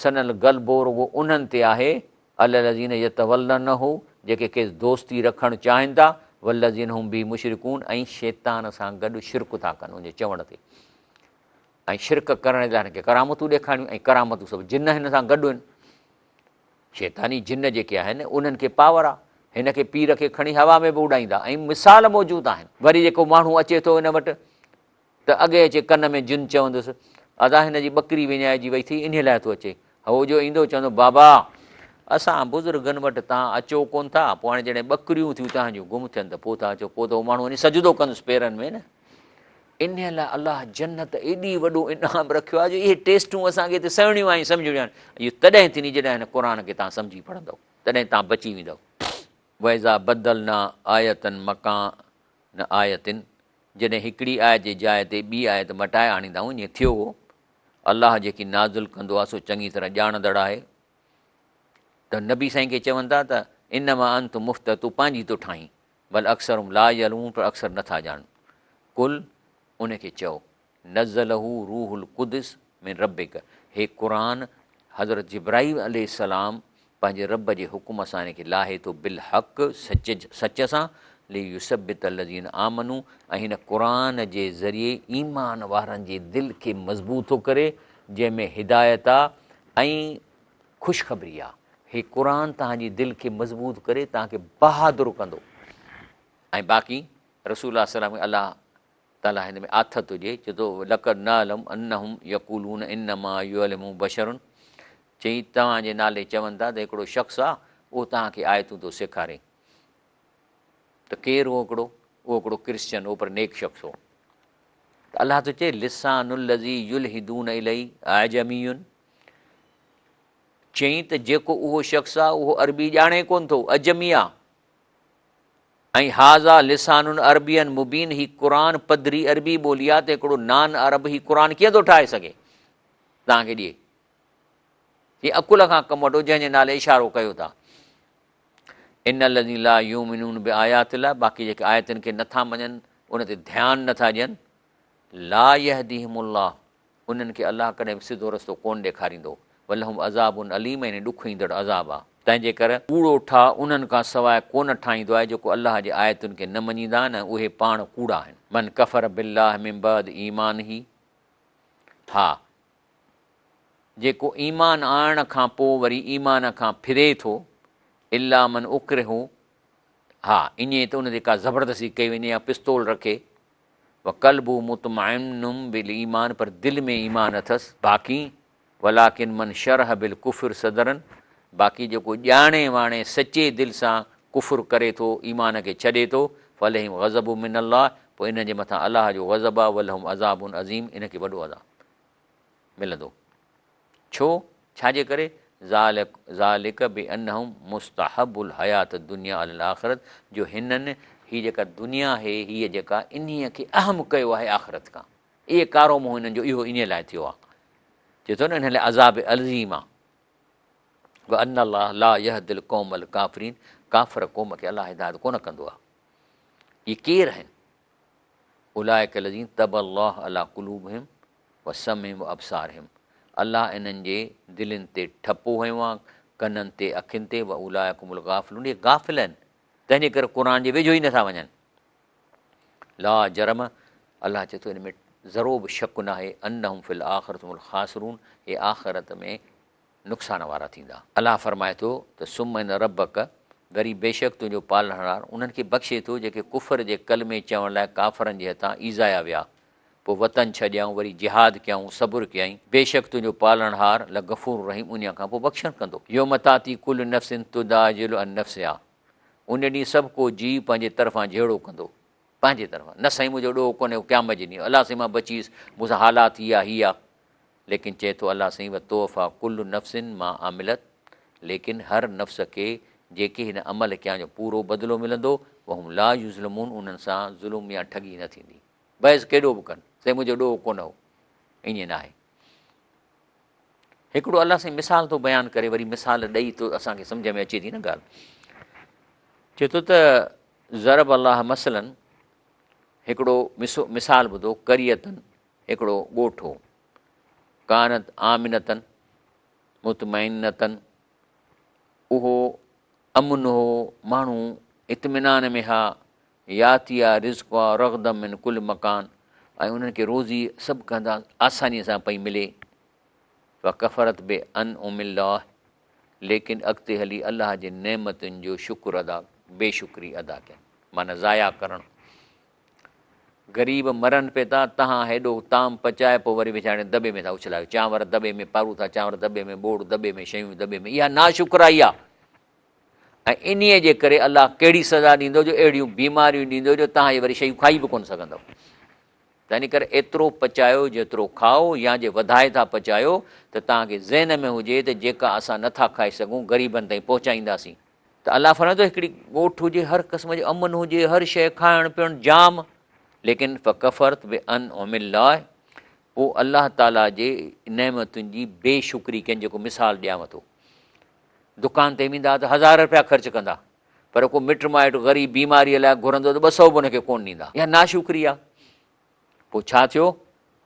A: سنل غلبو رڳو انهن تي آهي الذين يتولونه جيڪي کيس دوستي رکڻ چاهين ٿا والذين هم به مشرڪون ۽ شيطان سان گڏ شرڪ ٿا ڪن ان جي چوڻ تي ۽ شرڪ ڪرڻ جي لاء هن کي ڪرامتون ڏيکاريون ۽ ڪرامتون سڀ جن هن سان گڏ آهن شيطاني جن جيڪي آهن انهن کي پاور آهي هن کي پير کي کڻي هوا ۾ به اڏائيندا ۽ مثال موجود آهن وري جيڪو ماڻهو اچي ٿو هن وٽ ته اڳي اچي ڪن ۾ جن چوندس، ادا هن جي ٻڪري وڃائجي وئي ٿي، انهيء لاء ٿو اچي. هو جو ايندو چوندو، بابا! اسان بزرگن وٽ تان اچو ڪونه ٿا، پوء هاڻي جڏهن ٻڪريون ٿيون تهان جون گم ٿين ته پوء ٿا اچو. پوء ته اهو ماڻهو وڃي سجدو ڪندس پيرن ۾ نه. انهيء لاء الله جنت ايڏي وڏو انعام رکيو آهي جو اهي ٽيسٽون اسان کي هتي سهڻيون آهن سمجهڻيون آهن. اهو تڏهن ٿيندي جڏهن هن قرآن کي تان سمجهي پڙهندؤ، تڏهن تان بچي ويندؤ. واذا بدلنا آية مڪان آية جڏهن هڪڙي آيت جي جاء تي ٻي آيت مٽائي آڻيندا آهيون، جيئن ٿيو هو، الله جيڪي نازل ڪندو آهي سو چڱي طرح ڄاڻندڙ آهي ته نبي سائين کي چون ٿا ته انما انت مفتر تون پنهنجي ٿو ٺاهين بل اڪثرهم لا يعلمون پر اڪثر نٿا ڄاڻن قل ان کي چئو نزله روح القدس من ربک هي قرآن حضرت جبرائيل عليه السلام پنهنجي رب جي حڪم سان ان کي لاهي ٿو بالحق سچ سان ليثبت الذين آمنوا ۽ هن قرآن جي ذريعي ايمان وارن جي دل کي مضبوط ٿو ڪري جنهن ۾ هدايت آ ۽ خوشخبري آ هي قرآن توهان جي دل کي مضبوط ڪري توهان کي بهادر ڪندو ۽ باقي رسول الله صلي الله عليه وسلم الله تعاليٰ هن ۾ آٿت هجي، چئي ٿو، لقد نعلم انهم يقولون انما يعلمه بشر چئي توهان جي نالي چون ٿا ته هڪڙو شخص آ اهو توهان کي آيتون ٿو سيکاري ته ڪير هو هڪڙو اهو هڪڙو ڪرسچن هو پر نيڪ شخص هو ته الله ٿو چئي لسان الذي يلحدون اليه اعجمي چئي ته جيڪو اهو شخص آ اهو عربي ڄاڻي ڪون ٿو عجمي آ ۽ هذا لسان عربي مبين هي قرآن پڌري عربي ٻولي آهي ته هڪڙو نان عرب هي قرآن ڪيئن ٿو ٺاهي سگهي توهان کي ڏئي هي عقل کان ڪم وٺو جنهن جي نالي اشارو ڪيو ٿا ان الذين لا يؤمنون بآيات الله باقي جيڪي آيتن کي نٿا مڃن ان تي ڌيان نٿا ڏين لا يهديهم الله انهن کي الله ڪڏهن به سڌو رستو ڪونه ڏيکاريندو، ولهم عذاب اليم يعني ڏکوئيندڙ عذاب آ. تنهن جي ڪري ڪوڙو ٺاهه انهن کان سواء ڪونه ٺاهيندو آهي جيڪو الله جي آيتن کي نه مڃيندا آهن ۽ اهي پاڻ ڪوڙا آهن. من ڪفر بالله من بعد ايمانه ها جيڪو ايمان آڻڻ کان پوء وري ايمان کان ڦري ٿو، الا من اڪره ها ائين ته ان تي ڪا زبردستي ڪئي وڃي يا پستول رکي، وقلبه مطمئن بالايمان پر دل ۾ ايمان اٿس، باقي ولڪن من شرح بالڪفر صدرا باقي جيڪو ڄاڻي واڻي سچي دل سان ڪفر ڪري ٿو ايمان کي ڇڏي ٿو فعليهم غضب من الله پوء انهن جي مٿان الله جو غضب آهي ولهم عذاب عظيم ان کي وڏو عذاب ملندو ڇو ڇا جي ڪري؟ ذلک بانهم مستحبوا الحياة الدنيا علي الاخرة جو هنن هي جيڪا دنيا آهي هيء جيڪا انهيء کي اهم ڪيو آهي آخرت کان. اهي ڪارو منهن هنن جو اهو انهيء لاء ٿيو آهي. چئي ٿو نه انهن لاء عذاب عظيم آهي. وان الله لا يهدي القوم الڪافرين ڪافر قوم کي الله هدايت ڪونه ڪندو آهي. اهي ڪير آهن؟ اولئک الذين طبع الله علي قلوبهم وسمعهم وابصارهم الله انهن جي دلين تي ٺپو هنيو آهي، ڪنن تي، اکين تي، واولئک هم الغافلون اهي غافل آهن، تنهن جي ڪري قرآن جي ويجهو ئي نٿا وڃن. لا جرم الله چئي ٿو ان ۾ ذرو به شڪ ناهي انهم في الاخرة هم الخاسرون اهي آخرت ۾ نقصان وارا ٿيندا. الله فرمائي ٿو ته ثم ان ربک وري بيشڪ تنهنجو پالڻهار انهن کي بخشي ٿو جيڪي ڪفر جي ڪلمي چوڻ لاء ڪافرن جي هٿان ايذايا ويا پوء وطن ڇڏيائون وري جهاد ڪيائون صبر ڪيائين بيشڪ تنهنجو پالڻهار لغفور رحيم انهيء کان پوء بخشڻ ڪندو. يوم تاتي ڪل نفس تجادل عن نفسها ان ڏينهن سڀ ڪو جيء پنهنجي طرفان جهيڙو ڪندو پنهنجي طرفان نه سائين منهنجو ڏوهه ڪونهي قيامت جي ڏينهن الله سائين مان بچي ويس مون سان حالات هي آ هي آ ليڪن چئي ٿو الله سائين وتوفيٰ ڪل نفس ما عملت ليڪن هر نفس کي جيڪي هن عمل ڪيا جو پورو بدلو ملندو وهم لا يظلمون انهن سان ظلم يا ٺڳي نه ٿيندي بحث ڪيڏو به ڪن سائين منهنجو ڏوهه ڪونه هو ائين ناهي هڪڙو الله سائين مثال ٿو بيان ڪري وري مثال ڏئي ٿو اسان کي سمجھ ۾ اچي ٿي نه ڳالهه چئي ٿو ته ضرب الله مثلا هڪڙو مثال ٻڌو قريتن هڪڙو ڳوٺ هو. ڪانت آمنة مطمئنة اهو امن هو، ماڻهو اطمينان ۾ ها، ياتيها رزقها رغدا من ڪل مڪان ۽ انهن کي روزي سڀ ڪنهن آسانيء سان پئي ملي. فڪفرت بانعم الله ليڪن اڳتي هلي الله جي نعمتن جو شڪر ادا بي شڪري ادا ڪين معنيٰ ضايع ڪرڻ. غريب مرن پئي ٿا، تهان هيڏو طعام پچائي پوء وري ويچارن کي دٻي ۾ ٿا اڇلايو، چانور دٻي ۾ پاروٿا چانور دٻي ۾، ٻوڙ دٻي ۾، شيون دٻي ۾، اها ناشڪرائي آ ۽ انهيء جي ڪري الله ڪهڙي سزا ڏيندو جو اهڙيون بيماريون ڏيندو جو تهان اهي وري شيون کائي به ڪونه سگهندؤ. تنهن ڪري ايترو پچايو جيترو کائو يا جي وڌائي ٿا پچايو ته توهان کي ذهن ۾ هجي ته جيڪا اسان نٿا کائي سگهون غريبن تائين پهچائينداسين. ته الله فرمائي ٿو هڪڙي ڳوٺ هجي هر قسم جو امن هجي هر شيء کائڻ پيئڻ جام ليڪن فڪفرت بانعم الله پوء الله تعالي جي نعمتن جي بي شڪري ڪين جيڪو مثال ڏيانو ٿو دڪان تي ويندا ته هزار روپيا خرچ ڪندا پر ڪو مٽ مائٽ غريب بيماري لاء گهرندو ته 200 به ان کي ڪون ڏيندا اها ناشڪري آهي پوء ڇا ٿيو؟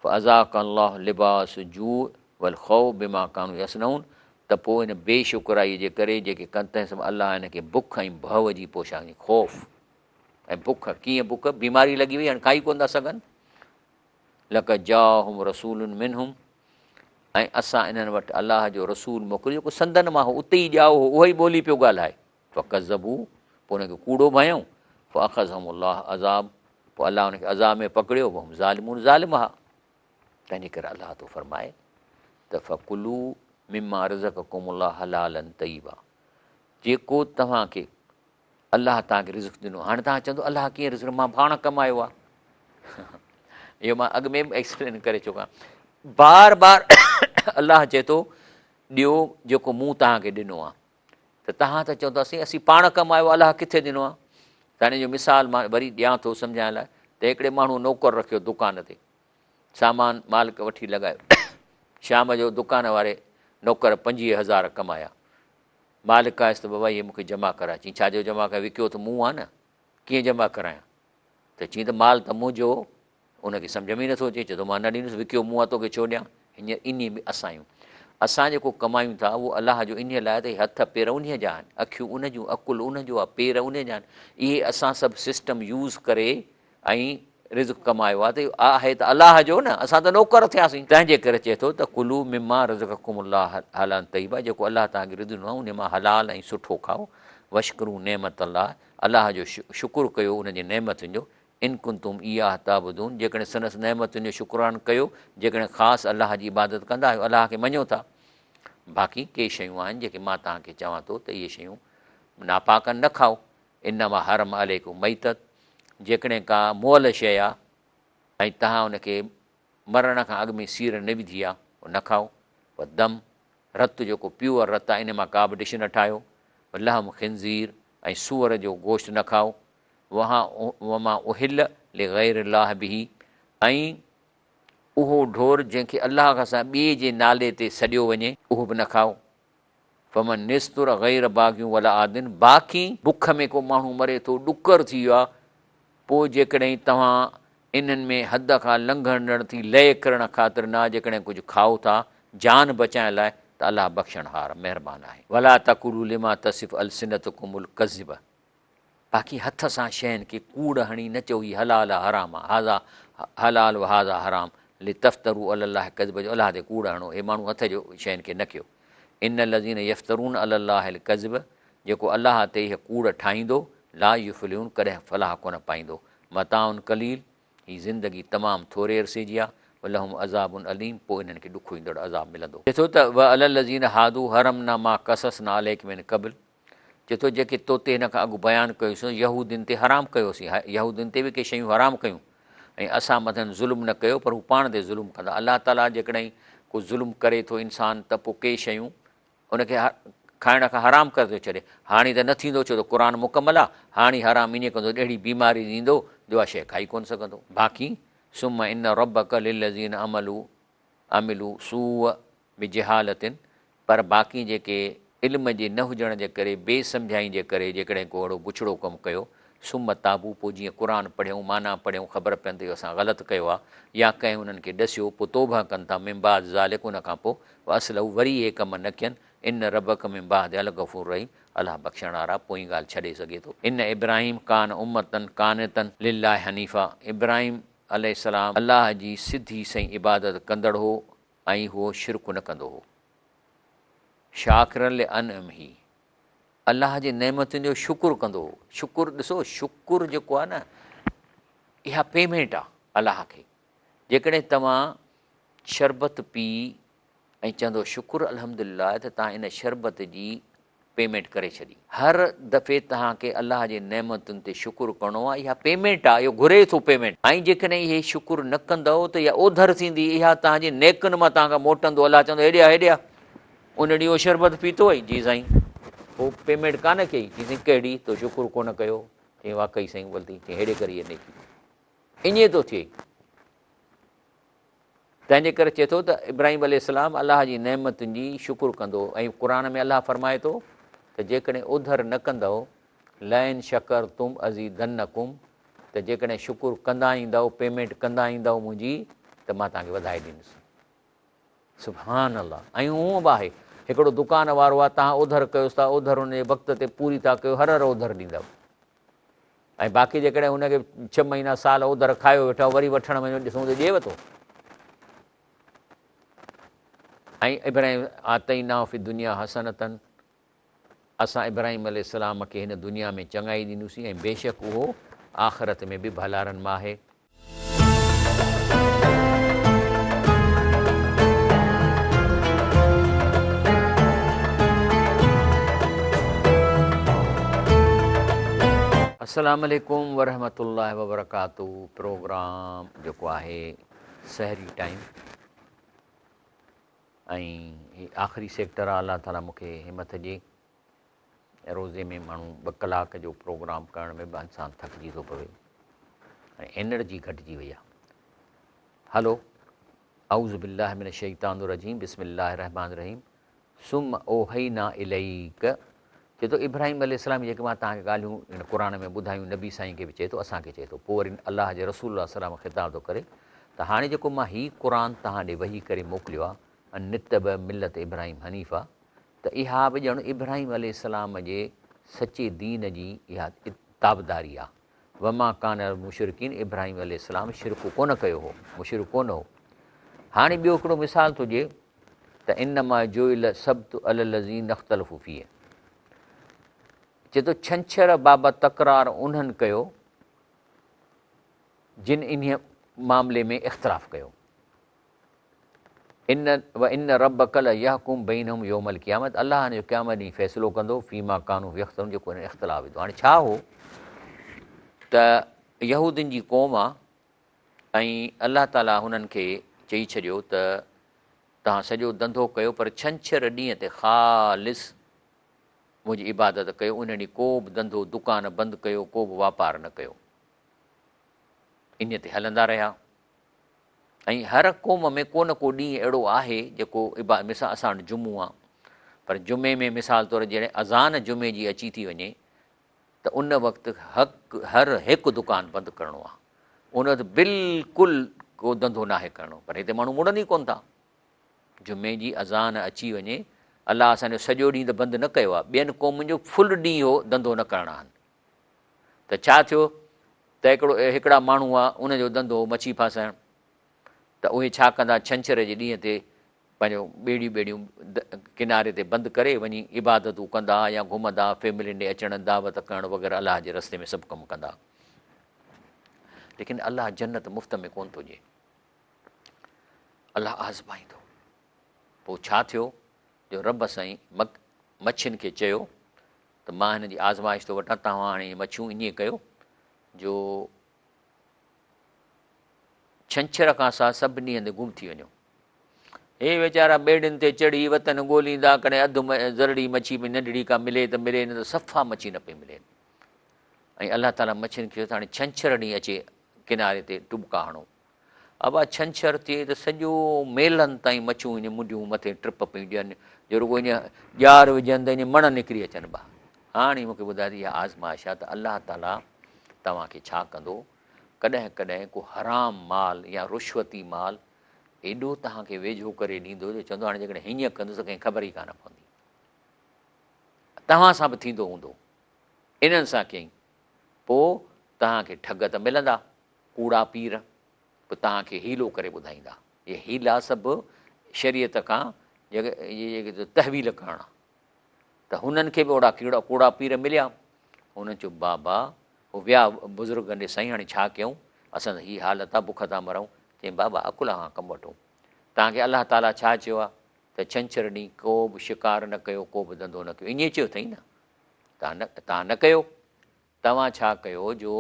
A: فاذاق الله لباس الجوع والخوف بما ڪانوا يصنعون ته پوء ان بي شڪرائيء جي ڪري جيڪي ڪن تنهن سبب الله هن کي بک ۽ ڀؤ جي پوشاڪ ڏني، خوف ۽ بک، ڪيئن بک؟ بيماري لڳي وئي هاڻي کائي ڪونه ٿا سگهن. لقد جاءهم رسول منهم ۽ اسان انهن وٽ الله جو رسول موڪليو جيڪو سندن مان هو، اتي ئي ڄائو هو، اهو ئي ٻولي پيو ڳالهائي. فڪذبوه پوء انهن کي ڪوڙو ڀانيائون، فاخذهم الله عذاب پوء الله انهن کي عذاب ۾ پڪڙيو، وهم ظالمون ظالم ها. تنهنجي ڪري الله ٿو فرمائي ته فڪلوا مما رزقڪم الله حلالا طيبا جيڪو توهان کي الله توهان کي رزق ڏنو. هاڻي توهان چوندو الله ڪيئن رزق ڏنو، مان پاڻ ڪمايو آهي. اهو مان اڳ ۾ به ايڪسپلين ڪري چڪو آهيان. بار بار الله چئي ٿو ڏيو جيڪو مون توهان کي ڏنو آهي. ته توهان ته چوندو سائين اسين پاڻ ڪمايو الله ڪٿي ڏنو آهي ته هاڻي جو مثال مان وري ڏيان ٿو سمجهائڻ لاء ته هڪڙي ماڻهو نوڪر رکيو دڪان تي سامان مالڪ وٺي لڳايو شام جو دڪان واري نوڪر 25000 ڪمايا مالڪ آيس ته بابا هي مونکي جمع ڪرائي چين ڇا جو جمع ڪرائي وڪيو ته مون آ نه ڪيئن جمع ڪرايان ته چين ته مال ته منهنجو ان کي سمجهه ۾ ئي نٿو اچي، چئي ٿو مان نه ڏيندس، وڪيو مون آ توکي ڇو ڏيان؟ هينئر انهيء ۾ اسان آهيون. اسان جيڪو ڪمايون ٿا اهو الله جو انهيء لاء ته هي هٿ پير انهيء جا آهن، اکيون ان جون، عقل ان جو آ، پير انهيء جا آهن، اهي اسان سڀ سسٽم يوز ڪري ۽ رزق ڪمايو آ ته اهو آهي ته الله جو نه، اسان ته نوڪر ٿياسين. تنهن جي ڪري چئي ٿو ته ڪلو مما رزقڪم الله حلالا طيبا جيڪو الله توهان کي رزق ڏنو آهي انهيء مان حلال ۽ سٺو کائو، واشڪروا نعمت الله الله جو شڪر ڪيو ان جي نعمتن جو، ان ڪنتم اياه تعبدون جيڪڏهن سندس نعمتن جو شڪرانو ڪيو، جيڪڏهن خاص الله جي عبادت ڪندا آهيو، الله کي مڃو ٿا. باقي ڪي شيون آهن جيڪي مان توهان کي چوان ٿو ته اهي شيون ناپاڪ آهن نه کائو. انما حرم عليڪم ميتت جيڪڏهن ڪا مئل شيء آهي ۽ توهان ان کي مرڻ کان اڳ ۾ سير نه وڌي آهي اهو نه کائو. والدم رت جيڪو پيوئر رت آهي ان مان ڪا به ڊش نه ٺاهيو، لحم خنزير ۽ سوئر جو گوشت نه کائو، وها وما اهل لغير الله به ۽ اهو ڍور جنهن کي الله کان سواء ٻئي جي نالي تي سڏيو وڃي اهو به نه کائو. فمن اضطر غير باغ ولا عاد باقي بک ۾ ڪو ماڻهو مري ٿو، ڏڪر ٿي ويو آهي، پوء جيڪڏهن توهان انهن ۾ حد کان لنگهندڙ ٿي لئه ڪرڻ خاطر نه جيڪڏهن ڪجهه کائو ٿا جان بچائڻ لاء ته الله بخشڻهار مهربان آهي. ولا تقولوا لما تصف السنتڪم الڪذب باقي هٿ سان شين کي ڪوڙ هڻي نه چئو هي حلال آ حرام آ هذا حلال و هذا حرام لتفتروا علي الله الڪذب جو الله تي ڪوڙ هڻو هي ماڻهو هٿ جو شين کي نه ڪيو ان الذين يفترون علي الله الڪذب جيڪو الله تي هي ڪوڙ ٺاهيندو لا يفلحون ڪڏهن فلاح ڪونه پائيندو متاع قليل هي زندگي تمام ٿوري عرصي جي آ ولهم عذاب اليم پوء انهن کي ڏکوئيندڙ عذاب ملندو. چئي ٿو ته وعلي الذين هادوا حرمنا ما قصصنا عليڪ من قبل چئي ٿو جيڪي تو تي هن کان اڳ بيان ڪيوسون يهودين تي حرام ڪيوسين يهودين تي به ڪي شيون حرام ڪيون ۽ اسان مٿن ظلم نه ڪيو پر هو پاڻ تي ظلم ڪندا الله تعاليٰ جيڪڏهن ڪو ظلم ڪري ٿو انسان ته پوء ڪي شيون ان کي کائڻ کان حرام ڪري ٿو ڇڏي. هاڻي ته نه ٿيندو ڇو ته قرآن مڪمل آ. هاڻي حرام ائين ڪندو ته اهڙي بيماري ڏيندو جو اها شيء کائي ڪونه سگهندو. باقي ثم ان ربک للذين عملوا عملوا سوء بجهالة پر باقي جيڪي علم جي نه هجڻ جي ڪري بي سمجهائي جي ڪري جيڪڏهن ڪو اهڙو بڇڙو ڪم ڪيو ثم تابوا پوء جيئن قرآن پڙهيائون معنيٰ پڙهيائون خبر پين ته اهو اسان غلط ڪيو آ يا ڪنهن انهن کي ڏسيو پوء توبهه ڪن ٿا من بعد ذلک ان کان پوء واصلحوا وري اهي ڪم نه ڪين ان ربک من بعدها لغفور رحيم الله بخشڻهار آ پوئين ڳالهه ڇڏي سگهي ٿو. ان ابراهيم ڪان امة قانتا لله حنيفا ابراهيم عليه السلام الله جي سڌي سئين عبادت ڪندڙ هو ۽ هو شرڪ نه ڪندو هو. شاڪرا لانعمه الله جي نعمتن جو شڪر ڪندو هو. شڪر ڏسو شڪر جيڪو آهي نه اها پيمينٽ آهي الله کي. جيڪڏهن توهان شربت پي ۽ چوندو شڪر الحمدلله ته توهان ان شربت جي پيمينٽ ڪري ڇڏي. هر دفعي توهان کي الله جي نعمتن تي شڪر ڪرڻو آهي اها پيمينٽ آهي اهو گهري ٿو پيمينٽ ۽ جيڪڏهن اهي شڪر نه ڪندؤ ته اها اوڌر ٿيندي اها توهان جي نيڪن مان توهان کان موٽندو الله چوندو هيڏي آ هيڏي آ ان ڏينهن اهو شربت پيتو هئي؟ جي سائين. پوء پيمينٽ ڪانه ڪئي؟ چي سائين ڪهڙي؟ تو شڪر ڪونه ڪيو؟ چيائين واقعي سائين غلطي. چيائين هيڏي ڪري هيء نيڪي. ائين ٿو ٿئي. تنهن جي ڪري چئي ٿو ته ابراهيم عليه السلام الله جي نعمتن جي شڪر ڪندو هو ۽ قرآن ۾ الله فرمائي ٿو ته جيڪڏهن اوڌر نه ڪندؤ لئن شڪرتم ازيدنڪم ته جيڪڏهن شڪر ڪندا ايندؤ پيمينٽ ڪندا ايندؤ منهنجي ته مان توهان کي وڌائي ڏيندس. سبحان الله ۽ هونء به آهي هڪڙو دڪان وارو آهي توهان اوڌر ڪيوس ٿا اوڌر ان جي وقت تي پوري ٿا ڪيو هر هر اوڌر ڏيندؤ ۽ باقي جيڪڏهن هن کي ڇهه مهينا سال اوڌر کايو ويٺا وري وٺڻ وڃو ڏسون ته ڏيو ٿو ۽ ابراهيم آتينا في الدنيا حسنة اسان ابراهيم عليه السلام کي هن دنيا ۾ چڱائي ڏنوسين ۽ بيشڪ اهو آخرت ۾ به ڀلارن مان آهي. السلام عليڪم ورحمة الله وبرڪاته پروگرام جيڪو آهي سحري ٽائيم ۽ هي آخري سيڪٽر آ الله تعالي مونکي همٿ ڏي روزي ۾ ماڻهو ٻه ڪلاڪ جو پروگرام ڪرڻ ۾ به انسان ٿڪجي ٿو پوي ۽ انرجي گهٽجي وئي آ هلو اعوذ بالله من الشيطان الرجيم بسم الله الرحمن الرحيم ثم اوحينا اليڪ چئي ٿو ابراهيم عليه السلام جيڪي مان توهان کي ڳالهيون هن قرآن ۾ ٻڌايون نبي سائين کي به چئي ٿو اسان کي چئي ٿو پوء وري الله جي رسول الله سلام خطاب ٿو ڪري ته هاڻي جيڪو مان هي قرآن توهان ڏي وحي ڪري موڪليو آهي ان اتبع ملت ابراهيم حنيفا ته اها به ڄڻ ابراهيم عليه السلام جي سچي دين جي اها تابعداري آهي وما ڪان المشرڪين ابراهيم عليه السلام شرڪ ڪونه ڪيو هو مشرڪ ڪونه هو هاڻي ٻيو هڪڙو مثال ٿو ڏئي ته انما جعل السبت علي الذين اختلفوا فيه چئي ٿو ڇنڇر بابت تڪرار انهن ڪيو جن انهيء معاملي ۾ اختلاف ڪيو ان وان ربک ليحڪم بينهم يوم القيامت الله ان جو قيامت ڏينهن فيصلو ڪندو فيما ڪانوا يختلفون جيڪو انهن اختلاف وڌو هاڻي ڇا هو ته يهودين جي قوم آ ۽ الله تعالي هنن کي چئي ڇڏيو ته توهان سڄو ڌنڌو ڪيو پر ڇنڇر ڏينهن تي خالص منهنجي عبادت ڪيو، ان ڏينهن ڪو به ڌنڌو، دڪان بند ڪيو، ڪو به واپار نه ڪيو. انهيء تي هلندا رهيا ۽ هر قوم ۾ ڪو نه ڪو ڏينهن اهڙو آهي جيڪو مثال اسان وٽ جمعو آ، پر جمعي ۾ مثال طور جڏهن اذان جمعي جي اچي ٿي وڃي ته ان وقت حق هر هڪ دڪان بند ڪرڻو آ، ان وقت بلڪل ڪو ڌنڌو ناهي ڪرڻو، پر هتي ماڻهو مڙن ئي ڪونه ٿا. جمعي جي اذان اچي وڃي، الله اسان جو سڄو ڏينهن ته بند نه ڪيو آ، ٻين قومن جو فل ڏينهن هو ڌنڌو نه ڪرڻا آهن. ته ڇا ٿيو ته هڪڙو هڪڙا ماڻهو هئا ان جو ڌنڌو هو مڇي ڦاسائڻ ته اهي ڇا ڪندا ڇنڇر جي ڏينهن تي پنهنجو ٻيڙيون ٻيڙيون ڪناري تي بند ڪري وڃي عبادتون ڪندا يا گهمندا فيملين ڏي اچڻ دعوت ڪرڻ وغيره الله جي رستي ۾ سڀ ڪم ڪندا ليڪن الله جنت مفت ۾ ڪون ٿو ڏئي الله آزمائيندو پوء ڇا ٿيو جو رب سائين مڇين کي چيو ته مان هن جي آزمائش ٿو وٺان، توهان هاڻي اهي مڇيون ائين ڪيو جو ڇنڇر کان سا سڀني هنڌ گم ٿي وڃو. هي ويچارا ٻيڙين تي چڙهي وطن ڳوليندا، ڪڏهن اڌ ذرڙي مڇي به ننڍڙي ڪا ملي ته ملي، نه ته صفا مڇي نه پئي ملي. ۽ الله تعاليٰ مڇين کي چيو ته هاڻي ڇنڇر ڏينهن اچي ڪناري تي ٽٻڪا هڻو. ابا ڇنڇر ٿئي ته سڄو ميلن تائين مڇون ائين منڍيون مٿي ٽپ پيون ڏين جو رڳو ائين ڄار وجهن ته ائين مڻ نڪري اچن با. هاڻي مون کي ٻڌاء ته اها آزمائش آهي ته الله تعاليٰ توهان کي ڇا ڪندو؟ ڪڏهن ڪڏهن ڪو حرام مال يا رشوتي مال ايڏو توهان کي ويجهو ڪري ڏيندو جو چوندو هاڻي جيڪڏهن هيئن ڪندس ته ڪنهن کي خبر ئي ڪانه پوندي. توهان سان به ٿيندو هوندو. انهن سان ڪيائين. پوء توهان کي ٺڳ ته ملندا. ڪوڙا پير به توهان کي حيلو ڪري ٻڌائيندا. اهي حيلا سڀ شريعت کان جيڪي تحويل ڪرڻ آ. ته هنن کي به اهڙا ڪوڙا پير مليا. هنن چيو بابا هو ويا بزرگن ڏي سائين هاڻي ڇا ڪيون اسان ته هي حالت آ بک ٿا مرون. چيائين بابا عقل کان ڪم وٺو. توهان کي الله تعاليٰ ڇا چيو آ ته ڇنڇر ڏينهن ڪو به شڪار نه ڪيو ڪو به ڌنڌو نه ڪيو. ائين چيو اٿئي نه. توهان نه ڪيو. توهان ڇا ڪيو جو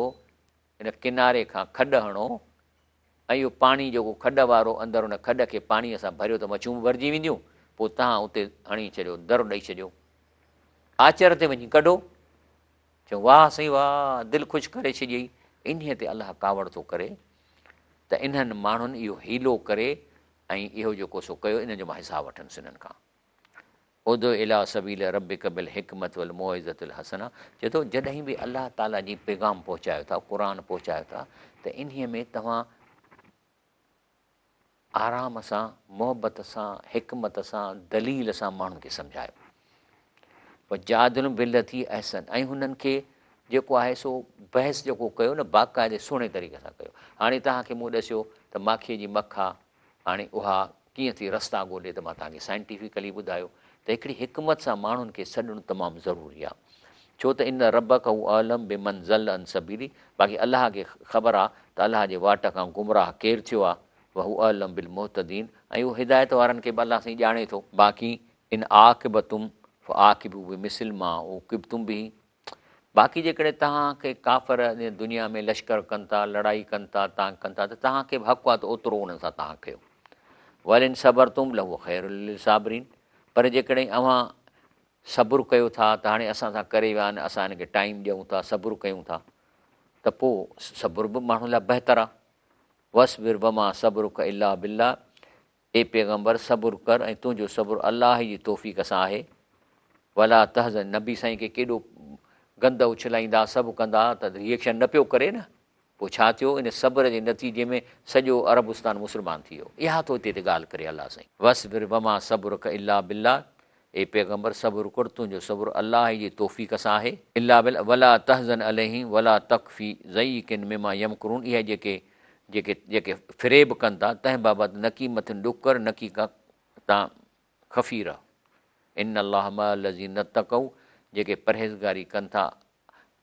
A: ان ڪناري کان کڏ هڻو ۽ اهو پاڻي جيڪو کڏ وارو اندر ان کڏ کي پاڻيء سان ڀريو ته مڇيون به ڀرجي وينديون، پوء توهان اتي هڻي ڇڏيو، در ڏئي ڇڏيو. آچر تي وڃي ڪڍو. چيو واهه سائين واهه، دل خوش ڪري ڇڏيئي. انهيء تي الله ڪاوڙ ٿو ڪري ته انهن ماڻهن اهو حيلو ڪري ۽ اهو جيڪو سو ڪيو، انهن جو مان حساب وٺندس انهن کان. ادع الي سبيل ربک بالحڪمة والموعظة الحسنة چئي ٿو جڏهن به الله تعالي جي پيغام پهچايو ٿا، قرآن پهچايو ٿا ته انهيء ۾ توهان آرام سان، محبت سان، حڪمت سان، دليل سان ماڻهن کي سمجهايو. وجادلهم بالتي احسن ۽ هنن کي جيڪو آهي سو بحث جيڪو ڪيو نه باقاعدي سهڻي طريقي سان ڪيو. هاڻي توهان کي مون ڏسيو ته ماکيء جي مک آ هاڻي اها ڪيئن ٿي رستا ڳولي ته مان توهان کي سائنٽيفڪلي ٻڌايو ته هڪڙي حڪمت سان ماڻهن کي سڏڻ تمام ضروري آهي ڇو ته ان ربک هو اعلم بمن ضل عن سبيله باقي الله کي خبر آهي ته الله جي واٽ کان گمراهه ڪير ٿيو آهي وهو اعلم بالمهتدين ۽ اهو هدايت وارن کي به الله سائين ڄاڻي ٿو. باقي ان عاقبتم فعاقبوا بمثل ما عوقبتم به باقي جيڪڏهن توهان کي ڪافر ان دنيا ۾ لشڪر ڪن ٿا، لڙائي ڪن ٿا، تانگ ڪن ٿا ته توهان کي به حق آهي ته اوترو انهن سان توهان ڪيو. ولئن صبرتم لهو خير للصابرين پر جيڪڏهن اوهان صبر ڪيو ٿا ته هاڻي اسان سان ڪري ويا آهن اسان هن کي ٽائيم ڏيون ٿا صبر ڪيون ٿا ته پوء صبر به ماڻهن لاء بهتر آهي. واصبر وما صبرک الا بالله اي پيغمبر! صبر ڪر ۽ تنهنجو صبر الله ئي جي توفيق سان آهي. ولا تحزن نبي سائين کي ڪيڏو گند اڇلائيندا سڀ ڪندا ته ري ايڪشن نه پيو ڪري نه پوء ڇا ٿيو ان صبر جي نتيجي ۾ سڄو عربستان مسلمان ٿي ويو اها ٿو هتي تي ڳالهه ڪري الله سائين. واصبر وما صبرک الا بالله اي پيغمبر! صبر ڪر تنهنجو صبر الله ئي جي توفيق سان آهي. الا بالله ولا تحزن عليهم ولا تڪ في ضيق مما يمڪرون اهي جيڪي جيڪي جيڪي فريب ڪن ٿا تنهن بابت نڪي مٿن ڏک ڪر نڪي ڪا تان خفي رهه ان الله مع الذين اتقوا جيڪي پرهيزگاري ڪن ٿا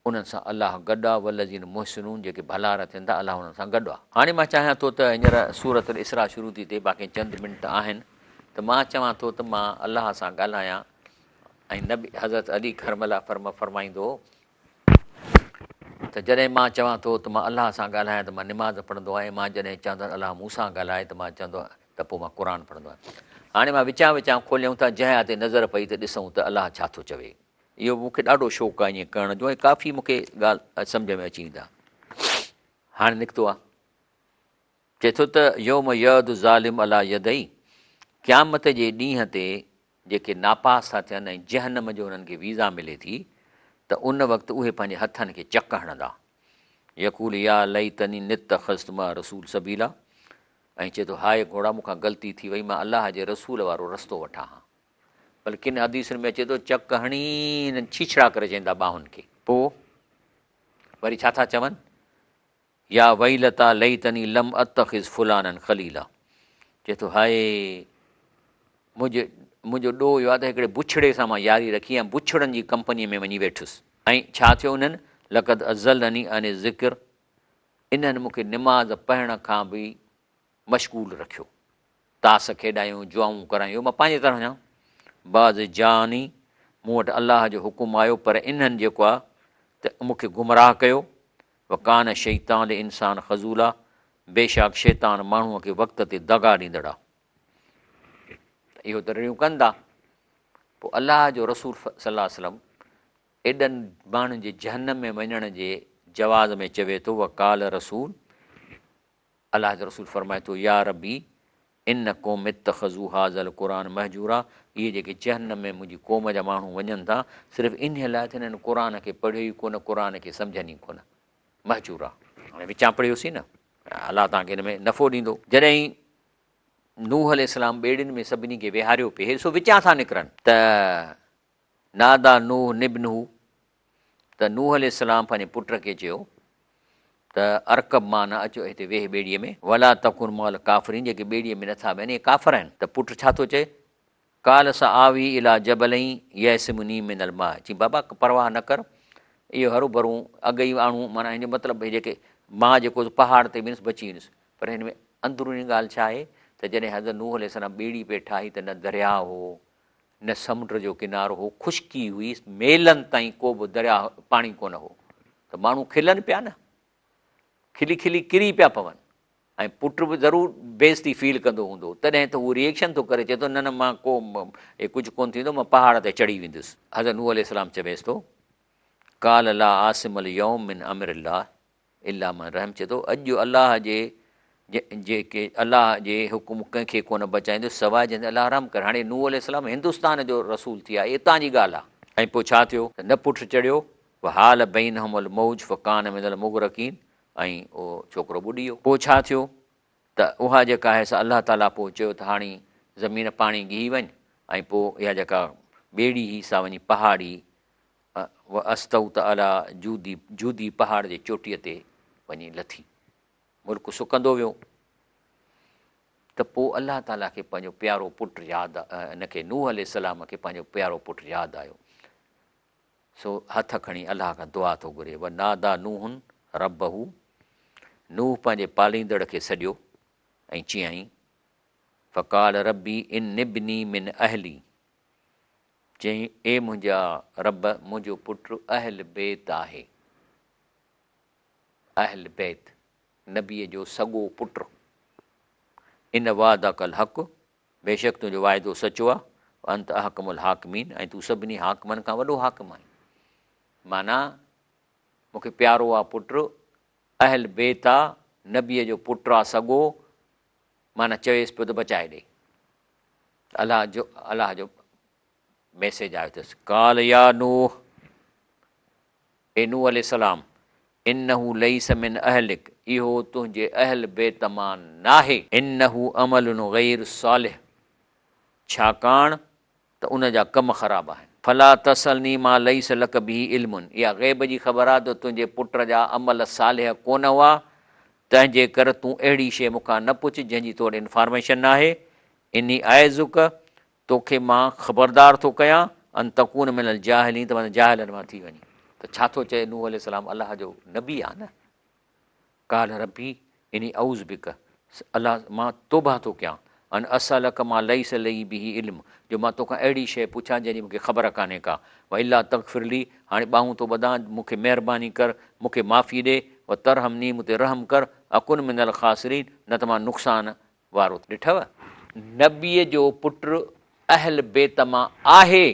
A: انهن سان الله گڏ آ، والذين محسنون جيڪي ڀلارا ٿين ٿا الله انهن سان گڏ آ. هاڻي مان چاهيان ٿو ته هينئر سورة الاسراء شروع ٿي ٿئي باقي چند منٽ آهن ته مان چوان ٿو ته مان الله سان ڳالهايان ۽ نبي حضرت علي ڪرم الله فرم فرمائيندو هو ته جڏهن مان چوان ٿو ته مان الله سان ڳالهايان ته مان نماز پڙهندو آهيان مان جڏهن چوان ٿو الله مون سان ڳالهائي ته مان چوندو ته پوء مان قرآن پڙهندو آهيان. هاڻي مان وچان وچان کوليون ٿا جنهن تي نظر پئي ته ڏسون ته الله ڇا ٿو چوي. اهو مون کي ڏاڍو شوق آهي ائين ڪرڻ جو ۽ ڪافي مون کي ڳالهه سمجهه ۾ اچي ويندا. هاڻي نڪتو آهي. چئي ٿو ته يوم يعض الظالم علي يديه قيامت جي ڏينهن تي جيڪي ناپاس ٿا ٿين ۽ جهنم جو انهن کي ويزا ملي ٿي ته ان وقت اهي پنهنجي هٿن کي چڪ هڻندا. يقول يا ليتني اتخذت مع الرسول سبيلا ۽ چئي ٿو هاء گهوڙا مون کان غلطي ٿي وئي مان الله جي رسول وارو رستو وٺان ها. بلڪ ڪن حديثن ۾ اچي ٿو چڪ هڻي انهن ڇيڇڙا ڪري ڇڏيندا ٻانهن کي. پوء وري ڇا ٿا چون؟ يا ويلتا ليتني لم اتخذ فلانا خليلا چئي ٿو هاء منهنجي منهنجو ڏوهه اهو آهي ته هڪڙي بڇڙي سان مان ياري رکي ۽ بڇڙن جي ڪمپنيء ۾ وڃي ويٺس ۽ ڇا ٿيو انهن لقد اضلني عن الذڪر انهن مون کي نماز پڙهڻ کان به مشغول رکيو. تاس کيڏايون، جوائون ڪرايون، اهو مان پنهنجي طرفان چوان. بعد جاءني، مون وٽ الله جو حڪم آيو، پر انهن جيڪو آهي ته مون کي گمراهه ڪيو. وڪان الشيطان للانسان خذولا، بيشڪ شيطان ماڻهوء کي وقت تي دغا ڏيندڙ آهي. ته اهو ته رڙيون ڪن ٿا. پوء الله جو رسول صلي الله عليه وسلم ايڏن ماڻهن جي جهنم ۾ وڃڻ جي جواز ۾ چوي ٿو، وقال رسول، الله جو رسول فرمائي ٿو، يا ربي ان قوم اتخذوا هذا القرآن مهجورا اهي جيڪي جهنم ۾ منهنجي قوم جا ماڻهو وڃن ٿا صرف انهيء لاء ته انهن قرآن کي پڙهيو ئي ڪونه قرآن کي سمجهن ئي ڪونه. مهجورا. هاڻي وچان پڙهيوسين نه الله توهان کي ان ۾ نفعو ڏيندو. جڏهن نوح عليه السلام ٻيڙين ۾ سڀني کي ويهاريو پئي سو وچان ٿا نڪرن ته ناديٰ نوح ابنه ته نوح عليه السلام پنهنجي پٽ کي چيو ته ارڪب معنا اچ هتي ويهه ٻيڙيء ۾، ولا تڪن مع الڪافرين جيڪي ٻيڙيء ۾ نٿا ويهن اهي ڪافر آهن ته پٽ ڇا ٿو چئي قال سآوي الي جبل يعصمني من الماء چي بابا پرواهه نه ڪر اهو هروڀرو اڳ ئي آڻو معنيٰ هن جو مطلب هي جيڪي مان جيڪو پهاڙ تي ويندس بچي ويندس پر هن ۾ اندروني ڳالهه ڇا آهي ته جڏهن حضرت نوح عليه السلام ٻيڙي پئي ٺاهي ته نه درياء هو نه سمنڊ جو ڪنارو هو، خشڪي هئي، ميلن تائين ڪو به درياهه پاڻي ڪونه هو ته ماڻهو کلن پيا نه، کلي کلي ڪري پيا پون ۽ پٽ به ضرور بيعزتي فيل ڪندو هوندو، تڏهن ته هو ريئيڪشن ٿو ڪري، چئي ٿو نه نه مان ڪو هي ڪجهه ڪونه ٿيندو، مان پهاڙ تي چڙهي ويندس. حضرت نوح عليه السلام چويس ٿو، قال لا عاصم اليوم من امر الله الا من رحم چئي ٿو، اڄ الله جي جيڪي الله جي حڪم ڪنهن کي ڪونه بچائيندو سواء جنهن تي الله رحم ڪري. هاڻي نوح عليه السلام هندستان جو رسول ٿي آيو، اتان جي ڳالهه آهي. ۽ پوء ڇا ٿيو ته نه پٺ چڙهيو، وحال بينهم الموج فڪان من المغرقين ۽ اهو ڇوڪرو ٻڏي ويو. پوء ڇا ٿيو ته اها جيڪا آهي سا الله تعاليٰ پوء چيو ته هاڻي زمين پاڻي ڳهي وڃ ۽ پوء اها جيڪا ٻيڙي هئي سا وڃي پهاڙي واستوت علي جودي، جودي پهاڙ جي چوٽيء تي وڃي لٿي. ملڪ سڪندو ويو ته پوء الله تعاليٰ کي پنهنجو پيارو پٽ ياد ان کي نوح عليه السلام کي پنهنجو پيارو پٽ ياد آيو سو هٿ کڻي الله کان دعا ٿو گهري وناديٰ نوح ربه نوح پنهنجي پاليندڙ کي سڏيو ۽ چيائين فقال ربي ان ابني من اهلي چيائين، اي منهنجا رب! منهنجو پٽ اهل بيت آهي. اهل بيت، نبيء جو سڳو پٽ. ان وعدک الحق، بيشڪ تنهنجو وعدو سچو آهي، وانت احڪم الحاڪمين، ۽ تون سڀني حاڪمن کان وڏو حاڪم آهين. معنيٰ، مون کي پيارو آ پٽ، اهل بيت آ، نبيء جو پٽ آ سڳو، معنيٰ چويس پيو ته بچائي ڏي. الله جو الله جو ميسيج آيو اٿس قال يا نوح اي نوح عليه السلام انه ليس من اهلك اهو تنهنجي اهل بيت مان ناهي انه عمل غير صالح ڇاڪاڻ ته ان جا ڪم خراب آهن. فلا تسألني ما ليس لک به علم اها غيب جي خبر آهي ته تنهنجي پٽ جا عمل صالح ڪونه هئا، تنهن جي ڪر تون اهڙي شيء مون کان نه پڇ جنهن جي تو وٽ انفارميشن ناهي، اني اعظک توکي مان خبردار ٿو ڪيان، ان تڪون من الجاهلين ته متان جاهلن مان ٿي وڃين. ته ڇا ٿو چئي نوح عليه السلام الله جو نبي آهي نه. قال ربي اني اعوذ بک الله مان توبه ٿو ڪيان ان اسالک ما ليس لي به علم جو مان توکان اهڙي شيء پڇان جنهن جي مون کي خبر ڪانهي ڪا والا تغفر لي هاڻي ٻانهون ٿو ٻڌان مون کي مهرباني ڪر مون کي معافي ڏي وترحمني مون تي رحم ڪر اڪن من الخاسرين نه ته مان نقصان وارو ڏٺو. نبيء جو پٽ اهل بيت مان آهي،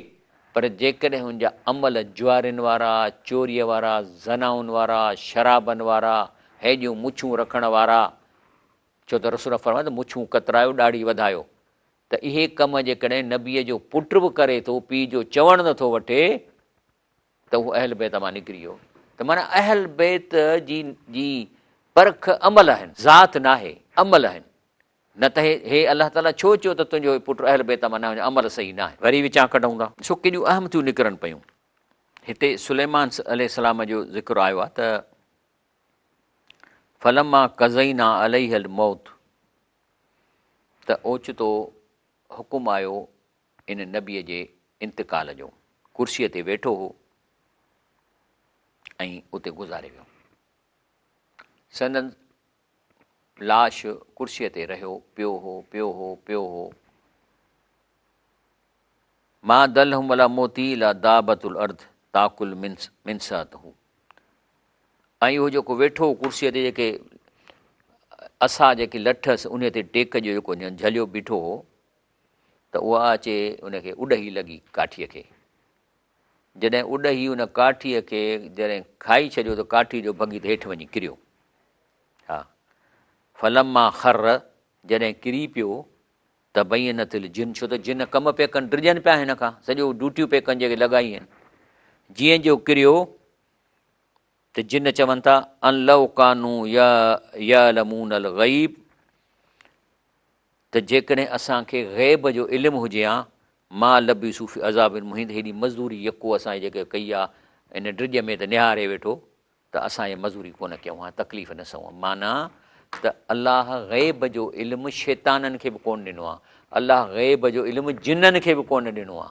A: پر جيڪڏهن ان جا عمل جوارين وارا، چوريء وارا، زنائن وارا، شرابن وارا، هيڏيون مڇون رکڻ وارا، ڇو ته رسول الله فرمايو ته مڇون ڪترايو، ڏاڙهي وڌايو، ته اهي ڪم جيڪڏهن نبيء جو پٽ به ڪري ٿو، پيء جو چوڻ نه ٿو وٺي، ته اهو اهل بيت مان نڪري ويو ته معنيٰ اهل بيت جي جي پرک عمل آهن، ذات ناهي، عمل آهن. نه ته هي هي الله تعاليٰ ڇو چيو ته تنهنجو هي پٽ اهل بيت مان ناهي، عمل صحيح ناهي. وري وچان ڪڍون ٿا. ڏسو ڪيڏيون اهم ٿيون نڪرن پيون. هتي سليمان عليه السلام جو ذڪر آيو آهي ته فلما قضينا عليه الموت ته اوچتو حڪم آيو ان نبيء جي انتقال جو، ڪرسيء تي ويٺو هو ۽ اتي گذاري ويو. سندن لاش ڪرسيء تي رهيو پيو هو، پيو هو، پيو هو. ما دلهم علي موته الا دابة الارض تاڪل من ساعته. ۽ اهو جيڪو ويٺو هو ڪرسيء تي جيڪي عصا جيڪي لٺ هئس انهيء تي ٽيڪ جو جيڪو جهليو بيٺو هو، ته اها اچي ان کي اڏهي لڳي ڪاٺيء کي. جڏهن اڏهي ان ڪاٺيء کي جڏهن کائي ڇڏيو ته ڪاٺي جو ڀڳي ته هيٺ وڃي ڪريو. ها فلما خر جڏهن ڪري پيو تبينت الجن ڇو ته جن ڪم پيا ڪن ڊڄن پيا هن کان سڄو ڊيوٽيون پيا ڪن جيڪي لڳائي آهن. جيئن جو ڪريو ته جن چون ٿا ان لو ڪانوا يعلمون الغيب ته جيڪڏهن اسان کي غيب جو علم هجي ها، ما لبثوا في عذاب مهين ته هيڏي مزدوري يڪو اسان جيڪا ڪئي آ ان ڊڄ ۾ ته نهاري ويٺو ته اسان هي مزوري ڪونه ڪيون ها تڪليف نه سهون ها معنيٰ ته الله غيب جو علم شيطانن کي به ڪونه ڏنو آ الله غيب جو علم جنن کي به ڪونه ڏنو آ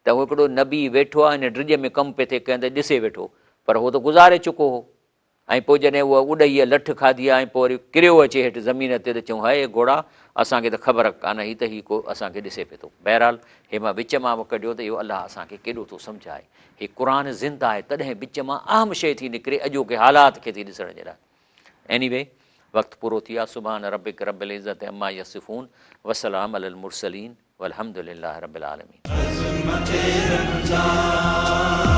A: ته هو هڪڙو نبي ويٺو آ ان ڊڄ ۾ ڪم پئي ٿئي ڪنهن ته ڏسي ويٺو پر هو ته گذاري چڪو هو ۽ پوء جڏهن اها اڏهيء لٺ کاڌي آ ۽ پوء وري ڪريو اچي هيٺ زمين تي ته چيائون هاء گهوڙا! اسان کي ته خبر ڪانه هئي ته هي ڪو اسان کي ڏسي پئي ٿو. بهرحال هي مان وچ مان به ڪڍيو ته اهو الله اسان کي ڪيڏو ٿو سمجهائي. هي قرآن زنده آهي تڏهن وچ مان اهم شيء ٿي نڪري اڄوڪي حالات کي ٿي ڏسڻ جي لاء. Anyway وقت پورو ٿي ويو آهي. سبحان ربک رب العزت عما يصفون وسلام علي المرسلين والحمد لله رب العالمين.
B: عظمت رمضان.